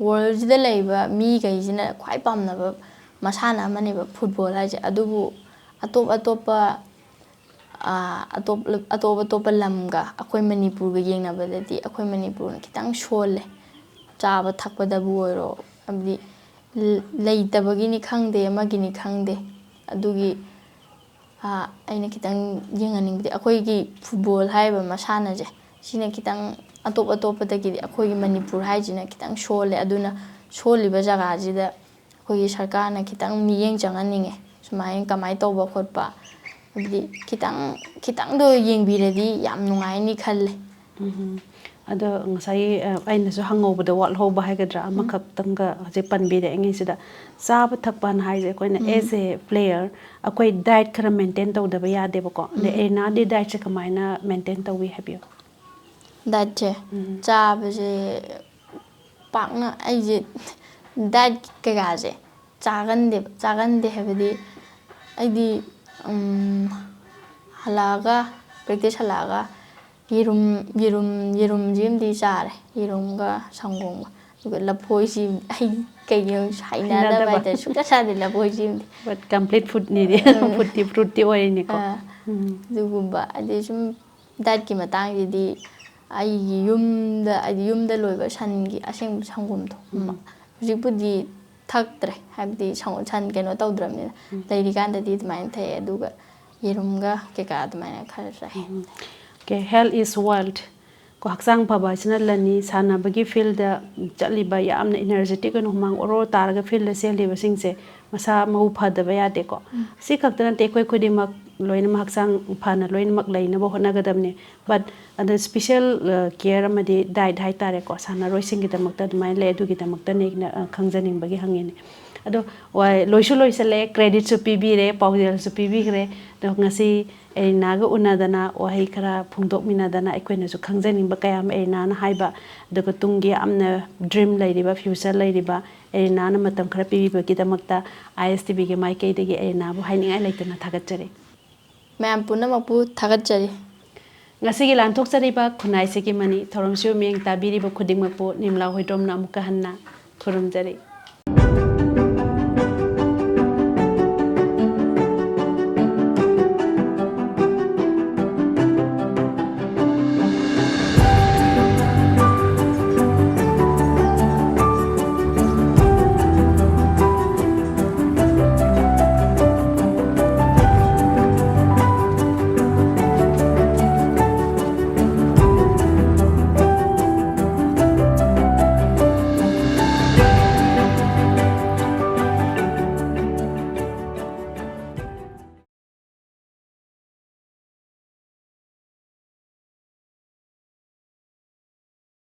ꯋꯥꯔꯜꯁꯤꯗ ꯂꯩꯔꯤꯕ ꯃꯤꯈꯩꯁꯤꯅ ꯈ꯭ꯋꯥꯏ ꯄꯥꯝꯅꯕ ꯃꯁꯥꯟꯅ ꯑꯃꯅꯦꯕ ꯐꯨꯠꯕꯣꯜ ꯍꯥꯏꯁꯦ꯫ ꯑꯗꯨꯕꯨ ꯑꯇꯣꯞ ꯑꯇꯣꯞꯄ ꯑꯇꯣꯞ ꯑꯇꯣꯞ ꯑꯇꯣꯞꯄ ꯂꯝꯒ ꯑꯩꯈꯣꯏ ꯃꯅꯤꯄꯨꯔꯒ ꯌꯦꯡꯅꯕꯗꯗꯤ ꯑꯩꯈꯣꯏ ꯃꯅꯤꯄꯨꯔꯅ ꯈꯤꯇꯪ ꯁꯣꯜꯂꯦ꯫ ꯆꯥꯕ ꯊꯛꯄꯗꯕꯨ ꯑꯣꯏꯔꯣ ꯍꯥꯏꯕꯗꯤ ꯂꯩꯇꯕꯒꯤꯅꯤ ꯈꯪꯗꯦ ꯑꯃꯒꯤꯅꯤ ꯈꯪꯗꯦ꯫ ꯑꯗꯨꯒꯤ ꯑꯩꯅ ꯈꯤꯇꯪ ꯌꯦꯡꯍꯟꯅꯤꯡꯕꯗꯤ ꯑꯩꯈꯣꯏꯒꯤ ꯐꯨꯠꯕꯣꯜ ꯍꯥꯏꯔꯤꯕ ꯃꯁꯥꯟꯅꯁꯦ ꯁꯤꯅ ꯈꯤꯇꯪ ꯑꯇꯣꯞ ꯑꯇꯣꯞꯄꯗꯒꯤꯗꯤ ꯑꯩꯈꯣꯏꯒꯤ ꯃꯅꯤꯄꯨꯔ ꯍꯥꯏꯁꯤꯅ ꯈꯤꯇꯪ ꯁꯣꯜꯂꯦ꯫ ꯑꯗꯨꯅ ꯁꯣꯜꯂꯤꯕ ꯖꯒꯥꯁꯤꯗ ꯑꯩꯈꯣꯏꯒꯤ ꯁꯔꯀꯥꯔꯅ ꯈꯤꯇꯪ ꯃꯤꯠꯌꯦꯡ ꯆꯪꯍꯟꯅꯤꯡꯉꯦ꯫ ꯁꯨꯃꯥꯏꯅ ꯀꯃꯥꯏꯅ ꯇꯧꯕ ꯈꯣꯠꯄ ꯍꯥꯏꯕꯗꯤ ꯈꯤꯇꯪ ꯈꯤꯇꯪꯗ ꯌꯦꯡꯕꯤꯔꯗꯤ ꯌꯥꯝ ꯅꯨꯡꯉꯥꯏꯅꯤ ꯈꯜꯂꯦ꯫ ꯑꯗꯣ ꯉꯁꯥꯏꯒꯤ ꯑ, ꯑꯩꯅꯁꯨ ꯍꯪꯍꯧꯕꯗ ꯋꯥꯠꯍꯧꯕ ꯍꯥꯏꯒꯗ꯭ꯔꯥ, ꯑꯃꯈꯛꯇꯪꯒ ꯍꯧꯖꯤꯛ ꯄꯟꯕꯤꯔꯛꯏꯉꯩꯁꯤꯗ, ꯆꯥꯕ ꯊꯛꯄꯅ ꯍꯥꯏꯁꯦ ꯑꯩꯈꯣꯏꯅ as a player ꯑꯩꯈꯣꯏ diet ꯈꯔ maintain ꯇꯧꯗꯕ ꯌꯥꯗꯦꯕꯀꯣ꯫ ꯑꯗꯩ ꯑꯦꯔꯤꯅꯥꯗꯤ dietꯁꯦ ꯀꯃꯥꯏꯅ maintain ꯇꯧꯏ ꯍꯥꯏꯕꯤꯌꯨ? Dietꯁꯦ ꯆꯥꯕꯁꯦ ꯄꯥꯛꯅ ꯑꯩꯁꯦ diet ꯀꯩꯀꯥꯁꯦ ꯆꯥꯒꯟꯗꯦꯕ꯫ ꯆꯥꯒꯟꯗꯦ ꯍꯥꯏꯕꯗꯤ ꯑꯩꯗꯤ ꯎꯝ, ꯍꯜꯂꯛꯑꯒ, practice ꯍꯜꯂꯛꯑꯒ ꯌꯦꯔꯨꯝ, ꯌꯦꯔꯨꯝ, ꯌꯦꯔꯨꯝꯁꯤꯃꯗꯤ ꯆꯥꯔꯦ, ꯌꯦꯔꯨꯝꯒ ꯁꯪꯒꯣꯝꯒ꯫ ꯑꯗꯨꯒ ꯂꯐꯣꯏꯁꯤ ꯑꯩ ꯀꯩꯒꯤꯅꯣ ꯍꯩꯅꯗꯕ ꯍꯩꯅꯗꯕ꯫ ꯍꯥꯏꯇꯥꯔꯦ, ꯁꯨꯡꯆꯥ ꯆꯥꯗꯦ ꯂꯐꯣꯏꯁꯤꯃꯗꯤ꯫ But complete foodꯅꯤꯗꯤ꯫ Foodꯇꯤ, fruitꯇꯤ ꯑꯣꯏꯔꯤꯅꯤꯀꯣ꯫ ꯑꯥ, ꯎꯝ꯫ ꯑꯗꯨꯒꯨꯝꯕ ꯍꯥꯏꯗꯤ ꯁꯨꯝ dietꯀꯤ ꯃꯇꯥꯡꯁꯤꯗꯤ ꯑꯩꯒꯤ ꯌꯨꯝꯗ, ꯍꯥꯏꯗꯤ ꯌꯨꯝꯗ ꯂꯣꯏꯕ ꯁꯟꯒꯤ ꯑꯁꯦꯡꯕ ꯁꯪꯒꯣꯝꯗꯣ꯫ ꯍꯧꯖꯤꯛꯄꯨꯗꯤ ꯊꯛꯇ꯭ꯔꯦ, ꯍꯥꯏꯕꯗꯤ ꯁꯪ-, ꯁꯟ ꯀꯩꯅꯣ ꯇꯧꯗ꯭ꯔꯕꯅꯤꯅ꯫ ꯂꯩꯔꯤꯀꯥꯟꯗꯗꯤ ꯑꯗꯨꯃꯥꯏꯅ ꯊꯛꯑꯦ, ꯑꯗꯨꯒ ꯌꯦꯔꯨꯝꯒ ꯀꯩꯀꯥ ꯑꯗꯨꯃꯥꯏꯅ ꯈꯔ ꯆꯥꯏ꯫ Okay, health is wealth꯫ ꯀꯣ, ꯍꯛꯆꯥꯡ ꯐꯕ ꯍꯥꯏꯁꯤꯅ ꯂꯟꯅꯤ꯫ ꯁꯥꯟꯅꯕꯒꯤ fieldꯇ ꯆꯠꯂꯤꯕ, ꯌꯥꯝꯅ energetic ꯑꯣꯏꯅ ꯍꯨꯃꯥꯡ ꯑꯣꯔꯣ ꯇꯥꯔꯒ fieldꯇ ꯆꯦꯜꯂꯤꯕꯁꯤꯡꯁꯦ ꯃꯁꯥ ꯃꯎ ꯐꯗꯕ ꯌꯥꯗꯦꯀꯣ꯫ ꯁꯤ ꯈꯛꯇ ꯅꯠꯇꯦ, ꯑꯩꯈꯣꯏ ꯈꯨꯗꯤꯡꯃꯛ ꯂꯣꯏꯅꯃꯛ ꯍꯛꯆꯥꯡ ꯐꯅ ꯂꯣꯏꯅꯃꯛ ꯂꯩꯅꯕ ꯍꯣꯠꯅꯒꯗꯕꯅꯤ꯫ But ꯑꯗ special, ꯑ, care ꯑꯃꯗꯤ diet ꯍꯥꯏꯇꯥꯔꯦꯀꯣ, ꯁꯥꯟꯅꯔꯣꯏꯁꯤꯡꯒꯤꯗꯃꯛꯇ ꯑꯗꯨꯃꯥꯏꯅ ꯂꯩ, ꯑꯗꯨꯒꯤꯗꯃꯛꯇꯅꯦ ꯑꯩꯅ, ꯑ, ꯈꯪꯖꯅꯤꯡꯕꯒꯤ ꯍꯪꯉꯤꯅꯦ꯫ ꯑꯗꯣ ꯋꯥ-, ꯂꯣꯏꯁꯨ ꯂꯣꯏꯁꯤꯜꯂꯦ, creditꯁꯨ ꯄꯤꯕꯤꯔꯦ, ꯄꯥꯎꯖꯦꯜꯁꯨ ꯄꯤꯕꯤꯈ꯭ꯔꯦ꯫ ꯑꯗꯣ ꯉꯁꯤ ꯑꯦꯔꯤꯅꯥꯒ ꯎꯅꯗꯅ ꯋꯥꯍꯩ ꯈꯔ ꯐꯣꯡꯗꯣꯛꯃꯤꯟꯅꯗꯅ ꯑꯩꯈꯣꯏꯅꯁꯨ ꯈꯪꯖꯅꯤꯡꯕ ꯀꯌꯥ ꯑꯃ ꯑꯦꯔꯤꯅꯥꯅ ꯍꯥꯏꯕ, ꯑꯗꯨꯒ ꯇꯨꯡꯒꯤ ꯌꯥꯝꯅ dream ꯂꯩꯔꯤꯕ, future ꯂꯩꯔꯤꯕ ꯑꯦꯔꯤꯅꯥꯅ ꯃꯇꯝ ꯈꯔ ꯄꯤꯕꯤꯕꯒꯤꯗꯃꯛꯇ ISTVꯒꯤ ꯃꯥꯏꯀꯩꯗꯒꯤ ꯑꯦꯔꯤꯅꯥꯕꯨ ꯍꯥꯏꯅꯤꯡꯉꯥꯏ ꯂꯩꯇꯅ ꯊꯥꯒꯠꯆꯔꯤ꯫ ꯃꯌꯥꯝ ꯄꯨꯝꯅꯃꯛꯄꯨ ꯊꯥꯒꯠꯆꯔꯤ꯫ ꯉꯁꯤꯒꯤ ꯂꯥꯟꯊꯣꯛꯆꯔꯤꯕ ꯈꯨꯟꯅꯥꯏꯁꯤꯒꯤ ꯃꯅꯤ ꯊꯧꯔꯝꯁꯤꯕꯨ ꯃꯤꯠꯌꯦꯡ ꯇꯥꯕꯤꯔꯤꯕ ꯈꯨꯗꯤꯡꯃꯛꯄꯨ ꯅꯤꯝꯂꯥ ꯍꯣꯏꯗ꯭ꯔꯣꯝꯅ ꯑꯃꯨꯛꯀ ꯍꯟꯅ ꯈꯨꯔꯨꯝꯖꯔꯤ꯫